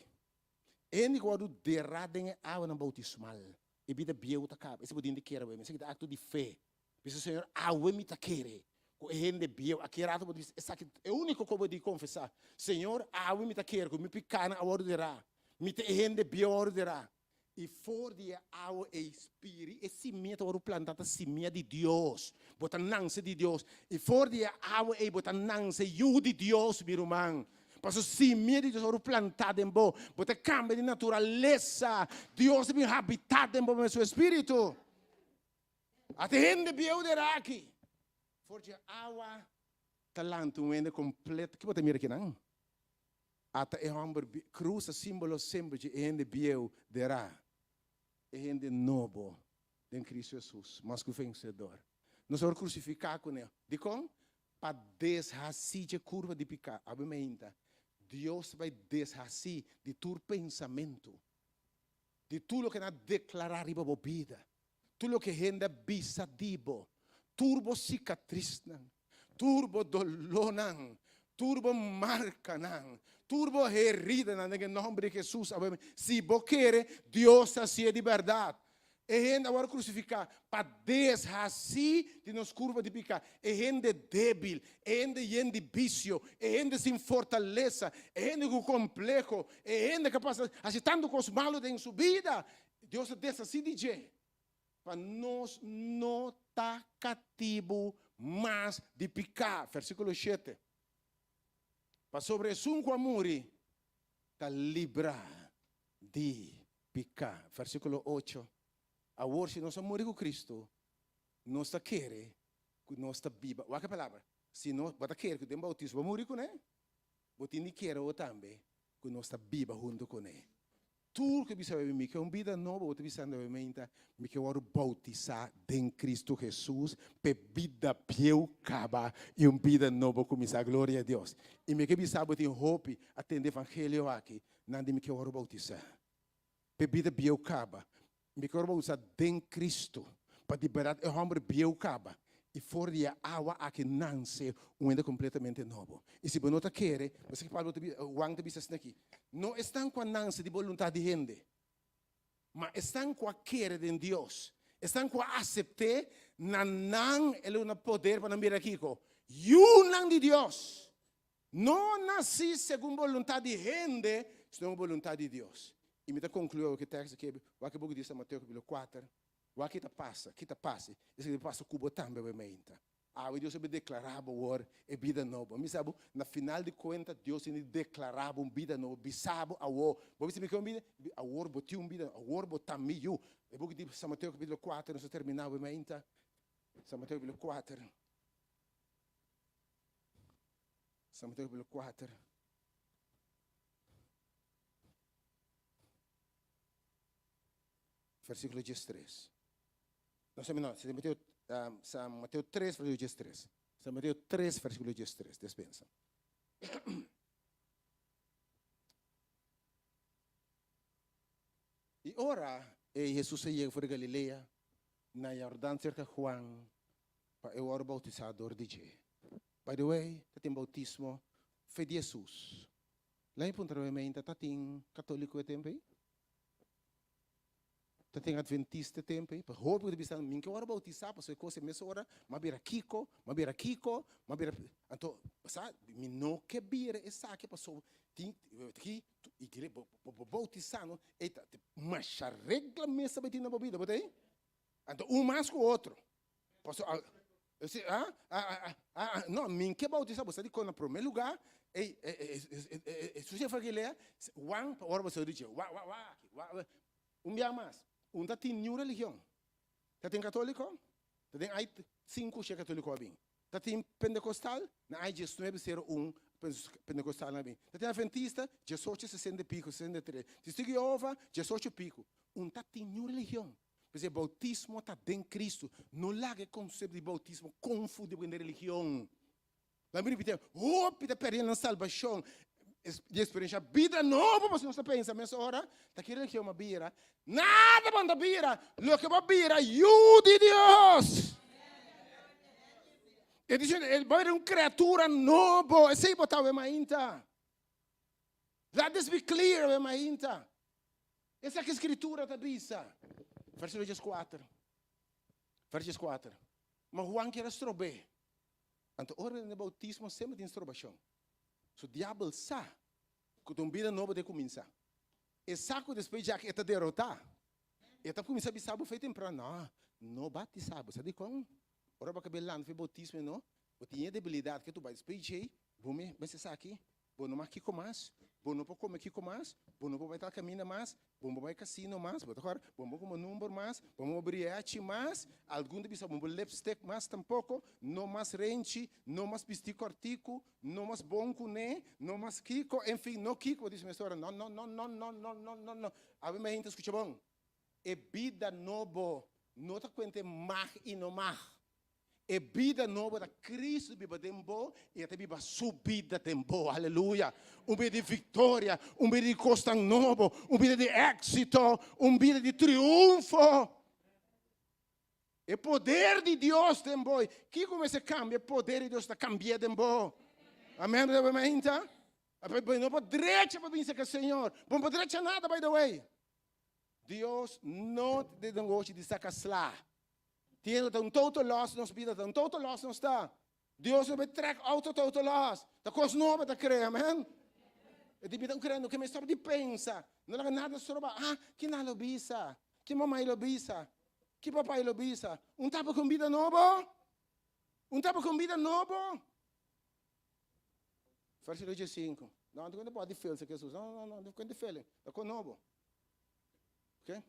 Speaker 5: e hende ku wòrdu derá den e awanan boutismal, e bida bieu ta kaba. Esei bo tin di kere awe. Esaki ta akto di fe. Bisa, Señor, awe mi ta kere ku e hende bieu aki rato bo ta bisa, esaki ta e úniko ku bo di konfesá. Señor, awe mi ta kere ku mi pikánan a wòrdu derá. Mi ta e hende bieu a wòrdu derá. I for di e awa ei spiri, e simia ta wòrdu plantá ta simia di Dios. Bo ta nanse di Dios. I for di e awa ei bo ta nanse yu di Dios, mi ruman. Pasobra simia di Dios a wòrdu plantá den bo. Bo ta kambia di naturalesa. Dios ta bin habitá den bo mes su Espíritu. Ata hende bieu der aki. For dje awa ta lanta un hende kompleto. Ki bo ta mira kinan? Ata e hòmber bieu. Krus ta simbolo semper dje e hende bieu derá e hende nobo den Kristu Hesus, mas ku vensedor. Nos a wòrdu krusifiká kuné. Dikon? Pa deshasí dje kurva di piká. Awe meinta, Dios ta bai deshasí di tur pensamentu, di tur loke nan a deklará riba bo bida. Tur loke hende a bisa di bo, tur bo sikatrisnan, tur bo dolónan, tur bo markanan, tur bo heridanan, den e nòmber di Hesus, awe si bo kere, Dios ta hasié di bèrdat. E hende a wòrdu krusifiká pa deshasí di nos kurpa di piká. E hende débil, e hende yen di bisio, e hende sin fortalesa, e hende ku kompleho, e hende ku a pasa hasi tantu kos malu den su bida, Dios a deshasí di dje pa nos no ta katibu mas di piká. Versíkulo shete, Pasobra esun ku a muri ta librá di piká. Versíkulo ocho, Awor si nos a muri ku Kristu, nos ta kere ku nos ta biba. Wak e palabra, si nos, bo ta kere ku den boutismo bo muri kuné, bo tin di kere awor tambe ku nos ta biba huntu kuné. Tur ku bisa mi ke un bida nobo, bo ta bisando mi meinta, mi ke wòrdu boutisá den Kristu Hesus p'e bida bieu kaba i un bida nobo kuminsá. Gloria a Dios! I mi ke bisa bo tin hopi a tende evangelio aki, nan di mi ke wòrdu boutisá p'e bida bieu kaba. Mi ke wòrdu boutisá den Kristu pa di bèrdat e hòmber bieu kaba i for di e awa aki nanse un hende kompletamente nobo. I si bo no ta kere, bo sa ki Pablo ta bisa, Juan ta bisa asina aki, No esnan ku a nanse di boluntat di hende, ma esnan ku a kere den Dios, esnan ku a asept'é, na nan el a duna poder pa nan bira kiko? Yunan di Dios! No nasí segun boluntat di hende, sino boluntat di Dios. I mi ta konkluí awor ku e teksto aki, wak e buki di San Mateo kapítulo kuater, wak ki ta pasa, ki ta pasa, esaki ta pasa ku bo tambe awe mainta. Awe Dios a bin deklará bo awor e bida nobo. Mi sa bo, na final di kuenta Dios tin di deklará bo un bida nobo, bisa bo awor. Bo bisa mi ke un bida? Awor bo tin un bida nobo, awor bo ta mi yu. E buki di San Mateo kapítulo kuater, nos ta terminá awe mainta. San Mateo kapítulo kuater. San Mateo kapítulo kuater. Versíkulo diestres. No, sa, no, San Mateo, um, San Mateo 3, versíkulo diestres. San Mateo 3, versíkulo diestres. Despensa. I ora e Jesus a yega for di Galilea na Jordan serka Juan pa e wòrdu boutisá dor di dje. By the way, ta tin boutismo fe di Jesus. Laat mi puntra mi meinta, ta tin katoliko e tempu ei? Ta tin adventista e tempu ei? Pasobra hopi ku ta bisa, mi ke wòrdu boutisá pasobra e kos e mes ora m'a bira kiko, m'a bira kiko, m'a bira. Anto, sa, mi no ke bira esaki pasobra tin ki iglesia, bo bo boutisá no, ei ta masha regla mes ta bai tin na bo bida, bo ta ei? Anto un mas ku otro. Pasobra, si, ah, ah, ah, ah, no, mi ke boutisá, bo sa dikon na promé lugá, ei, e su Galilea, Juan, ora bo sa di dje, wa, wa, wa aki, wa, wa, un bia mas, un ta tin niun religion, ta tin katoliko, ta tin ai sinku she katoliko a bin, ta tin pentecostal, na ai diesnuebe sero un. Pentecostalnan a bin. Ta tin Adventista, diesocho sesenta i piko, 63. Testigo di Jehova, diesocho i piko. Un ta tin niun religion. P'esei boutismo ta den Cristo. No laga e konsepto di boutismo konfundi bo den religion. Laat mi ripití, hopi ta pèrdè nan salbashon di eksperenshá bida nobo pasobra nos ta pensa mesora ta ki religion bo a bira. Nada bo no ta bira, loke bo a bira yu di Dios. E dice, bo a bira un kreatura nobo, esei bo ta awe mainta. Let this be clear awe mainta. Esaki Skritura ta bisa. Versíkulo dieskuater. Vers dieskuater. Ma Juan kier a strob'é. Anto ora den e boutismo semper tin strobashon. Su diabel sa ku ta un bida nobo ta kuminsá. E sa ku despues djaki e ta derotá. E ta kuminsá bisa bo fe tempran, No, no batisá bo. Sa dikon? Ora bo a kab'é lanta for e boutismo no, bo tin e debilidat ke tu bai despues djei, bo mester sa aki, Bo no mag kiko mas, bo no por kome kiko mas, bo no por bai tal kaminda mas, bo no por bai kasino mas, bo ta kòrda? Bo no por kome number mas, bo no por briachi mas, algun ta bisa bo no por lipstick mas tampoko, no mas renchi, no mas bisti kòrtiku, no mas bon kuné, no mas kiko, enfin, no kiko, bo ta bisa mi esora, no, no, no, no, no, no, no, no, no. Awe mi hende ta skucha bon. E bida nobo no ta kuenta e mag i no mag. E bida nobo ta Cristo biba den bo y e ta biba su bida den bo. Aleluya. Un bida di victoria, un bida di cosnan nobo, un bida di exito, un bida di triunfo. E poder di Dios den bo. Kico mester cambia? E poder di Dios ta cambia den bo. Amen. Bo no por drecha pa bin cerca Señor. Bo no por drecha nada, by the way. Dios no ta den negoshi di saca sla. Tiene ta un total loss nos bida, ta un total loss nos ta. Dios no be trek auto total loss. Ta kos nobo ta krea, amen. E di bida un krea no ke me stop di pensa. No laga nada stroba. Ah, ki nan lo bisa? Ki mamai lo bisa? Ki papai lo bisa? Un tapa ku un bida nobo? Un tapa ku un bida nobo? Versíkulo 15. No, anto ku no di filse Jesus. No, no, no, no ku di feeling. Ta kos nobo. Ok?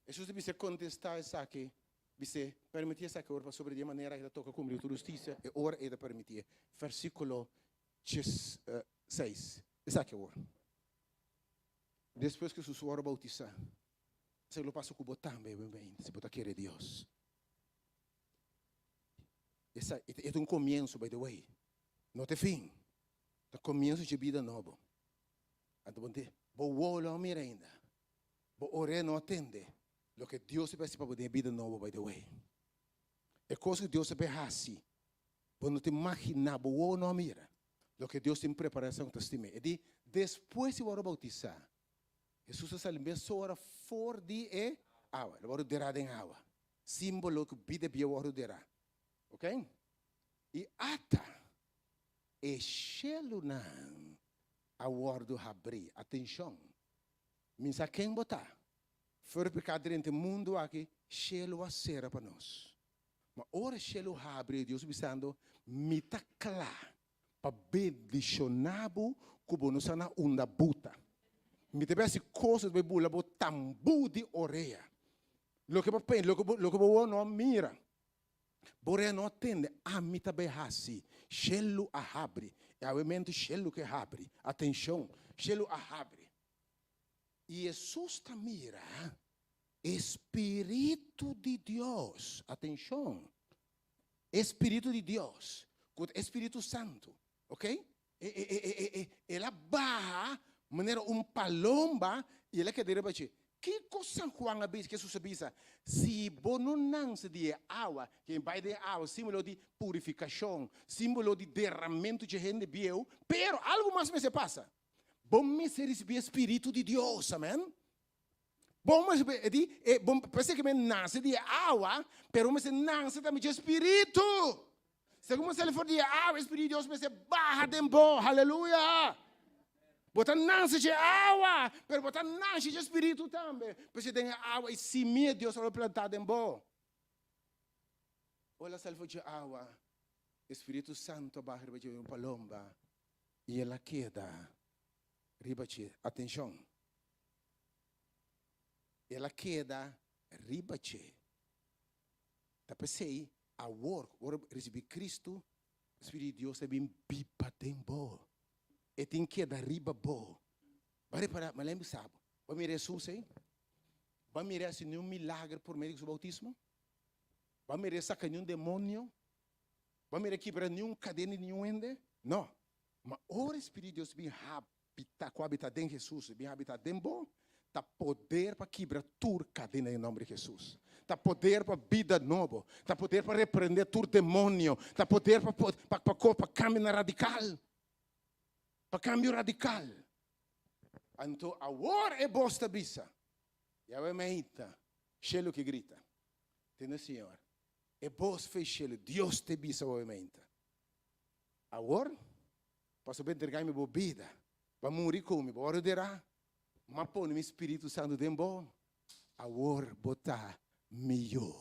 Speaker 5: Hesus a bis'é, Kontestá esaki, bis'é, Permití esaki ora pasobra di e manera ei ta toka kumpli ku tur hustisia, e ora ei ta permitié. Versíkulo seis, Esaki awor. Despues ku Hesus wòrdu boutisá, esaki lo pasa ku bo tambe, si bo ta kere Dios. Esaki e ta un komienso, by the way, no ta e fin, ta komienso dje bida nobo. Anto bo bo wowo lo a mira ainda. Bo or'é no a tende loke Dios a hasi pa bo den e bida nobo, by the way. E kos ku Dios a bay hasi, bo no ta imaginá, bo wowo no a mira loke Dios tin prepará esun ku ta stim'é. E di, despues di wòrdu boutisá, Hesus a sali mesora for di e awa. El a wòrdu derá den awa, símbolo ku bida bieu a wòrdu derá. Ok? I ata e shelunan a wòrdu habrí. Atenshon! Mi sa ken bo ta. For piká drenta e mundu aki, shelu a sera pa nos. Ma ora shelu habri, Dios bisando, Mi ta kla pa bendishoná bo ku bo no sa na unda buta. Mi ta bai hasi kos ku ta bai bula bo tambú di orea. Loke bo pensa, loke bo, loke bo wowo no a mira, bo orea no a tende, ami ta bai hasi. Shelu a habri. E awementu shelu ke habri. Atenshon, shelu a habri. I Hesus ta mira e Spiritu di Dios, atenshon, e Spiritu di Dios, ku ta e Spiritu Santu, ok? E, e, e, e, e, el a baha manera un palomba i el a keda riba dje. Kiko San Juan a bisa, ku Hesus a bisa? Si bo no nanse di e awa, ke bai den e awa, símbolo di purifikashon, símbolo di deramentu dje hende bieu, pero algu mas mester pasa. Bo mester ricibi e Spiritu di Dios, amen. Bo mester, e di, e, bo parece que me nace di e awa, pero bo mester nace tambe dje Spiritu. Segun bo sali for di e awa, e Spiritu di Dios mester baha den bo, haleluya. Bo ta nace dje awa, pero bo ta nace dje Spiritu tambe. Pasobra den e awa e simia di Dios a worde planta den bo. Ora sali for dje awa, e Spiritu Santo a baha riba dje un palomba. I el a keda riba dje. Atenshon! El a keda riba dje. Ta p'esei awor ku bo risibí Kristu, Spiritu di Dios ta bin biba den bo. E tin keda riba bo. Bo a repara, ma lei bisa bo, bo a mira Hesus ei? Bo a mira hasi niun milager por medio di su bautismo? Bo a mira e saka niun demonio? Bo a mira kibra niun kadena di niun hende? No. Ma ora e Spiritu di Dios bin habita, ku habita den Hesus, bin habita den bo, ta poder pa kibra tur kadena den nomber di Hesus. Ta poder pa bida nobo. Ta poder pa reprende tur demonio. Ta poder pa pa pa pa kambio na radikal. Pa kambio radikal. Anto awor e bos ta bisa, Yahweh meita, shelu ki grita. Tende Señor. E bos fe shelu, Dios te bisa awe meita. Awor, pasobra bo entrega mi bo bida, bo a muri ku mi, bo a roderá, m'a pone mi Spiritu Santu den bo, awor bo ta mi yu.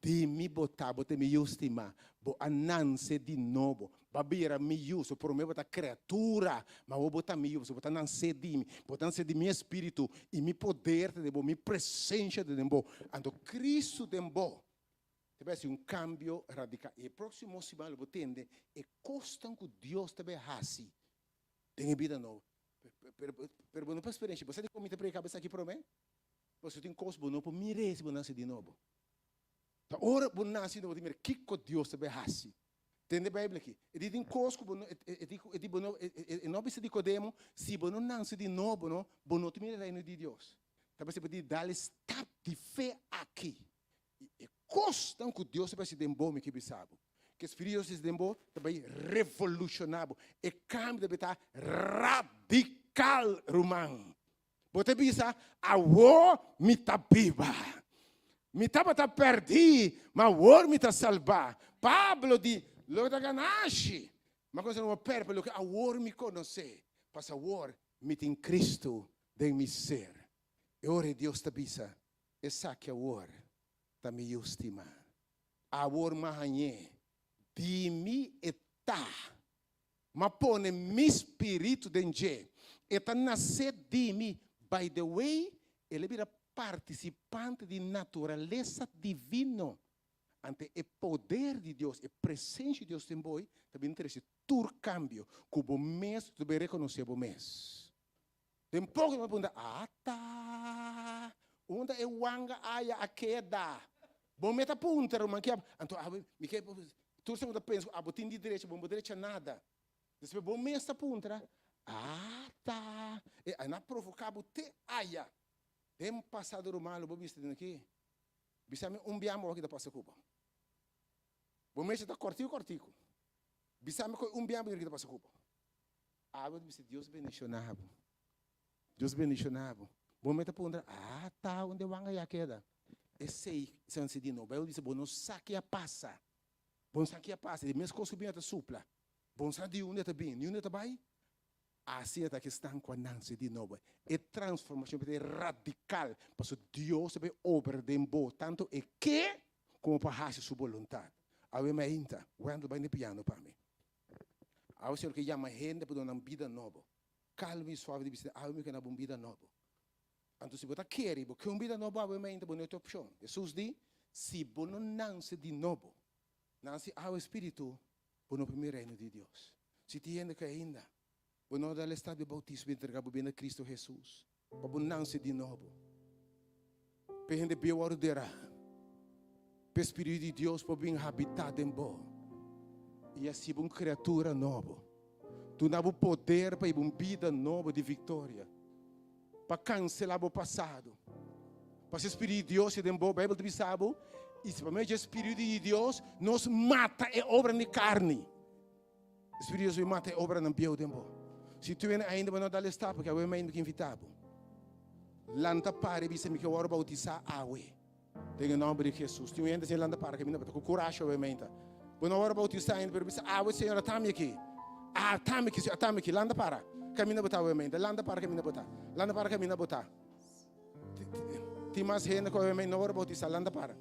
Speaker 5: Di mi bo ta, bo ta mi yu stimá, bo a nanse di nobo, bo a bira mi yu, so promé bo ta kriatura, ma awor bo ta mi yu, pasobra bo ta nanse di mi, bo ta nanse di mi Spiritu, i mi poder ta den bo, mi presensia ta den bo, anto Kristu den bo Ta bai hasi un kambio radikal. I e próksimo siman lo bo tende e kosnan ku Dios ta bai hasi den e bida nobo. Pero, pero bo no por eksperensia. Bo sa dikon mi ta prediká bo esaki promé? Pasobra tin kos bo no por mir'é si bo nase di nobo. Ta ora bo nase di nobo bo ta mira kiko Dios ta bai hasi. Tende e Beibel aki. E di tin kos ku bo no, e di e di bo no, e no bisa Nikodemo, si bo no nase di nobo no, bo no ta mira e reino di Dios. Ta pasobra bo di dal e stap di fe aki. I e kosnan ku Dios ta bai hasi den bo, mi ke bisa bo, ku e Spiritu di Dios ta hasi den bo, ta bai revolushoná bo. E kambio ta bai ta radikal, ruman. Bo ta bisa, Awor mi ta biba. Mi tabata pèrdí, ma awor mi ta salbá. Pablo di, Loke ta ganashi, mi a konsiderá komo pèrdè pa loke awor mi konosé, pasobra awor mi tin Kristu den mi ser. E ora ei Dios ta bisa, Esaki awor ta mi yu stimá. Awor m'a hañ'é. Di mi e ta. M'a pone mi spiritu den dje. E ta nasé di mi. By the way, el a bira partisipante di naturalesa divino. Ante e poder di Dios, e presensia di Dios den bo, ta bin trese tur kambio ku bo mes ta bin rekonosé bo mes. Den poko mi a puntra, Ata, unda e wanga aya a keda? Bo me ta puntra, ruman, ke Anto abo, mi ke, tur esnan ku ta pensa ku abo tin di drecha, bo no por drecha nada. Despues bo mes ta puntra, Ata, e a na provoká bo te aya. Den pasado ruman lo bo bisa den aki, bisa mi un biaha bo a kita pasa ku bo. Bo mes ta kòrtiku kòrtiku. Bisa mi ku un biaha bo kita pasa ku bo. Abo ta bisa Dios bendiciona bo. Dios bendiciona bo. Bo me ta puntra, ah, ta unda e wanga ya keda? Esey san si di no. Bijbel bisa bo no sa ke a pasa. Bo no sa ke a pasa. E mes kos ku bin ta supla. Bo no sa di unda ta bin, ni unda ta bai. Asina ta kesnan ku a nanse di nobo. E transformacion ta radical. Pasobra Dios ta bay obra den bo tanto e ke como pa haci su boluntad. Awe mainta, Wendell bay na e piano pa mi. Awe Señor ke yama hende pa duna nan bida nobo. Kalma i suave di bisa, awe mi ke na bo un bida nobo. Anto si bo ta kere i bo ke un bida nobo awe mainta bo no e opshon. Hesus di, si bo no nanse di nobo, nanse awe spiritu, bo no por mira reino di Dios. Si tin hende ku ainda bo no a dal e stap di boutismo i entrega bo bida na Cristo Hesus, pa bo nanse di nobo, pa e hende bieu wòrdu derá, pa e Spiritu di Dios por bin habitá den bo i hasi bo un kriatura nobo, duna bo poder pa hiba un bida nobo di viktoria, pa kanselá bo pasado, pasobra e Spiritu di Dios ta den bo. Beibel ta bisa bo, i si pa medio di e Spiritu di Dios nos mata e obranan di karni. Spiritu Dios bai mata e obranan bieu den bo. Si tu wene ainda bo no dal e stap, porque awe mainta mi ke invita bo. Lanta para i bisa mi ke wòrdu boutisá awe. Den e nòmber di Jesus. Tin un hende sin lanta para kaminda bo ta ku kurashi awe mainta. Bo no wòrdu boutisá ainda pero bisa awe Señor a tami aki. A tami aki Señor a tami aki. Lanta para kaminda bo ta awe mainta. Lanta para kaminda bo ta. Lanta para kaminda bo ta. Tin mas hende ku awe no wòrdu boutisá, lanta para.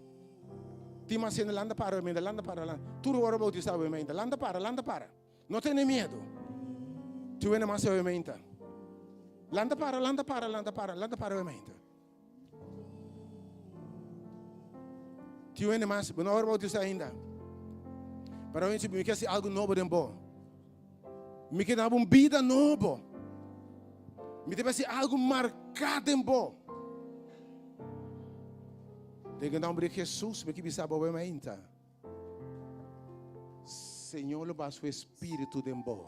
Speaker 5: Tin mas hende, lanta para awe meinta, lanta para, lanta. Tur wòrdu boutisá awe meinta, lanta para, lanta para. No tene miedu. Tin hende mas awe meinta. Lanta para, lanta para, lanta para, lanta para awe meinta. Tin hende mas, bo no wòrdu boutisá ainda. Pero mi mi ke hasi algu nobo den bo. Mi ke dabo un bida nobo. Mi ta hasi algu marká den bo. Den e nomber di Jesus mi ke bisa bo awe mainta. Señor lo baha su espíritu den bo.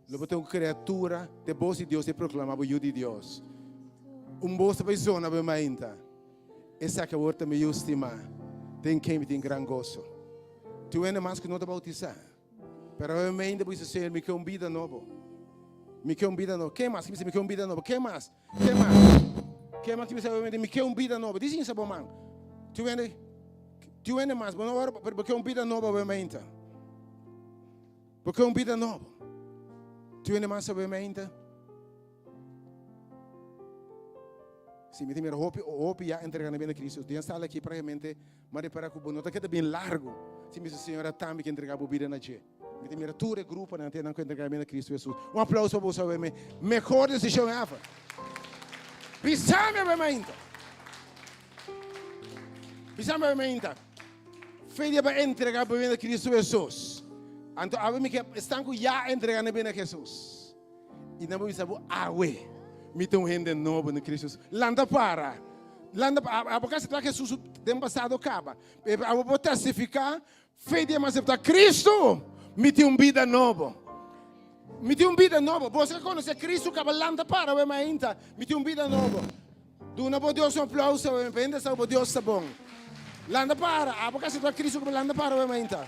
Speaker 5: Lo bo ta un criatura te bos di Dios te proclama bo yu di Dios. Un bos ta bay zona bo mainta. Esaki awor ta mi yu stima, den ken mi tin gran goso. Tin hende mas ku no ta bautisa. Pero awe mainta bo bisa, Señor, mi ke un bida nobo. Mi ke un bida nobo. Ken mas ki bisa mi ke un bida nobo? Ken mas? Ken mas? Ken mas ki bisa awe mainta mi ke un bida nobo? Disi insa bo man. Tin hende, tin hende mas, bo no ora, pero bo ke un bida nobo awe mainta. Bo ke un bida nobo. Tin hende mas awe mainta? Si, mi ta mira hopi, hopi ya entrega na bida na Cristo. Den sala aki prácticamente, m'a repara cu bo no ta keda bien largo. Si mi dice, Señor, tambe ke entrega bo bida na dje. Mi ta mira tur e gruponan te nan cu entrega bida na Cristo Jesus. Un aplauso pa boso awe me. Mehor decision ever. Bisami awe mainta. Bisami awe mainta. Fe di aba entrega bo bida na Cristo Jesus. Anto awe mi ke esnan cu ya entrega na bida na Jesus. I nan bo bisa bo, Awe, mi ta un hende nobo na Cristo Jesus. Lanta para. Lanta pa. Abo ka acepta Jesus den pasado caba. Pero abo por testifica, fe di acepta Cristo, mi tin un bida nobo. Mi tin un bida nobo. Boso ka conoce Cristo caba, lanta para awe mainta. Mi tin un bida nobo. Duna bo Dios un aplauso awe. Pa hende sa bo Dios ta bon. Lanta para. Abo ka acepta Cristo caba, lanta para awe mainta.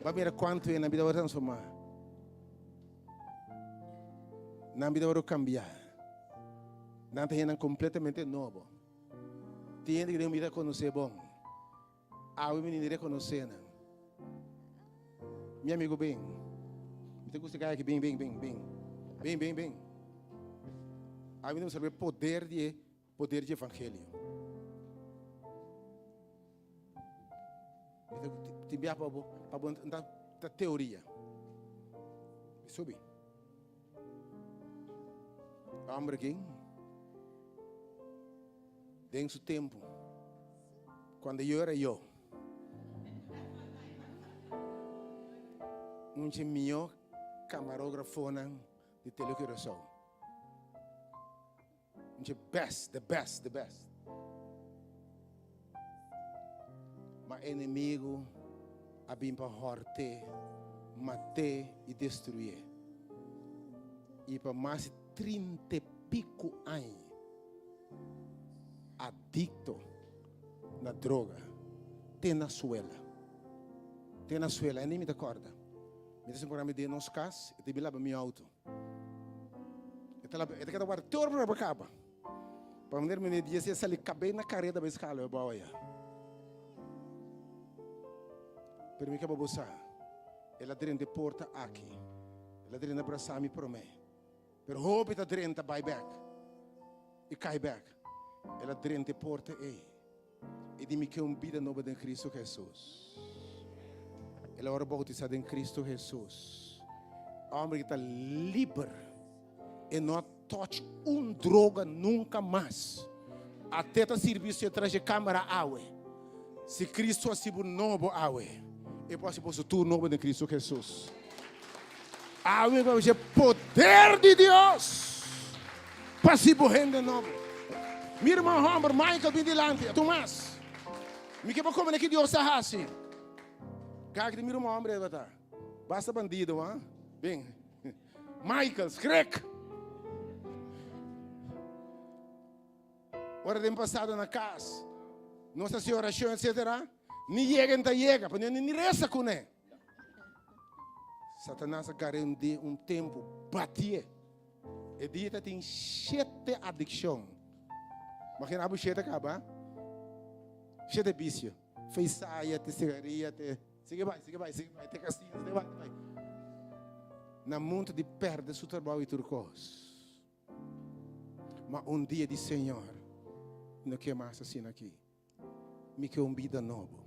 Speaker 5: Ba mira cuanto e nan bida worde transforma. Nan bida worde cambia. Nan ta hendenan completamente nobo. Tin hende cu den bida conoce bon. Awe mi ni reconoce nan. Mi amigo bin. Mi ta gusta e guy aki bin bin bin bin. Bin bin bin. Awe mi ta mostra bo e poder di e poder di evangelio. Mi ta tin bia pa bo pa bo ta ta teoria. Mi subi. Hombre aki den su tempo cuando yo era yo. Un dje mihó camarografonan di Tele Curaçao. Un dje best, the best, the best. Ma enemigo a bin pa hòrt'é, mat'é i destruyé. I pa mas di trinta i piku aña adikto na droga te na suela. Te na suela. Eni mi ta kòrda. Mi ta sinti mi den nos kas, e ta bin laba mi outo. E ta laba, e ta keda warda te ora pa kaba. Pa manera mi dia si e sali kabei na kareda bai skala e bou aya. Pero mi kaba bo sa, el a drenta e porta aki. El a drenta brasa mi promé. Pero hopi ta drenta bai bek i kai bek. El a drenta e porta ei i di mi ke un bida nobo den Cristo Jesus. El a wòrdu boutisá den Cristo Jesus. Homber ki ta liber. E no a touch un droga nunka mas. Ate ta sirbi usted tras dje kamera awe. Si Cristo hasi bo nobo awe, e por hasi boso tur nobo den Cristo Jesus. Awe bo dje poder di Dios pa hasi bo hende nobo. Mi herman homber Michael bin dilanti, Tomas, mi ke bo komende ki Dios a hasi. Kak di mi ruman homber ei tabata. Basta bandido, ha? Bin. Michael, skrik! Ora den pasado na kas, nos ta hasi orashon etcetera, ni yega e ta yega, pasobra ni resa kuné. Satanas a gar'é un dia, un tempu, batié. E dia ta tin shete adikshon. Imagina bo shete kaba, shete bisio. Feisaya te sigaria te Sigui bai, sigui bai, sigui bai, te casino, te bai, te bai. Na mundo di perde su trabou y tur cos. Ma un dia di Señor, no ke mas asina aki. Mi ke un bida nobo.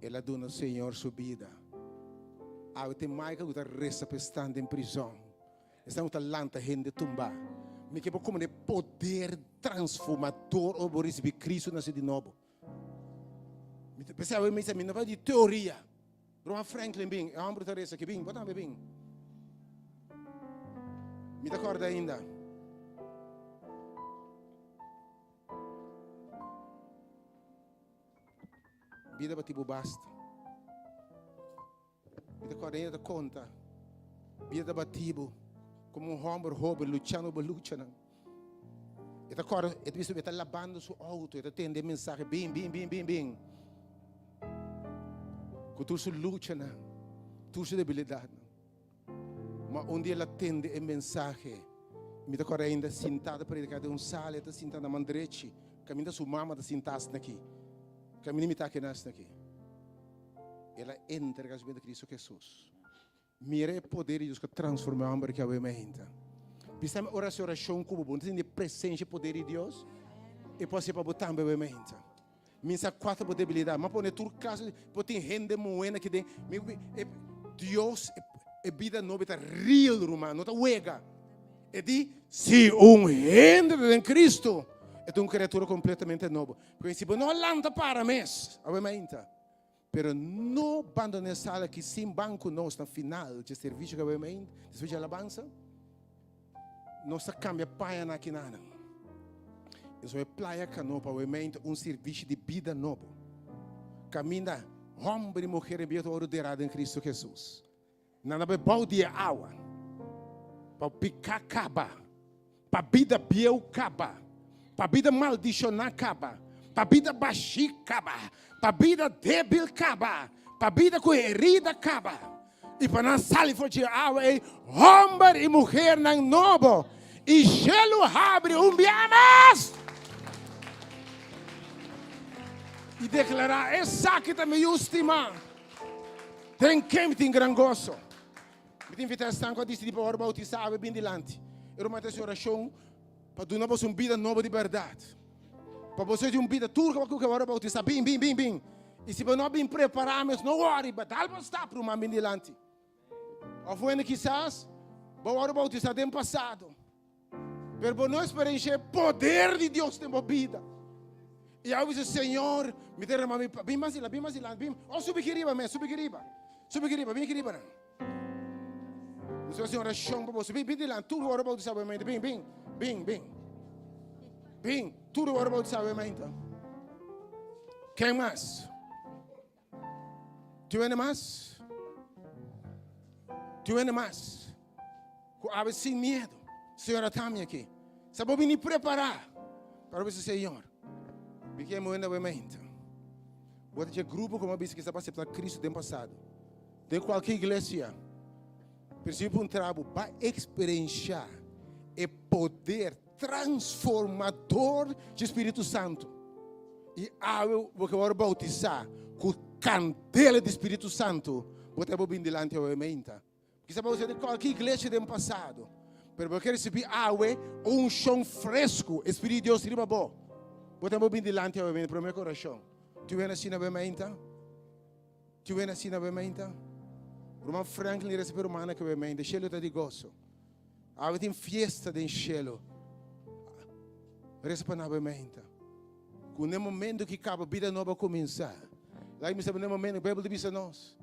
Speaker 5: El a duna Señor su bida. Awe tin Michael ku ta resa pa e stan den prizon. Esnan ku ta lanta hende tumbá. Mi ke bo komprendé poder transformador ora bo risibí Cristo nase di nobo. Mi ta pensá mi mi no di teoria. Ruman Franklin bin, e homber ta resa aki bin, bo tambe bin. Mi ta korda ainda. Bida bati bo basta. Mi ta kòrda ainda ta konta. Bida ta bati bo komo un hòmber hóben luchando bo luchanan. E ta kòrda, e ta bisa e ta labando su outo, e ta tende e mensahe bin, bin, bin, bin, bin. Ku tur su luchanan, tur su debilidatnan. Ma un dia el a tende e mensahe. Mi ta kòrda ainda sintá ta prediká den un sala, e ta sintá na man drechi, kaminda su mama ta sintá asina aki. Kaminda mi ta aki na asina aki. El a entrega su bida na Cristo Jesus. Mira e poder di Dios ku a transformá e hòmber aki awe mainta. Bisa mi ora hasi orashon ku bo, bo no ta sinti e presensia e poder di Dios? E por hasi pa bo tambe awe mainta. Mi sa kua ta bo debilidat. Mi a pone tur klas, por tin hende muhé aki den. Mi, e, Dios, e, e bida nobo ta real, ruman, no ta wega. E di, si un hende ta den Cristo, e ta un kriatura kompletamente nobo. Porque si bo no lanta para mes, awe mainta. Pero no bandona e sala aki sin ban ku nos na final dje servisio ku a bai despues dje alabansa. Nos ta kambia pañanan aki nanan. Nos bai Playa Canoa pa bai un servisio di bida nobo. Kaminda hòmber i muher en bia ta wòrdu derá den Kristu Hesus. Nan a bai bou di e awa pa piká kaba, pa bida bieu kaba, pa bida maldishoná kaba, pa bida bashí kaba, pa bida débil kaba, pa bida ku herida kaba, i pa nan sali for di e awa ei hòmber i muhernan nobo, i shelu habri un bia mas i deklará, Esaki ta mi yu stimá. Den ken mi tin gran goso. Mi ta invitá esnan ku a disidí pa wòrdu boutisá awe bin dilanti. E ruman ta hasi orashon pa duna boso un bida nobo di bèrdat. Pa boso tin un bida tur ku ke wòrdu boutisá, bin, bin, bin, bin. I si bo no a bin prepará mes, no wòri, dal bo stap, ruman, bin dilanti. Òf wende kisas bo a wòrdu boutisá den pasado. Pero bo no experiencia e poder di Dios den bo bida. Y awe bisa, Señor, mi ta derrama mi... Bin mas dilanti, bin mas dilanti, bin. Oh, subi aquí riba, mes, subi aquí riba. Subi aquí riba, bin aquí riba nan. Nos haci oracion pa boso. Bin, bin dilanti. Tur ora bautizado bo mente. Bin, bin, bin, bin. Bin, tur ora bautizado bo mente. Ken mas? Tin hende mas? Tin hende mas? Ku awe sin miedu. Señor a tami aki. Sa bo bini prepará para bisa Señor, mi ke muhé na bo mente. Bo ta dje grupo ku mi a bisa kisas bo aseptá Cristo den pasado. Den kualke iglesia. Pero si mi puntra bo, ba eksperenshá e poder transformador dje Spiritu Santu. I awe bo ke wòrdu boutisá ku kandela di Spiritu Santu, bo ta bo bin dilanti awe meinta. Kisa bo den kualke iglesia den pasado, pero bo ke risibí awe un unshon fresku, e Spiritu di Dios riba bo. Bo ta bo bin dilanti awe meinta, promé ku orashon. Tin wena asina awe meinta? Tin wena asina awe meinta? Ruman Franklin risibí rumannan ku awe meinta, shelu ta di goso. Awe tin fiesta den shelu. Resa pa nan meinta. Ku n'e momento ki kaba bida nobo a kuminsá. Laga mi sabi n'e momento Beibel ta bisa nos.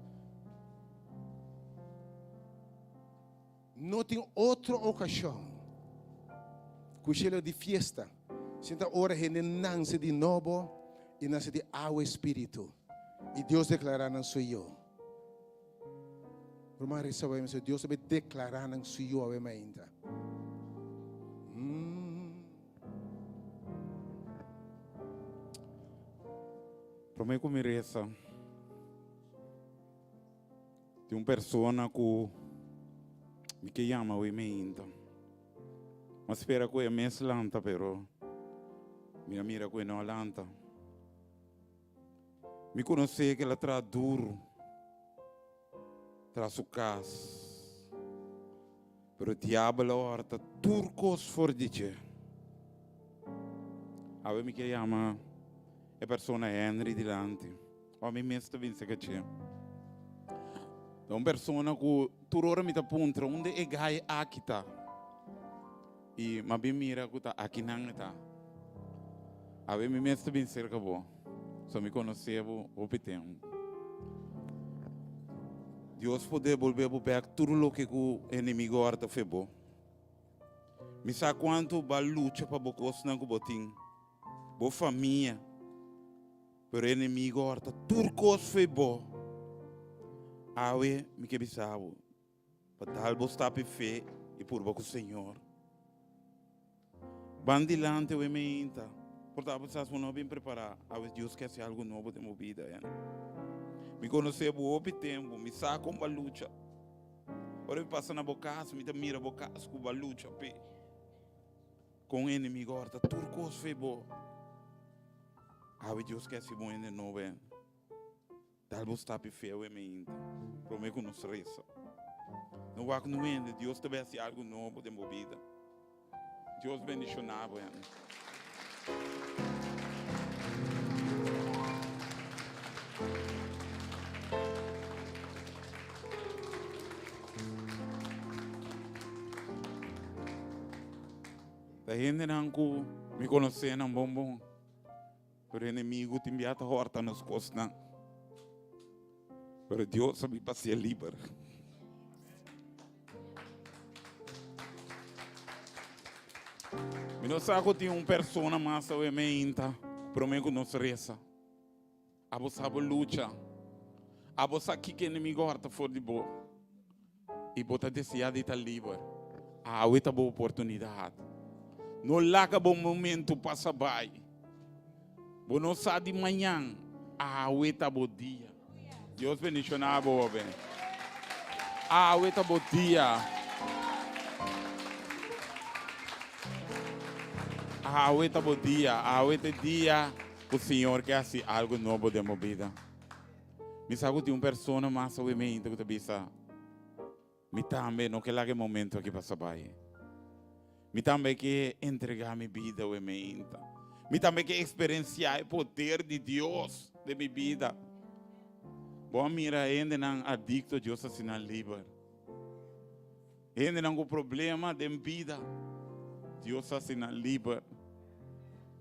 Speaker 5: No tin otro okashon ku shelu di fiesta sin ta ora hende nanse di nobo i nanse di awa i spiritu i Dios deklará nan su yu. Ruman resa awe mester Dios a declara nan su yu awe mainta. Mm.
Speaker 6: Prome ku mi resa, tin un persona ku mi ke yama awe mainta. Mi a spera ku e mes lanta, pero mi a mira ku e no a lanta. Mi konosé ku el a traha duru tras su kas, pero diabel a hòrta tur kos for di dje. Awe mi ke yama e persona Henry dilanti, o mi mes ta bin seka dje. Ta un persona ku tur ora mi ta puntra unda e gai aki ta. I m'a bin mira ku ta akinan e ta. Awe mi mes ta bin serka bo, so mi konosé bo hopi tempu. Dios por debolbé bo bèk tur loke ku enemigo a horta fe bo. Mi sa kuantu bo a lucha pa bo kosnan ku bo tin, bo famia, pero enemigo a horta tur kos fe bo. Awe mi ke bisa bo, Pa dal bo stap e fe i purba ku Señor. Ban dilanti awe meinta. Por ta apesas bo no a bin prepará, awe Dios ke hasi algu nobo den bo bida. Mi konosé bo hopi tempu, mi sa kon bo a lucha. Ora mi pasa na bo kas, mi ta mira bo kas ku bo a lucha p'e. Kon enemigo a hòrta tur kos fe bo. Awe Dios ke hasi bo hende nobo. Dal bo stap e fe awe meinta, prome ku nos resa. No wak no hende, Dios ta bai hasi algu nobo den bo bida. Dios bendishoná bo hende. Ta hendenan ku mi konosé nan bon bon. Pero enemigo tin bia ta horta nos cosnan. Pero Dios a mi pasia liber. Mi no sa ku tin un persona mas awe meinta prome ku nos resa. Abo sa bo lucha. Abo sa kiko enemigo horta for di bo. I bo ta deseá di ta liber. Awe ta bo oportunidat. No laga bo momentu pasa bai. Bo no sa di mañan. Awe ta bo dia. Dios bendishoná bo, hoben. Awe ta bo dia. Awe ta bo dia. Awe ta e dia ku Señor ke hasi algu nobo den bo bida. Mi sa ku tin un persona mas awe mente ku ta bisa, Mi tambe no ke laga e momento aki pasa bai. Mi tambe ke entregá mi bida awe mente. Mi tambe ke eksperensiá e poder di Dios den mi bida. Bo a mira hendenan adikto, Dios a hasi nan liber. Hendenan ku problema den bida, Dios a hasi nan liber.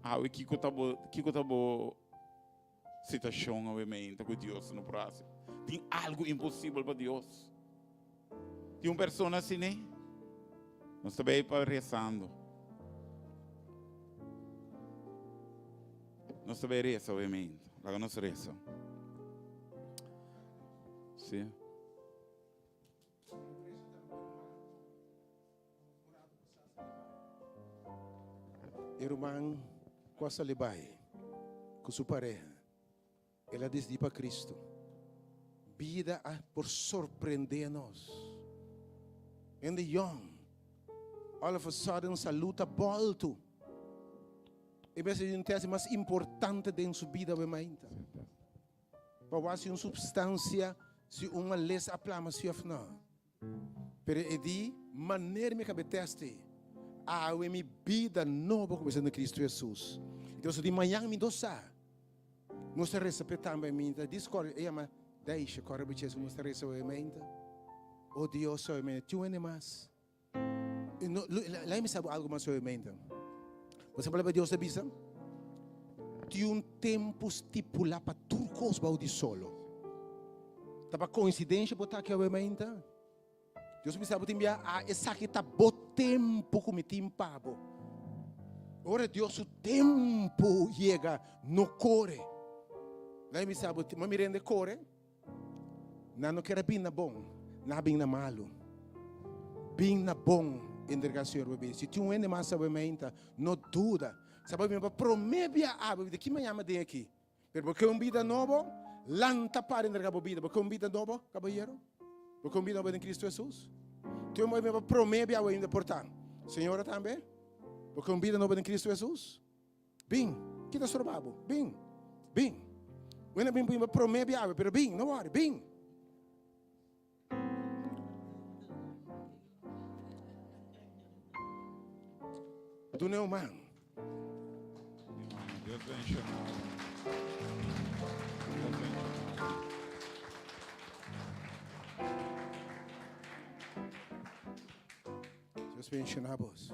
Speaker 6: Awe kiko ta bo, kiko ta bo Situacion awe meinta cu Dios no por haci. Tin algo imposibel pa Dios? Tin un persona asina? Nos ta bay pa rezando. Nos ta bay reza awe meinta. Laga nos reza. Si.
Speaker 5: E ruman ku a sali bai ku su pareha, el a disidí pa Kristu. Bida a por sorprendé nos. Hende yòn, all of a sudden salú ta bòltu. E mester di un tèst mas importante den su bida awe mainta. Pa wak si un supstansia, si un malesa a plama si òf nò. Pero e di manera mi kabe teste, awe mi bida nobo kuminsá na Kristu Hesus. Entonces di mañan mi no sa. Nos ta resa p'e tambe mi ta discord e yama Daisha kòrda bo Jesu nos ta resa awe meinta. O Dios awe meinta tin un hende mas. E no laga mi sa bo algu mas awe meinta. Bo sa palabra di Dios ta bisa? Tin un tempu stipulá pa tur kos bou di solo. Ta pa koinsidensia bo ta aki awe mainta? Dios bisa bo tin bia, ah, esaki ta bo tempu ku mi tin pa bo. Ora Dios su tempu yega, no kore. Laga mi bisa bo, ma mi rende kore, nan no kere bin na bon, nan a bin na malu. Bin na bon, entrega Señor bo bida. Si tin un hende mas awe mainta, no duda. Sa bo bin pa prome bia awe, di ki mañana den aki? Pero bo ke un bida nobo? Lanta para entrega bo bida. Bo ke un bida nobo, kabayero? Bo ke un bida nobo den Kristu Hesus? Tin un bo prome bia awe por ta. Señora tambe? Bo ke un bida nobo den Kristu Hesus? Bin, kita stroba bo. Bin, bin. Wena bin bin prome bia awe, pero bin, no worry, bin. Duna un man.
Speaker 6: Dios bendiciona. Dios bendiciona.
Speaker 5: Dios bendiciona bos.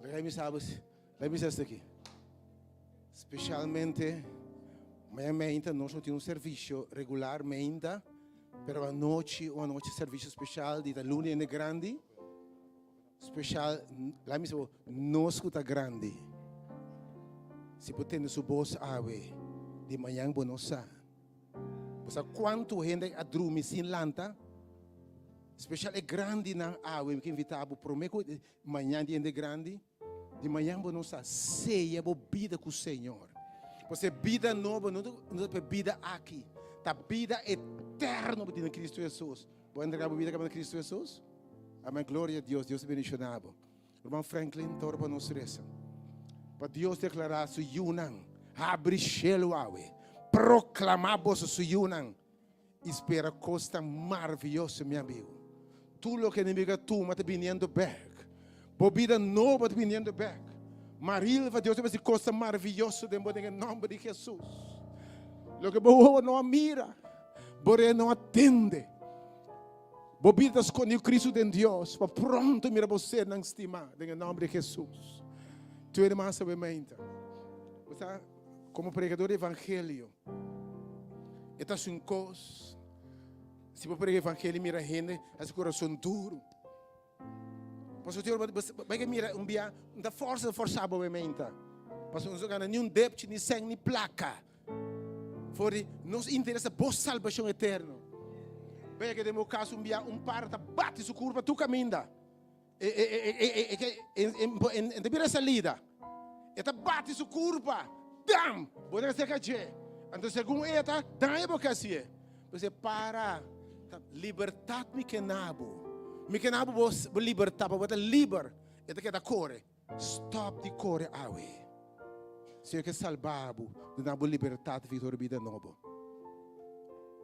Speaker 5: Laga mi sabi, laga mi sa aki. Specialmente, mañana meinta nos no tin un servicio regular meinta, pero anochi un anochi servicio special di ta luna hende grandi. Special, laga mi sa bo, nos ku ta grandi. Si bo tende su bos awe, di mañan bo no sa. Bo sa kuantu hende a drumi sin lanta? Special e grandinan awe, mi ke invita bo prome ku mañan di hende grandi, di mañan bo no sa, seya bo bida ku Señor. Pasobra e bida nobo no ta pa e bida aki, ta bida eterno bo tin den Cristo Jesus. Bo a entrega bo bida kaba na Cristo Jesus? Amen, gloria a Dios, Dios ta bendiciona bo. Ruman Franklin ta ora pa nos resa. Pa Dios declara su yunan, habri shelu awe, proclama boso su yunan y spera cosnan maravilloso, mi amigo. Tur loke enemigo a tuma ta biniendo bek. Bo bida nobo ta biniendo bek. Marilva, Dios ta haci cosnan maravilloso den bo den e nomber di Jesus. Loke bo wowo no a mira, bo orea no a tende. Bo bida ta scondi cu Cristo den Dios, pa pronto mira bo sernan stima den e nomber di Jesus. Tweede mas awe meinta. Bo sa, como predicador di evangelio, e ta haci un cos. Si bo predica evangelio mira hende haci corazon duro. Pasobra tin ora bo ke mira un bia, no ta forsa forsa bo awe meinta. Pasobra nos no gana ni un depchi, ni sèn, ni plaka. For di nos interesa bo salbashon eterno. Bea ke den bo kas un bia un para ta bati su kurpa tur kaminda. E e e e e e e e ta bira salida. E ta bati su kurpa. Dam! Bo ta seka dje. Anto segun e ta daña bo ke hasié. Bo se para. Ta libertat mi ke na bo. Mi ke na bo bo libertat pa bo ta liber. E ta keda kore. Stop di kore awe. Señor ke salba bo, duna bo libertat, victoria, bida nobo.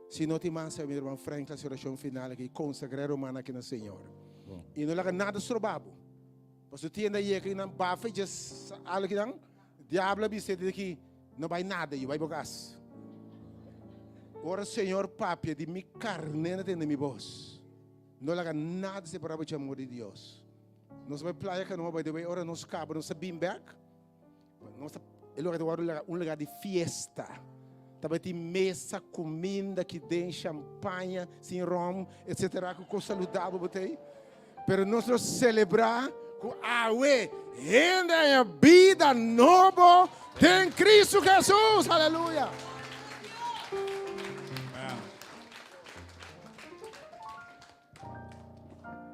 Speaker 5: Si no tin mas, mi hermano Frank, hasi oracion final aki, consagra e ruman aki na Señor. Y no laga nada stroba bo. Pasobra tienda yega y nan bafa y djes algo aki nan, diablo a bisa di aki, no bay nada, yo bay bo cas. Ora Señor papia di mi carne na tende mi bos. No laga nada separa bo dje amor di Dios. Nos bai playa kanoa by the way ora nos kaba nos ta bin bek nos ta e lugar ta wòrdu un lugar di fiesta tabatin mesa kuminda kiden shampaña sin rom etcetera ku kos saludabel bo ta ei pero nos lo selebrá ku awe hende haña bida nobo den Cristo Jesus aleluya.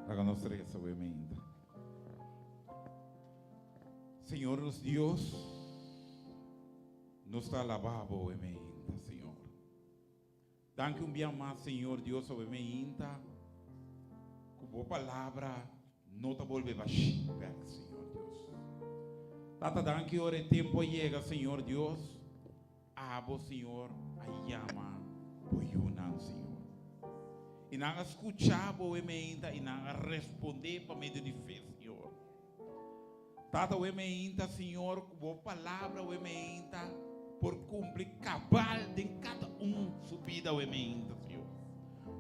Speaker 6: Laga nos resa awe mainta. Señor nos Dios, nos ta alabá bo awe mainta, Señor. Danki un bia mas, Señor Dios, awe mainta, ku bo palabra no ta bolbe bashí bek, Señor Dios. Tata, danki ora e tempo a yega, Señor Dios. Abo, Señor, a yama bo yunan, Señor. I nan a skucha bo e meinta i nan a respondé pa medio di fe, Señor. Tata, we meinta, Señor, ku bo palabra we meinta por kumpli kabal den kada un su bida we meinta, Señor.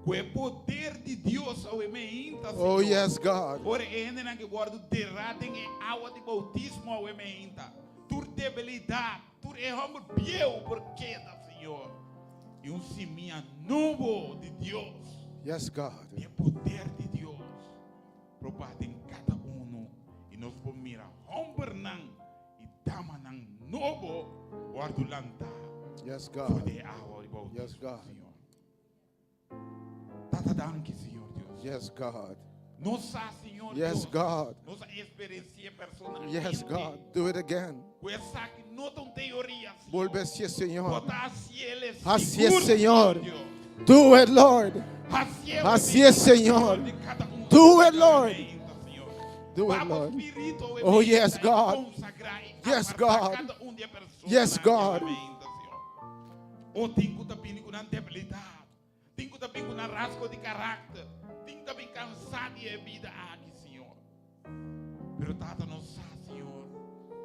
Speaker 6: Ku e poder di Dios awe meinta, Señor.
Speaker 5: Oh, yes, God.
Speaker 6: Ora e hendenan ke wòrdu derá den e awa di boutismo awe meinta, tur debilidat, Tur e homber bieu por keda, Señor, y un simia nobo di Dios.
Speaker 5: Yes, God.
Speaker 6: Di e poder di Dios por baha den cada uno y nos por mira hombernan y damanan nobo wordo lanta
Speaker 5: Yes, God.
Speaker 6: for di e awa di bautismo,
Speaker 5: Yes, God.
Speaker 6: Señor. Tata danki, Señor Dios.
Speaker 5: Yes, God.
Speaker 6: Nos sa, Señor
Speaker 5: Yes,
Speaker 6: Dios.
Speaker 5: God.
Speaker 6: Nos a experiencia personalmente.
Speaker 5: Yes, God. Do it again.
Speaker 6: Ku esaki no ta un teoria, Señor.
Speaker 5: Bolbe hacié, Señor.
Speaker 6: Bo ta haciele
Speaker 5: Hacié,
Speaker 6: sigur,
Speaker 5: Señor.
Speaker 6: Dios.
Speaker 5: Do it, Lord.
Speaker 6: Hacié,
Speaker 5: Hacié, Señor.
Speaker 6: de cada uno
Speaker 5: Do it,
Speaker 6: de
Speaker 5: Lord.
Speaker 6: cada Señor.
Speaker 5: Do it,
Speaker 6: Vamos,
Speaker 5: Lord.
Speaker 6: Espíritu,
Speaker 5: Oh, yes,
Speaker 6: y
Speaker 5: God.
Speaker 6: consagrar y
Speaker 5: Yes,
Speaker 6: apartar
Speaker 5: God.
Speaker 6: cada un de persona
Speaker 5: Yes, God.
Speaker 6: que Señor. O tin ku ta bini ku nan debilidat. Tin ku ta bin ku nan rasgo di karakter. Tin ku ta bin kansá di e bida aki, Señor. Pero Tata nos sa, Señor,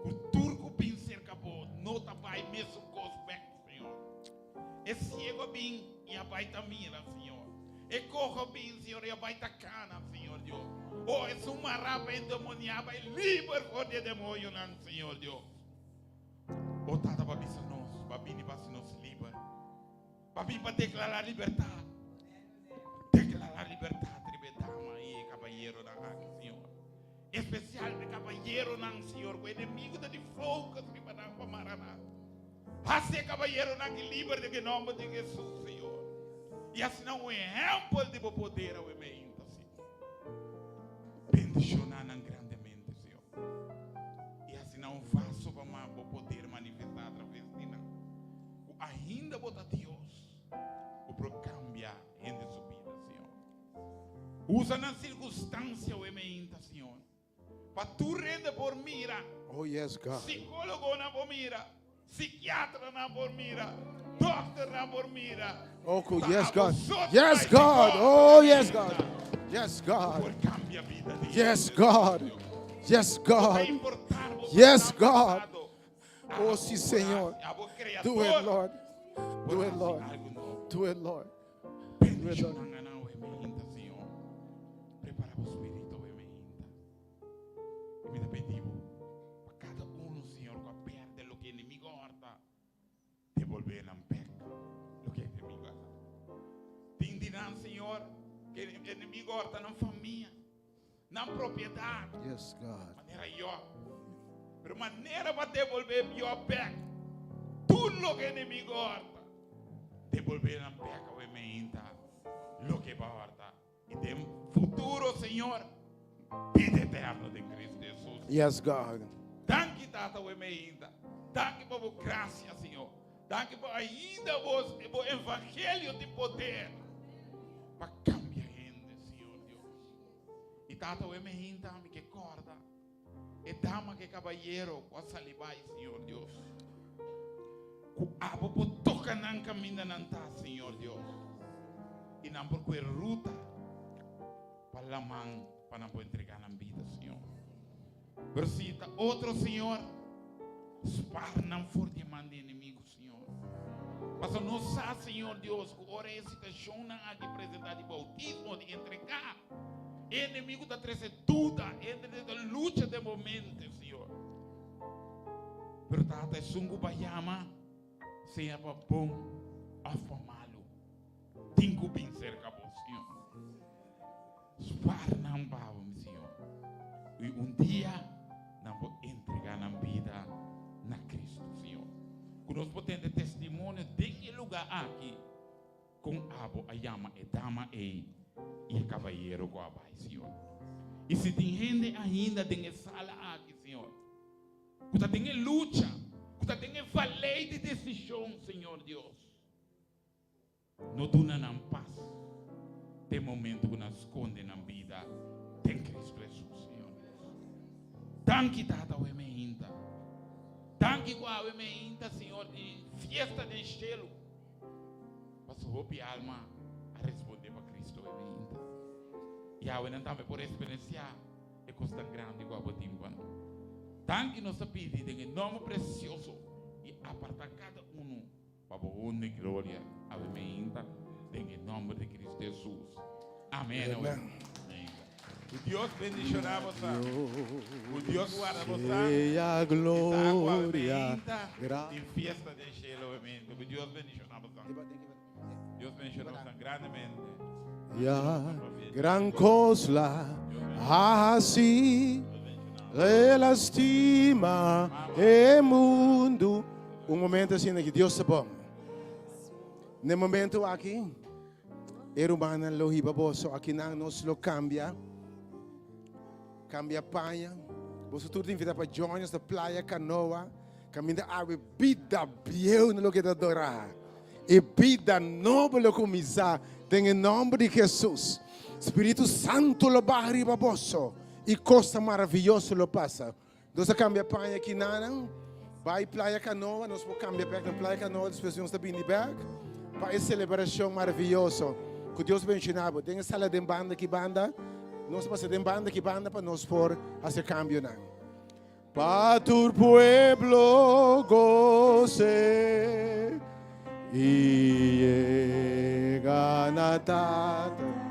Speaker 6: ku tur ku bin serka Bo no ta bai mesun kos bèk, Señor. E siego a bin i a bai ta mira, Señor. E koho a bin, Señor, i a bai ta kana, Señor Dios. O esun mará pa endemoniá bai liber for di e demonionan, Señor Dios. O Tata, bo a bisa nos, bo a bini pa hasi nos liber. Bo a bini pa deklará libertat. Deklará libertat riba e dama i e kabayeronan aki, Señor. Espesial pa e kabayeronan, Señor, ku enemigu ta di focus riba nan pa mara nan. Hasi e kabayeronan aki liber den e nòmber di Hesus, Señor. I hasi nan un ehèmpel di bo poder awe meinta, Señor. Bendishoná nan grandemente, Señor. I hasi nan un vaso pa bo poder manifestá atraves di nan. Ku ainda bo ta Dios, bo por kambia hende su bida, Señor. Usa nan sirkunstansia awe meinta, Señor. Pa tur hende por mira.
Speaker 11: Oh yes God.
Speaker 6: Psicólogonan por mira, psiquiatranan por mira, dokternan por mira.
Speaker 11: Oh yes God. Yes God. Oh yes God. Yes God.
Speaker 6: Por cambia vida di
Speaker 11: Yes
Speaker 6: hende,
Speaker 11: God.
Speaker 6: Señor.
Speaker 11: Yes
Speaker 6: No ta
Speaker 11: God.
Speaker 6: importar bo
Speaker 11: Yes
Speaker 6: pasado,
Speaker 11: God.
Speaker 6: pasado.
Speaker 11: Oh sí Señor.
Speaker 6: Abo
Speaker 11: Do it
Speaker 6: creador.
Speaker 11: Lord.
Speaker 6: Por
Speaker 11: Do it
Speaker 6: haci
Speaker 11: Lord.
Speaker 6: algo nobo.
Speaker 11: Do it Lord. Do it Lord.
Speaker 6: Bendicionan nan awe meinta, Señor. Prepara bo spirito awe meinta. I mi ta pidi bo pa kada uno, Señor, ku a pèrdè loke enemigo a hòrta, debolbé nan bèk loke enemigo a hòrta. Tin di nan, Señor, ku enemigo a hòrta nan famia, nan propiedat.
Speaker 11: Yes, God.
Speaker 6: Manera Job. Pero manera pa debolbé Job bèk tur loke enemigo a hòrta, debolbé nan bèk awe meinta loke bo a hòrta. I den futuro, Señor, bida eterno den Cristo Jesus.
Speaker 11: Yes, God.
Speaker 6: Danki, Tata, we meinta. Danki pa bo gracia, Señor. Danki pa ainda bo, bo evangelio tin poder pa cambia hende, Señor Dios. I Tata, we meinta, mi ke corda e dama ke caballero ku a sali bai, Señor Dios. Ku abo por toca nan caminda nan ta, Señor Dios. I nan por kue ruta pa laman pa nan por entrega nan bida, Señor. Pero si ta otro, Señor, spar nan for di e man di enemigo, Señor. Pasobra nos sa, Señor Dios, ku ora e situacionnan aki presenta di bautismo, di entrega, e enemigo ta trece duda, e enemigo ta lucha den bo mente, Señor. Pero Tata, esun ku bo a yama, sea pa bon òf pa malu, tin ku bin serka bo, Señor. Spar nan pa bo, mi Señor. I un dia nan por entregá nan bida na Kristu, Señor. Ku nos por tende testimonio den e lugá aki kon abo a yama e dama ei i e kabayero ku a bai, Señor. I si tin hende ainda den e sala aki, Señor, Ku ta den e lucha, ku ta den e valei di desishon, Señor Dios. No duna nan pas den momento ku nan skonde nan bida den Kristu Hesus, Señor Dios. Danki, Tata, awe meinta. Danki ku awe meinta, Señor, di fiesta den shelu. Pasobra hopi alma a responde pa Kristu awe meinta. I awe nan tambe por eksperensiá E kos tan grandi ku abo tin pa nos. Danki nos ta pidi den e nòmber presioso i apartá kada unu pa bo honra i gloria. Awe meinta den e nòmber di Cristo Hesus. Amen. Awe meinta. Ku Dios bendishoná bosa. Ku Dios warda bosa.
Speaker 11: Sea
Speaker 6: I sa ku awe
Speaker 11: gloria.
Speaker 6: meinta tin fiesta den shelu awe meinta. Ku Dios bendishoná bosa. Dios bendishoná bosa grandemente.
Speaker 11: Ya gran kos la hasi E lastima e mundu. Un momento asina ki Dios ta bon. Na e momento aki e rumannan lo hiba boso akinan nos lo kambia kambia paña. Boso tur ta invita pa join nos na Playa Canoa kaminda awe bida bieu na loke ta dora. E bida nobo lo kuminsá den e nòmber di Hesus. Spiritu Santu lo baha riba boso i kosnan maravioso lo pasa. Nos a kambia paña kinanan, bai Playa Canoa, nos por kambia bèk na Playa Canoa, despues nos ta bini bèk pa e selebrashon maravioso. Ku Dios benshoná bo. Den e sala den banda ki banda, nos ta pasa den banda ki banda pa nos por hasi e kambionan. Pa tur pueblo gose i yega na Tata.